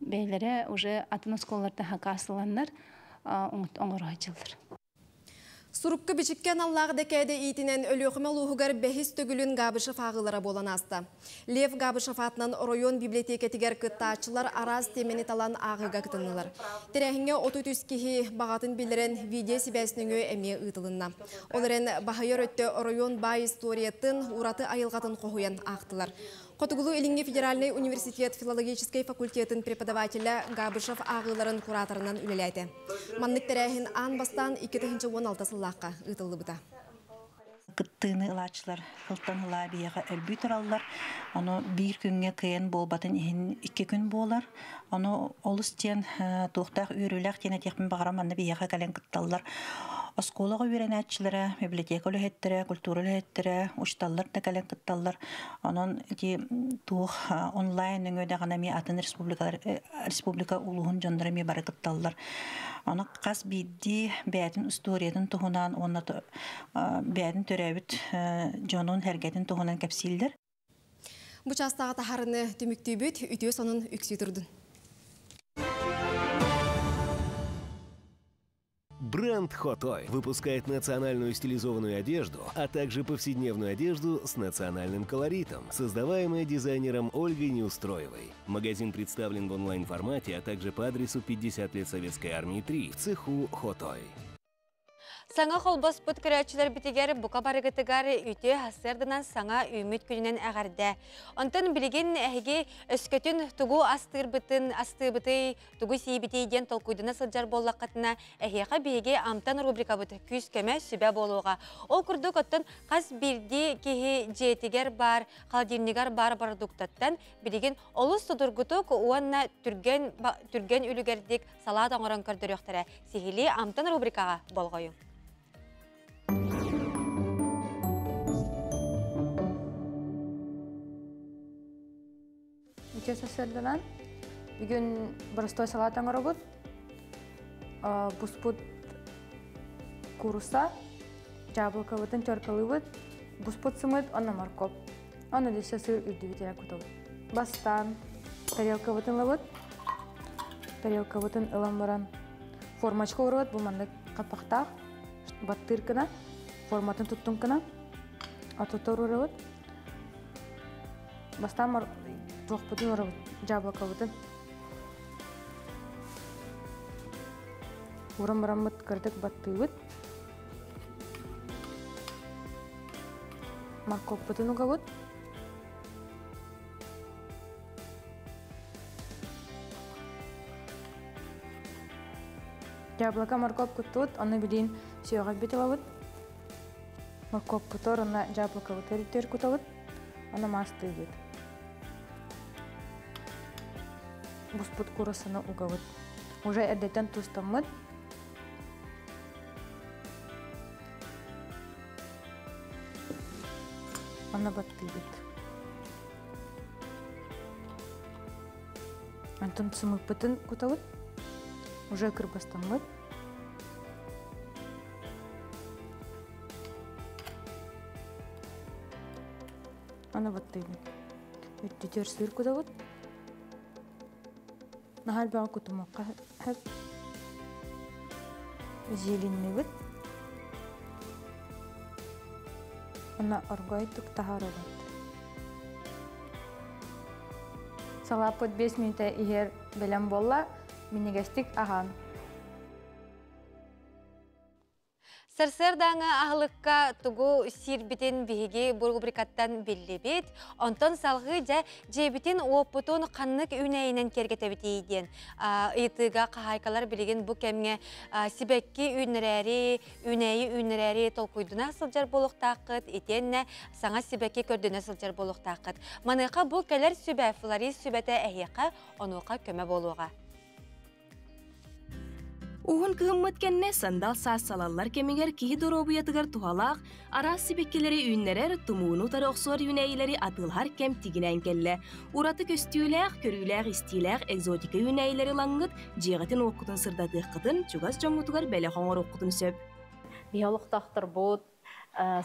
R: бэйэлэрэ уже атын оскуолалартан хакаасыланнар оҥоро сылдьаллар.
B: Сурукка-бичиккэ аналлаах дэкээдэ иитинэн Өлүөхүмэ улууһугар бэһис төгүлүн Габышев ааҕыылара буолан ааста. Лев Габышев аатынан оройуон библиотекэтигэр кыттааччылар араас тиэмэни талан ааҕыыга кытыннылар. Тэрээһиҥҥэ 33 киһи баҕатын биллэрэн видео-сибээс нөҥүө эмиэ ыытылынна. Ол эрэн баһыйар өттө оройуон баай историятын, ураты айылҕатын хоһуйан аахтылар. Хотугулуу-Илиҥҥи федеральнай университет филологическай факультетын преподавателэ Габышев ааҕыыларын кураторынан үлэлээтэ. Маннык тэрээһин аан бастаан 2016 сыллаахха ыытыллыбыта.
S: Кыттыыны ылааччылар сылтан ыла биһиэхэ элбии тураллар. Ону биир күҥҥэ кыайан буолбатын иһин 2 күн буолар. Ону олус диэн туохтаах үөрүүлээх диэн этиэхпин баҕарам манна биһиэхэ кэлэн кытталлар. Оскуолаҕа үөрэнээччилэрэ, библиотека үлэһиттэрэ, культура үлэһиттэрэ, учууталлар да кэлэн кытталлар. Онон ити туох онлайн нөҥүө даҕаны эмиэ атын республикалар республика улууһун дьонноро эмиэ бары кытталлар. Ону хас биирдии бэйэтин историятын туһунан уонна бэйэтин төрөөбүт дьонун, сэргэтин туһунан кэпсииллэр.
B: Бу чаастааҕы таһаарыны түмүктүүбүт, үтүө сонун үксүү турдун.
T: Бренд Хотой выпускает национальную стилизованную одежду, а также повседневную одежду с национальным колоритом, создаваемая дизайнером Ольгой Неустроевой. Магазин представлен в онлайн-формате, а также по адресу 50 лет Советской Армии 3 в цеху Хотой.
A: Саҥа холбоспут көрөөччүлэрбитигэр бука барыгытыгар үтүө сарсыарданан саҥа үүммүт күнүнэн эҕэрдэ. Онтон билигин эһиги өскөтүн тугу астыырбытын, астыыбытый, тугу сиибитий диэн толкуйдана сылдьар буоллаххытына, эһиэхэ биһиги Амтан рубрикабыт күүс-көмө сүбэ буолуоҕа. Ол курдук оттон хас биирдии киһи дьиэтигэр баар, холодильнигар баар бородууктаттан билигин олус судургутук уонна түргэн, түргэн үлүгэрдик салаат оҥорон көрдөрүөхтэрэ. Сиһилии Амтан рубрикаҕа болҕойуҥ.
U: Үтүө сарсыарданан бүгүн боростуой салат оҥоробут. Буспут куурусса, дьаабылыкабытын теркалыыбыт, буспут сымыт, онно моркуоп. Онно дөссө сыр үрдүбүтүгэр кутабыт. Бастаан тарелкабытын ылабыт. Тарелкабытын ылан баран формочка уурабыт. Бу маннык хаппахтаах баттыыр гына, форматын туттун гына отутор уурабыт. Бастаан туохпутун уурабыт, дьаабылыкабытын. Ууран бараммыт кыратык баттыыбыт. Морковпутун угабыт. Яблоко морковь куттубут, ону билиин сүөҕэрбит ылабыт. Морковпутугар уонна дьаабылыкабытыгар үтүөр кутабыт, ону маастыыбыт. Буспут кууруссаны угабыт. Уже эрдэттэн туустаммыт. Онно баттыыбыт. Онтон сымыыппытын кутабыт. Уже кырбастаммыт. Аны баттыыбын. Үрдүтүгэр сыыр кутабыт. Наһаа элбэҕи кутумуохха сөп. Зеленнибит. Уонна оргойдук таһаарабыт. Салааппыт 5 мүнүүтэ иһэр бэлэм буолла. Минньигэстик аһаан.
A: Сарсыардааҥы аһылыкка тугу сиирбитин биһиги бу рубрикаттан биллибит. Онтон салҕыы дьэ дьиэбитин уоппутун ханнык үүнээйинэн киэргэтэбитий диэн ыйытыыга хаһаайкалар билигин бу кэмҥэ сибэкки үүннэрээри, үүнээйи үүннэрээри толкуйдуна сылдьар буолуохтааххыт, итиэннэ саҥа сибэкки көрдөнө сылдьар буолуохтааххыт. Маныаха бу кэлэр сүбэ, флорист сүбэтэ эһиэхэ онуоха көмө буолуоҕа.
C: Уһун кыһыммыт кэннэ сандал саас салаллар кэмигэр киһи доруобуйатыгар туһалаах араас сибэккилэри үүннэрэр, тумууну утары охсор үүнээйилэри атыылаһар кэм тигинээн кэллэ. Ураты көстүүлээх, көрүүлээх-истиилээх экзотика үүнээйилэри ылаҥҥыт, дьиэҕитин-уоккутун сырдатыаххытын, чугас дьоҥҥутугар бэлэх оҥоруоххутун сөп.
D: Биһи олохтоохторбут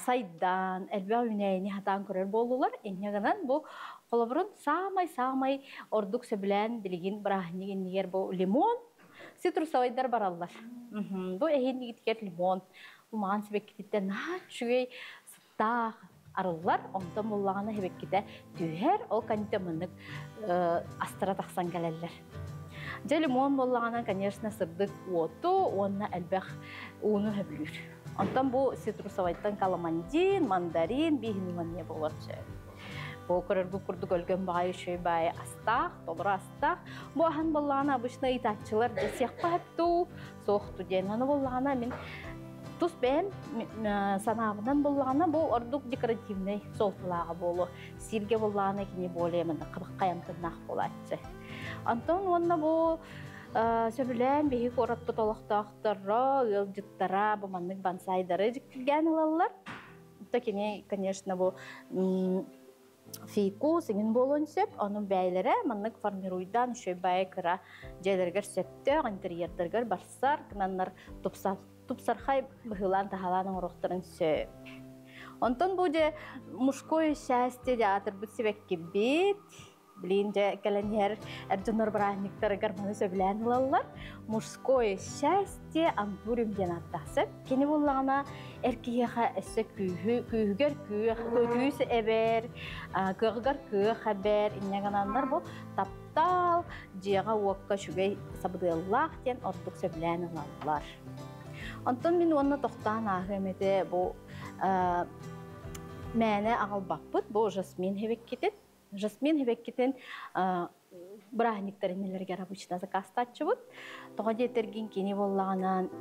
D: сайдан, элбэх үүнээйини хатаан көрөр буоллулар. Инньэ гынан бу холобурун саамай-саамай ордук сөбүлээн билигин бырааһынньык иннигэр бу лимон, цитрусовайдар бараллар. Бу эһииннигитигэр лимон умаҕан сибэккититтэн наһаа үчүгэй сыттаах арыллар. Онтон буллаҕына сибэккитэ түһэр, ол кэнниттэн маннык астара тахсан кэлэллэр. Дьэ лимон буоллаҕына, конечно, сырдык уоту уонна элбэх ууну сөбүлүүр. Онтон бу цитрусовайтан каламандин, мандарин, бииһин буолар сөп. Бу көрөргү курдук өлгөн баҕайы үчүгэй баайы астаах, толору астаах. Бу аһан буоллаҕына обычно ыйытааччылар дьэ сиэххэ сөптүү, суохту диэн. Аны буоллаҕына мин тус бэйэм санаабынан буоллаҕына бу ордук декоративнай суолталааҕа буолуо. Сииргэ буоллаҕына кини более маннык хабаххайамтыннаах буолааччы. Онтон уонна бу сөбүлээн биһи куораппыт олохтоохторо, ыалдьыттара бу маннык бонсайдары дьиктиргээн ылаллар. То кини, конечно, бу фикус иҥин буолуон сөп, ону бэйэлэрэ маннык формируйдаан үчүгэй баайы кыра дьиэлэригэр сөптөөх интерьердэргэр барсар гынаннар тупсархай быһыылаан таһаалаан оҥоруохтарын сөп. Онтон бу дьэ мужское счастье дьэ аатырбыт сибэккибит Блин, дьэ кэлэн иһэр эр дьоннор бырааһынньыктарыгар маны сөбүлээн ылаллар. Мужское счастье антуриум диэн ааттаах сөп. Кини буллаҕына эр киһиэхэ өссө күүһү, күүһүгэр күүх, күүс эбэр, кыаҕыгар кыах эбэр, инньэ гынаннар бу таптал, дьиэҕэ-уокка үчүгэй сабыдыаллаах диэн ордук сөбүлээн ылаллар. Онтон мин уонна тохтоон ааһыам этэ бу мээнэ аҕалбаппыт, бу жасмин хэбэккитин. Жасмин сибэккитин бырааһынньыктар иннилэригэр обычно заказтааччыбыт. Тоҕо диэтэргин кини буоллаҕынан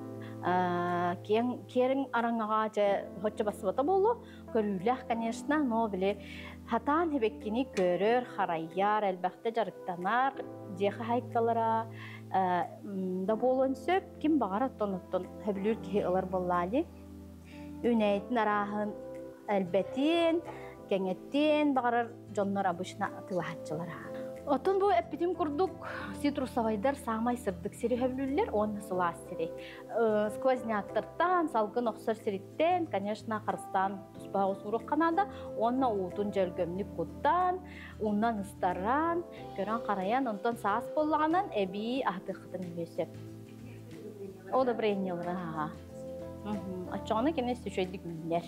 D: киэҥ киэриҥ араҥаҕа дьэ соччо бассыбата буолуо. Көрүүлээх, конечно, но били хатаан сибэккини көрөр, харайар, элбэхтэ дьарыктанар дьиэ хаһаайкалара да буолуон сөп. Ким баҕар оттон оттон сөбүлүүр киһи ылар буоллаа дии. Үүнээйитин арааһын элбэтиэн, кэҥэтиэн баҕарар дьоннор обычно атыылаһааччылар. Оттон бу эппитим курдук цитрусовайдар саамай сырдык сири сөбүлүүллэр уонна сылаас сири. Сквозняктартан, салгын охсор сириттэн, конечно, харыстаан туспа оҕус наада уонна уутун дьөлгөмнүк куттаан, уунан ыстаран, көрөн-харайан, онтон саас буоллаҕынан эбии аһатыаххытын эмиэ сөп. Удобрениелары аха. Оччоҕуна кини үчүгэйдик үүнэр.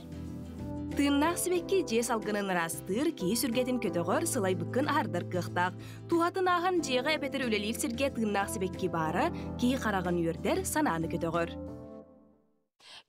C: Тыыннаах сибэкки дьиэ салгынын ыраастыыр, киһи сүргэтин көтөҕөр, сылайбыккын аһардар кыахтаах. Туһатын ааһан дьиэҕэ эбэтэр үлэлиир сиргэ тыыннаах сибэкки баара киһи хараҕын үөрдэр, санааны көтөҕөр.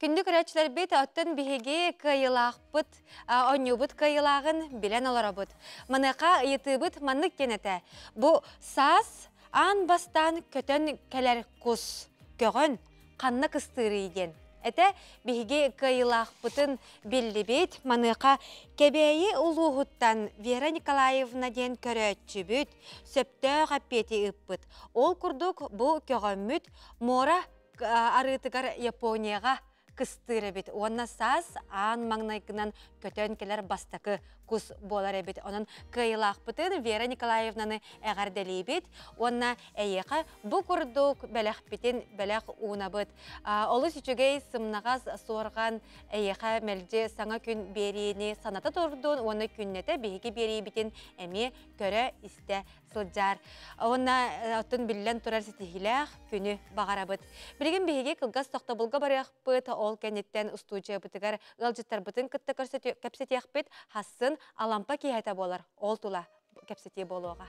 A: Күндү көрөөччүлэрбит, оттон биһиги кыайыылаахпыт, оонньуубут кыайыылааҕын билэн олоробут. Маныаха ыйытыыбыт маннык диэн этэ. Бу саас аан бастаан көтөн кэлэр кус, көҕөн, ханна кыстыырый диэн этэ. Биһиги кыайыылаахпытын биллибит. Маныаха Кэбээйи улууһуттан Вера Николаевна диэн көрөөччүбүт сөптөөх эппиэти ыыппыт. Ол курдук бу көҕөммүт муора арыытыгар Японияҕа кыстыыр эбит уонна саас аан маҥнайгынан көтөн кэлэр бастакы. кус буолар эбит. Онон кыайыылаахпытын Вера Николаевнаны эҕэрдэлиибит уонна эйиэхэ бу курдук бэлэхпитин бэлэх уунабыт. Олус үчүгэй сымнаҕас суорҕан эйиэхэ мэлдьи саҥа күн биэриини саната турдун уонна күннэтэ биһиги биэриибитин эмиэ көрө-истэ сылдьаар. Уонна оттон биллэн турар ситиһиилээх күнү баҕарабыт. Билигин биһиги кылгас тохтобулга барыахпыт, ол кэнниттэн устуудьуйабытыгар ыалдьыттарбытын кытта кэпсэтиэхпит, хассын Алампа киэһэтэ буолар, ол тула кэпсэтии буолуоҕа.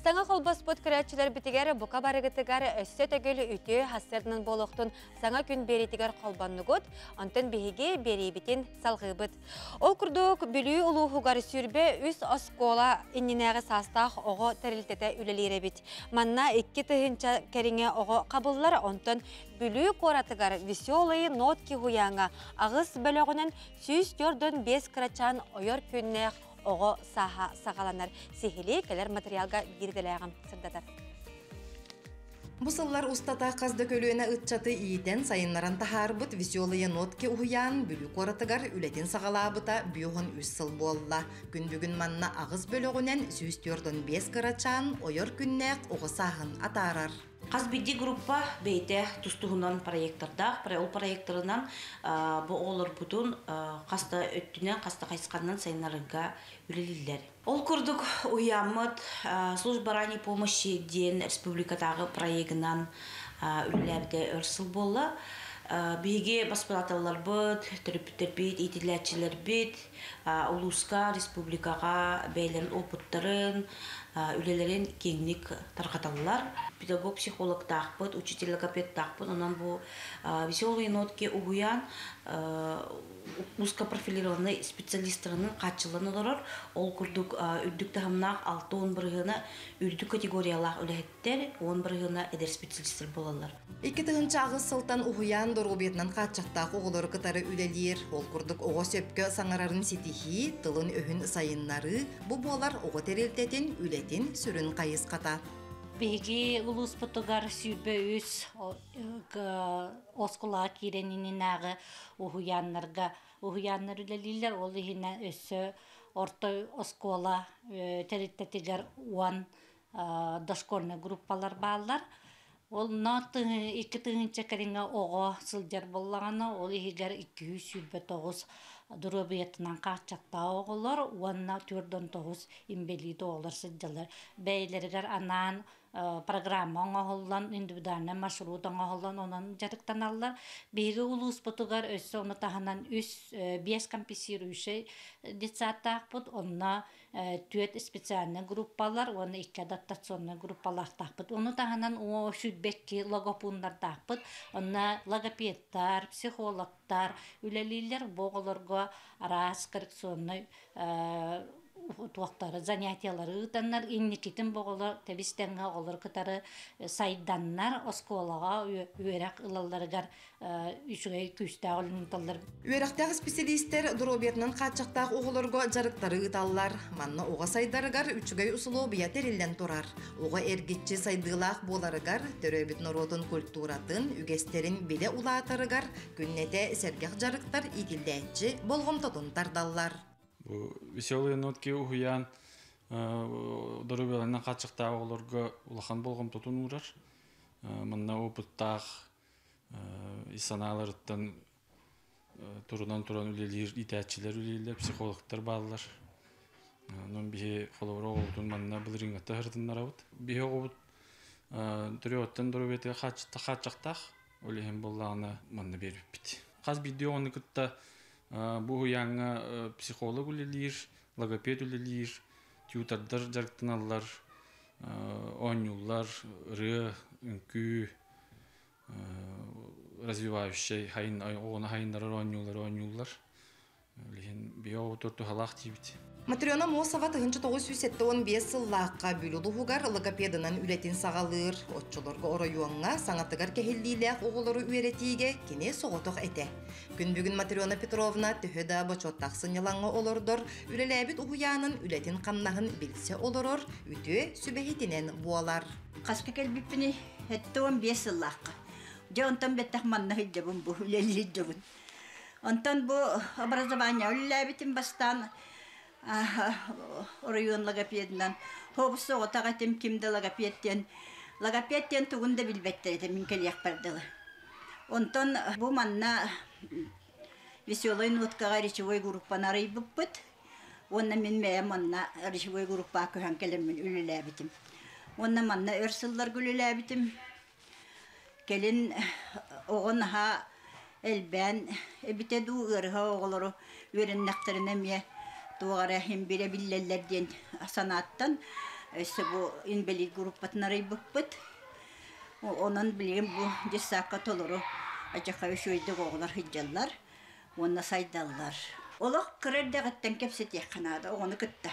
A: Саҥа холбоспут көрөөччүлэрбитигэр бука барыгытыгар өссө төгүл үтүө хассыарынан буолуохтун саҥа күн биэриитигэр холбоннугут, онтон биһиги биэриибитин салҕыыбыт. Ол курдук Бүлүү улууһугар 23 оскуола иннинээҕи саастаах оҕо тэрилтэтэ үлэлиир эбит. Манна 2000 кэриҥэ оҕо хабыллар, онтон Бүлүү куоратыгар Веселые нотки уһуйааҥҥа аҕыс бөлөҕүнэн 145 кырачаан ойор күннээх оҕо сааһа саҕаланар. Сиһилии кэлэр материалга биир идэлээҕим сырдатар.
E: Бу сыллар устата хас да көлүөнэ ыччаты иитэн, сайыннаран таһаарбыт «Веселые нотки» уһуйаан Бүлүү куоратыгар үлэтин саҕалаабыта 53 сыл буолла. Күн бүгүн манна аҕыс бөлөҕүнэн 145 кырачаан ойор күннээх оҕо сааһын атаарар.
G: Хас биирдии группа бэйэтэ тус-туһунан проектордаах. Ол проекторынан бу оҕолорбутун хас да өттүнэн, хас да хайысханан сайыннарарга үлэлииллэр. Ол курдук уһуйааммыт служба ранней помощи диэн республикатааҕы проегынан үлэлээбитэ өр сыл буолла. Биһиги баспытааталларбыт, төрөппүттэрбит, иитиллээччилэрбит улууска, республикаҕа бэйэлэрин опыттарын, үлэлэрин киэҥник тарҕаталлар. Педагог-психологтаахпыт, учитель логопедтаахпыт. Онон бу «Веселые нотки» уһуйаан узкопрофилированный специалистарынан хааччыллан олорор. Ол курдук үрдүк таһымнаах 60 бырыһыана үрдүк категориялаах үлэһиттэр, 10 бырыһыана эдэр специалистар буолаллар.
E: 2008 сылтан уһуйаан доруобуйатынан хааччахтаах оҕолору кытары үлэлиир. Ол курдук оҕо сөпкө саҥарарын ситиһии, тылын-өһүн сайыннарыы бу буолар оҕо тэрилтэтин үлэтин сүрүн хайысхата.
H: Биһиги улууспутугар 23 оскуолаҕа киирэн иннинээҕи уһуйааннарга уһуйааннар үлэлииллэр. Ол иһинэн өссө орто оскуола тэрилтэтигэр 10 дошкольнай группалар бааллар. Ол 2 тыһыынча кэриҥэ оҕо сылдьар буоллаҕына, ол иһигэр 229 доруобуйатынан хааччахтаах оҕолор уонна 49 инбэлиит оҕолор сылдьаллар. Бэйэлэригэр анаан программа оҥоһуллан, индивидуальный маршрут оҥоһуллан, онон дьарыктаналлар. Биһиги улууспутугар өссө ону таһынан үс биэс компенсирующий детсадтаахпыт, онно түөрт специальный группалар уонна икки адаптационный группалаахтаахпыт. Ону таһынан 122 логопуннардаахпыт. Онно логопедтар, психологтар үлэлииллэр. Бу оҕолорго араас коррекционный туохтары занятиялары ыытаннар инникитин бу оҕолор тэбис-тэҥҥэ оҕолору кытары сайданнар оскуолаҕа үөрэх ылалларыгар үчүгэй күүстээх үлэни ыыталлар.
E: Үөрэхтээх специалистэр доруобуйатынан хааччахтаах оҕолорго дьарыктары ыыталлар. Манна оҕо сайдарыгар үчүгэй усулуобуйа тэриллэн турар. Оҕо эргиччи сайдыылаах буоларыгар, төрөөбүт норуотун культуратын, үгэстэрин билэ улаатарыгар күннэтэ сэргэх дьарыктар иитиллээччи болҕомтотун тардаллар.
V: Бу «Веселые нотки» уһуйаан доруобуйаларынан хааччахтаах оҕолорго улахан болҕомтотун уурар. Манна опыттаах санааларыттан турунан туран үлэлиир иитээччилэр үлэлииллэр, психологтар бааллар. Онон биһи холобура оҕобутун манна былырыыҥҥыта сырытыннарабыт. Биһи оҕобут төрүөҕүттэн доруобуйатыгар хааччахтаах, ол иһин буоллаҕына манна биэрбиппит. Хас биирдии оҕону кытта бу уһуйааҥҥа психолог үлэлиир, логопед үлэлиир, тьютордар дьарыктаналлар, оонньууллар, ырыа, үҥкүү, развивающий оҕону сайыннарар оонньуулары оонньууллар. Билигин биһи оҕотугар туһалаах диибит.
E: Матрена Мосова 1975 сыллаахха Бүлүү улууһугар логопедынан үлэтин саҕалыыр. Оччолорго оройуоҥҥа саҥатыгар кэһиллиилээх оҕолору үөрэтиигэ кини соҕотох этэ. Күн бүгүн Матрена Петровна төһө да бочуоттаах сынньалаҥҥа олордор, үлэлээбит уһуйаанын үлэтин хамнаһын билсэ олорор, үтүө сүбэһитинэн буолар.
W: Хаска кэлбиппиний 75 сыллаахха.
I: Дьэ онтон бэттэх манна сылдьабын бу үлэлии сылдьабын. Онтон бу образование үлэлээбитим бастаан оройуон логопедынан. Хобус оҕотох этим ким да логопед диэн логопед диэн тугун да билбэттэр этэ мин кэлиэхпэр дылы. Онтон бу манна Веселай нуоткаҕа речевой группаны арыйбыппыт. Уонна мин бэйэм манна речевой группаҕа көһөн кэлэммин үлэлээбитим. Уонна манна өр сылларга үлэлээбитим. Кэлин оҕо наһаа элбээн эбитэ дуу, ыарыһа оҕолору үөрэннэхтэринэ эмиэ туох эрэ имбирэ биллэллэр диэн санааттан өссө бу инбэлиит группатын арыйбыппыт. Онон билигин бу детсадка толору адьаха үчүгэйдик оҕолор сылдьаллар уонна сайдаллар. Олох кыра эрдэҕиттэн кэпсэтиэххэ наада оҕону кытта.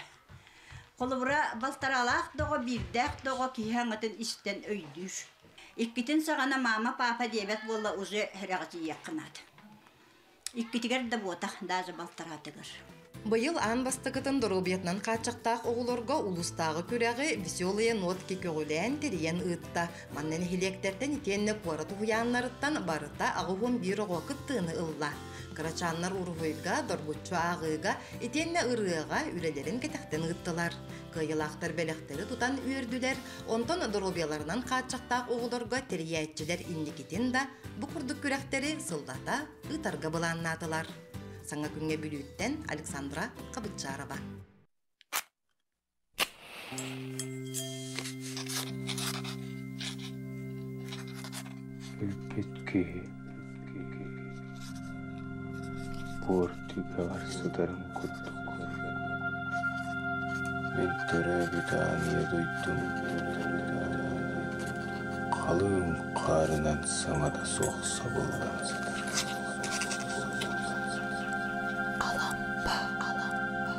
I: Холобура, балтараалаах да оҕо, биирдээх да оҕо киһи аҥатын истэн өйдүүр. Иккитин саҕана мама, папа диэбэт буолла уже сэрэҕэчийиэххэ наада. Иккитигэр да буотах, даже балтараатыгар.
E: Быйыл аан бастакытын доруобуйатынан хааччахтаах оҕолорго улуустааҕы күрэҕи «Веселые нотки» көҕүлээн тэрийэн ыытта. Манна нэһилиэктэртэн итиэннэ куорат уһуйааннарыттан барыта 81 оҕо кыттыыны ылла. Кырачааннар уруһуйга, доргуччу ааҕыыга итиэннэ ырыаҕа үлэлэрин кэтэхтэн ыыттылар. Кыайыылаахтар бэлэхтэри тутан үөрдүлэр, онтон доруобуйаларынан хааччахтаах оҕолорго тэрийээччилэр инникитин да бу курдук күрэхтэри сыллата ыытарга былааннаатылар. Саҥа күҥҥэ Бүлүүттэн Александра Хабытчарова.
J: Өлбүт киһи буор түгэҕэр сытарын курдук мин төрөөбүт аан ийэ дойдум халыҥ хаарынан саҥата суох сабыллан сытар.
A: Алампа, алампа.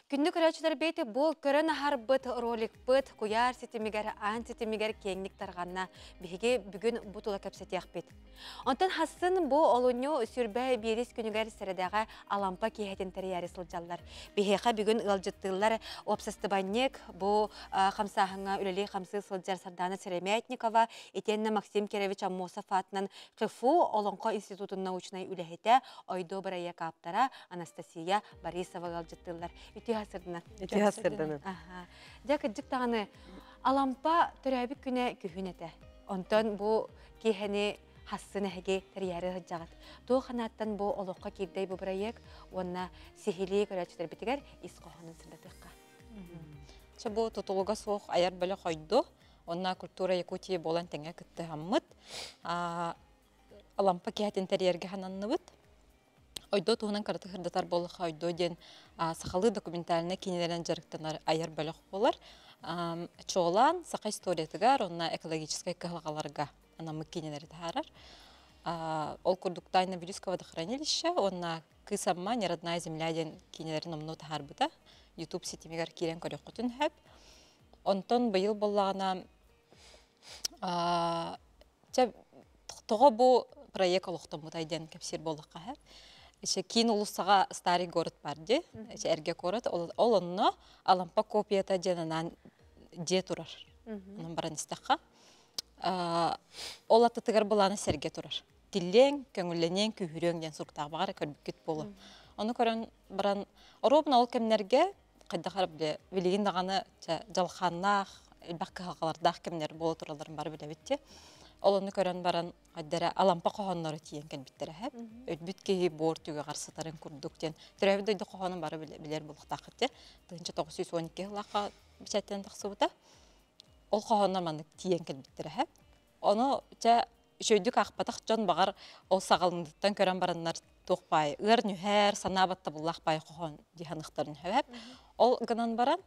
A: Күндү көрөөччүлэрбит бу көрөн аһарбыт роликпыт куйаар ситимигэр, аан ситимигэр киэҥник тарҕанна. Биһиги бүгүн бу тула кэпсэтиэхпит. Онтон хассын бу олунньу сүрбэ биирис күнүгэр сэрэдэҕэ Алампа киэһэтин тэрийээри сылдьаллар. Биһиэхэ бүгүн ыалдьыттыыллар уопсастыбанньык бу хамсааһыҥҥа үлэлии-хамсыы сылдьар Сардаана Сыромятникова итиэннэ Максим Кирович Аммосов аатынан ХИФУ Олоҥхо институтун научнай үлэһитэ, Ойдуо бырайыак ааптара Анастасия Борисова ыалдьыттыыллар. Үтүө сырдынан.
W: Үтүө сырдынан.
A: Дьэ, кырдьык даҕаны Алампа төрөөбүт күнэ күһүн этэ. Онтон бу киэһэни хассын эһиги тэрийээри сылдьаҕыт. Туох ханааттан бу олоххо киирдэй бу бырайыак уонна сиһилии көрөөччүлэрбитигэр ис хоһоонун сырдатыахха.
W: Чэ бу тутулуга суох айар бөлөх ойду. Онна культура Якутии буолан тэҥэ кыттыһаммыт. Алампа киэһэтин тэрийэргэ хананныбыт. Ойдуо туһунан кыратык сырдатар буоллахха, Ойдуо диэн сахалыы документальнай киинэлэринэн дьарыктанар айар бөлөх буолар. Чуолаан саха историятыгар уонна экологическай кыһалҕаларга анаммыт киинэлэри таһаарар. Ол курдук Тайна Вилюйского водохранилища уонна Кыыс Амма Не родная земля диэн киинэлэри номнуо таһаарбыта. YouTube ситимигэр киирэн көрүөххүтүн сөп. Онтон быйыл буоллаҕына Чэ, тоҕо бу проект олохтоммутай диэн кэпсиир буоллахха һэ. Ичэ киин улуссаҕа Старый город бар дии, ичэ эргэ куорат, ол онно Алампа копията диэн анаан дьиэ турар. Онон баран истэххэ. Ол аттытыгар былааны сэргэ турар. Тиллиэҥ, көҥүллэниэҥ, күүһүрүөҥ диэн суруктаах баҕар көрбүккүт буолуо. Ону көрөн баран, оруобуна ол кэмнэргэ хайдах эрэ бile билигин даҕаны дьалхааннаах, элбэх кыһалҕалардаах кэмнэр буола туралларын бары билэбит дии. Ол ону көрөн баран хайдара Алампа хоһоонноро тиийэн кэлбиттэрэ һэ. Өлбүт киһи буор түгэҕэр сытарын курдук диэн. Төрөөбүт дойду хоһоонун бары билэр буолуохтааххыт дии. 1912 сыллаахха бэчээттэнэн тахсыбыта. Ол хоһооннор маннык тиийэн кэлбиттэрэ һэ. Ону чэ үчүгэйдик аахпатах дьон баҕар ол саҕаланыыттан көрөн бараннар туох баай ыар нүһэр, санаа баттабыллаах баай хоһоон дии саныахтарын сөп. Ол гынан баран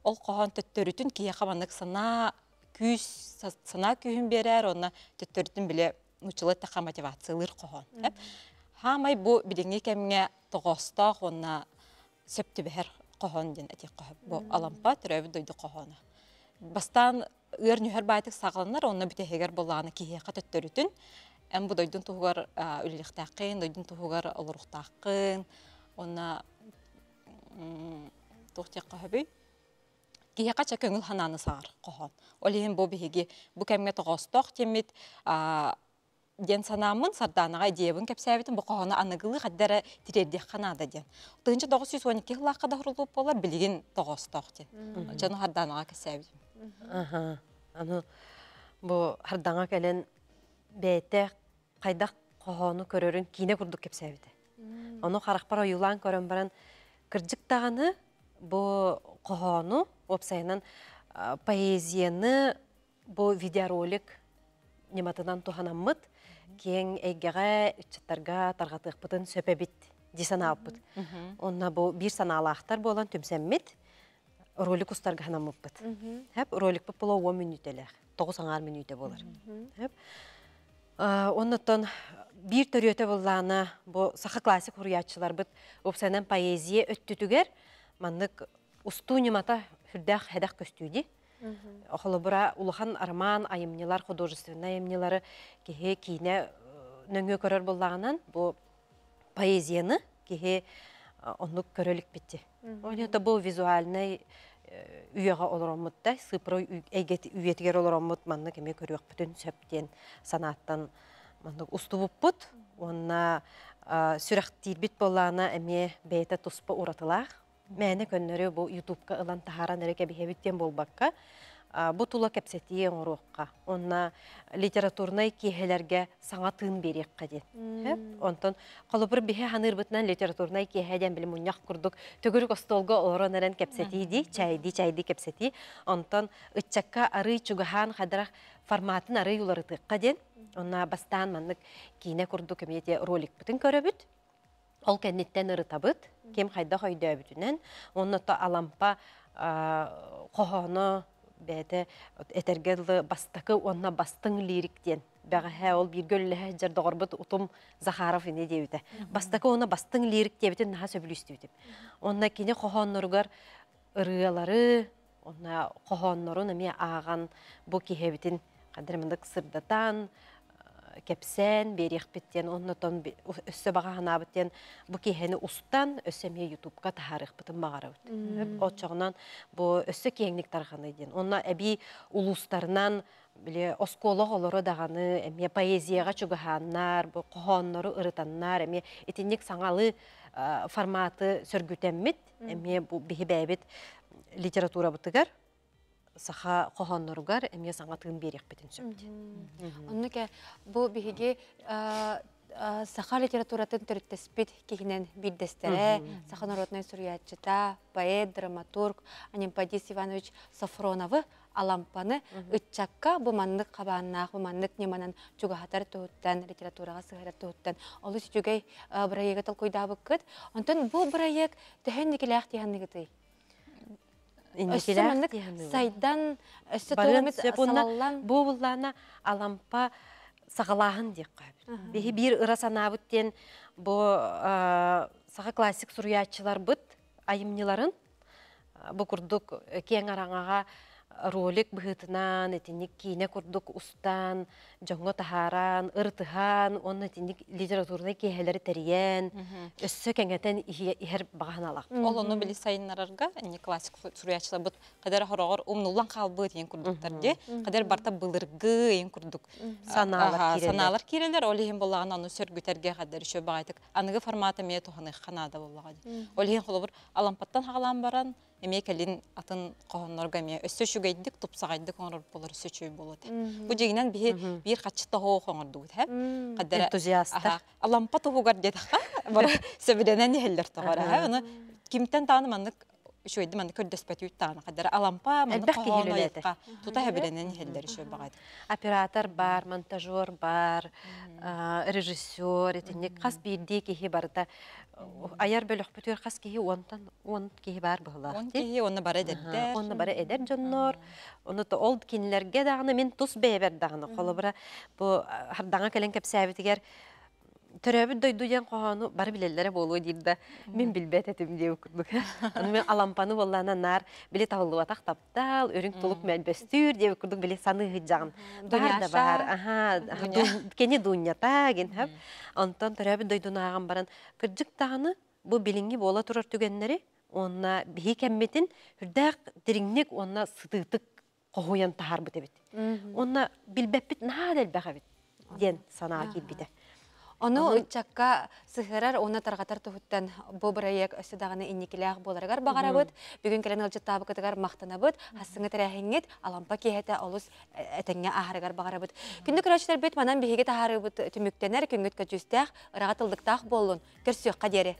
W: ол хоһоон төттөрүтүн киһиэхэ маннык санаа күүс санаа күүһүн биэрэр уонна төттөрүтүн бile нууччалыы эттэххэ мотивациялыыр хоһоон. Хаамай бу билиҥҥи кэмҥэ тоҕоостоох уонна сөп түбэһэр хоһоон диэн этиэххэ сөп. Бу Алампа төрөөбүт дойду хоһооно. Бастаан ыар нүһэр баайтык саҕаланар, онно бүтэһигэр буоллаҕына киһиэхэ төттөрүтүн эн бу дойдун туһугар үлэлиэхтээххин, дойдун туһугар олоруохтааххын, уонна Туох диэххэ сөбүй? Киһиэхэ чэ көҥүл санааны саҕар хоһоон. Ол иһин бу биһиги бу кэмҥэ тоҕоостоох диэммит диэн санааммын Сардаанаҕа идеябын кэпсээбитим бу хоһоону аныгылыы хайда эрэ тириэрдиэххэ наада диэн. 1912 сыллаахха да уһуруллубут буолар билигин тоҕоостоох диэн. Дьону Сардаанаҕа кэпсээбитим.
K: Аха. Аны бу Хардаҥа кэлэн бэйэтэ хайдах хоһоону көрөрүн киинэ курдук кэпсээбитэ. Ону харахпар ойуулаан көрөн баран кырдьык даҕаны бу хоһоону уопсайынан поэзияны бу видеоролик ньыматынан туһанаммыт киэҥ эйгэҕэ ыччаттарга тарҕатыахпытын сөп эбит дии санаабыппыт. Онно бу биир санаалаахтар буолан түмсэммит ролик устарга санаммыппыт. Хэп роликпыт була 10 мүнүүтэлээх, 9 аҥаар мүнүүтэ буолар. Хэп Оннуттан биир төрүөтэ буллаана бу саха классик суруйааччыларбыт уопсайынан поэзия өттүтүгэр маннык устуу ньымата сүрдээх сэдэх көстүү дии. Холобура, улахан роман айымньылар, художественнай айымньылары киһи киинэ нөҥүө көрөр буоллаҕынан, бу поэзияны киһи оннук көрө иликпитти. Ол бу визуальнай үйэҕэ олороммут да, сыпро үйэтигэр олороммут маннык эмиэ көрүөхпүтүн сөп диэн санааттан маннык устубуппут. Уонна сүрэхтиирбит буоллаҕына эмиэ бэйэтэ туспа уратылаах Мээнэ көннөрү бу ютубка ылан таһааран эрэ кэбиһэбит диэн буолбакка, бу тула кэпсэтии оҥоруохха уонна литературнай киэһэлэргэ саҥа тыын биэриэххэ диэн. Онтон холобур биһи ханыырбытынан литературнай киэһэ диэн били мунньах курдук төгүрүк остуолга олорон эрэн кэпсэтии дии, чайдии чайдии кэпсэтии. Онтон ыччакка арый чугаһаан хадарах форматын арый уларытыахха диэн. Онно бастаан маннык киинэ курдук эмиэ роликпытын көрөбүт. Ол кэнниттэн ырытабыт, ким хайдах өйдөөбүтүнэн. Уонна то Алампа хоһооно бэйэтэ этэргэ дылы бастакы уонна бастыҥ лирик диэн бэҕэһээ ол бииргэ үлэлэһэ сылдьар доҕорбут Утум Захаров ини диэбитэ. Бастакы уонна бастыҥ лирик диэбитин наһаа сөбүлүүстүбүтүм. Уонна кини хоһоонноругар ырыалары, уонна хоһооннорун эмиэ ааҕан бу киһибитин ханна сырдатан кэпсээн биэриэхпит диэн оннотон өссө баҕа санаабыт диэн бу киэһэни устан өссө эмиэ ютубка таһаарыахпытын баҕарабыт. Оччоҕунан бу өссө киэҥник тарҕаныы диэн. Онно эбии улуустарынан били оскуола оҕолоро даҕаны эмиэ поэзияҕа чугаһааннар, бу хоһооннору ырытаннар эмиэ итинник саҥалыы форматы сөргүтэммит эмиэ бу биһи бэйэбит литературабытыгар саха хоһоонноругар эмиэ саҥа тыын биэриэхпитин сөп.
A: Оннук бу биһиги саха литературатын төрүттэспит киһинэн биирдэстэрэ, саха народнай суруйааччыта, поэт, драматург Анемподист Иванович Софроновы Алампаны ыччакка бу маннык хабааннаах, бу маннык ньыманан чугаһатар туһуттан, литератураҕа сыһыарар туһуттан олус үчүгэй бырайыагы толкуйдаабыккыт. Онтон бу бырайыак төһө инникилээх тиһанныгытый? Өссө маннык сайдан, өссө тугумит салаллан.
K: Бу буллаана Алампа саҕалааһын диэххэ сөп. Биһи биир ыра санаабыт диэн бу саха классик суруйааччыларбыт айымньыларын Бу курдук киэҥ араҥаҕа ролик быһыытынан итинник киинэ курдук устан, дьоҥҥо таһааран, ырытыһан уонна итинник литературнай киэһэлэри тэрийэн, өссө кэҥэтэн иһэр баҕа санаалаах.
W: Ол ону били сайыннарарга инни классик суруйааччыларбыт хадара хороҕор умнуллан хаалбыт иэн курдуктар дии. Хадар барта былыргы иэн курдук
K: санаалар киирэллэр.
W: Санаалар киирэллэр. Ол иһин буоллаҕына ону сөргүтэргэ хаддар үчүгэй баҕайытык аныгы формата эмиэ туһаныахха наада буоллаҕа дии. Ол иһин холобур Алампаттан хаҕалаан баран, эмиэ кэлин атын хоһооннорго эмиэ өссө үчүгэйдик, тупсаҕайдык оҥорор буолар өссө үчүгэй буолуо этэ. Бу дьиҥинэн биһи биир хаччы тоһоох оҥордубут, һэ?
K: Энтузиастар.
W: Алампа туһугар диэтэххэ, бары сөбүлэнэн иһэллэр тоҕо эрэ. Ону кимтэн даҕаны маннык үчүгэйдик маннык көрдөспөтүүт даҕаны хаддара Алампа маннык
K: Элбэх киһи үлэлээтэ.
W: тута сөбүлэнэн иһэллэр үчүгэй баҕайы.
K: Оператор бар, монтажер бар, режиссер, итинник хас биирдии киһи барыта айар бөлөхпүтүгэр хас киһи уонтан уон киһи баар быһылаах.
W: Уон киһи, онно бары эдэрдэр.
K: Онно бары эдэр дьоннор. Ону ол кинилэргэ даҕаны мин тус бэйэбэр даҕаны холобура бу хардаҥа кэлэн кэпсээбитигэр төрөөбүт дойду диэн хоһоону бары билэллэрэ буолуо диир да мин билбэт этим диэбит курдук. Аны мен алампаны буоллаана наар били табыллыбатах таптал, үрүҥ тулук мөлбөстүүр диэбит курдук били саныы сылдьаҕын. Баар да баар, аха, кини дуунньата гин Онтон төрөөбүт дойдуну ааҕан баран, кырдьык даҕаны бу билиҥҥи буола турар түгэннэри Онна биһи кэммитин үрдээх дириҥник уонна сытыытык хоһуйан таһаарбыт эбит. Онна билбэппит наһаа да элбэх эбит диэн санаа киирбитэ.
A: Ону ыччакка сыһыарар уонна тарҕатар туһуттан бу бырайыак өссө даҕаны инникилээх буоларыгар баҕарабыт. Бүгүн кэлэн ыалдьыттаабыкытыгар махтанабыт. Хассыҥы тэрээһиҥҥит Алампа киэһэтэ олус этэҥҥэ ааһарыгар баҕарабыт. Күндү көрөөччүлэрбит, манан биһиги таһаарыыбыт түмүктэнэр, күҥҥүт көдьүүстээх, ыраҕа тыллыктаах буоллун. Көрсүөххэ диэри.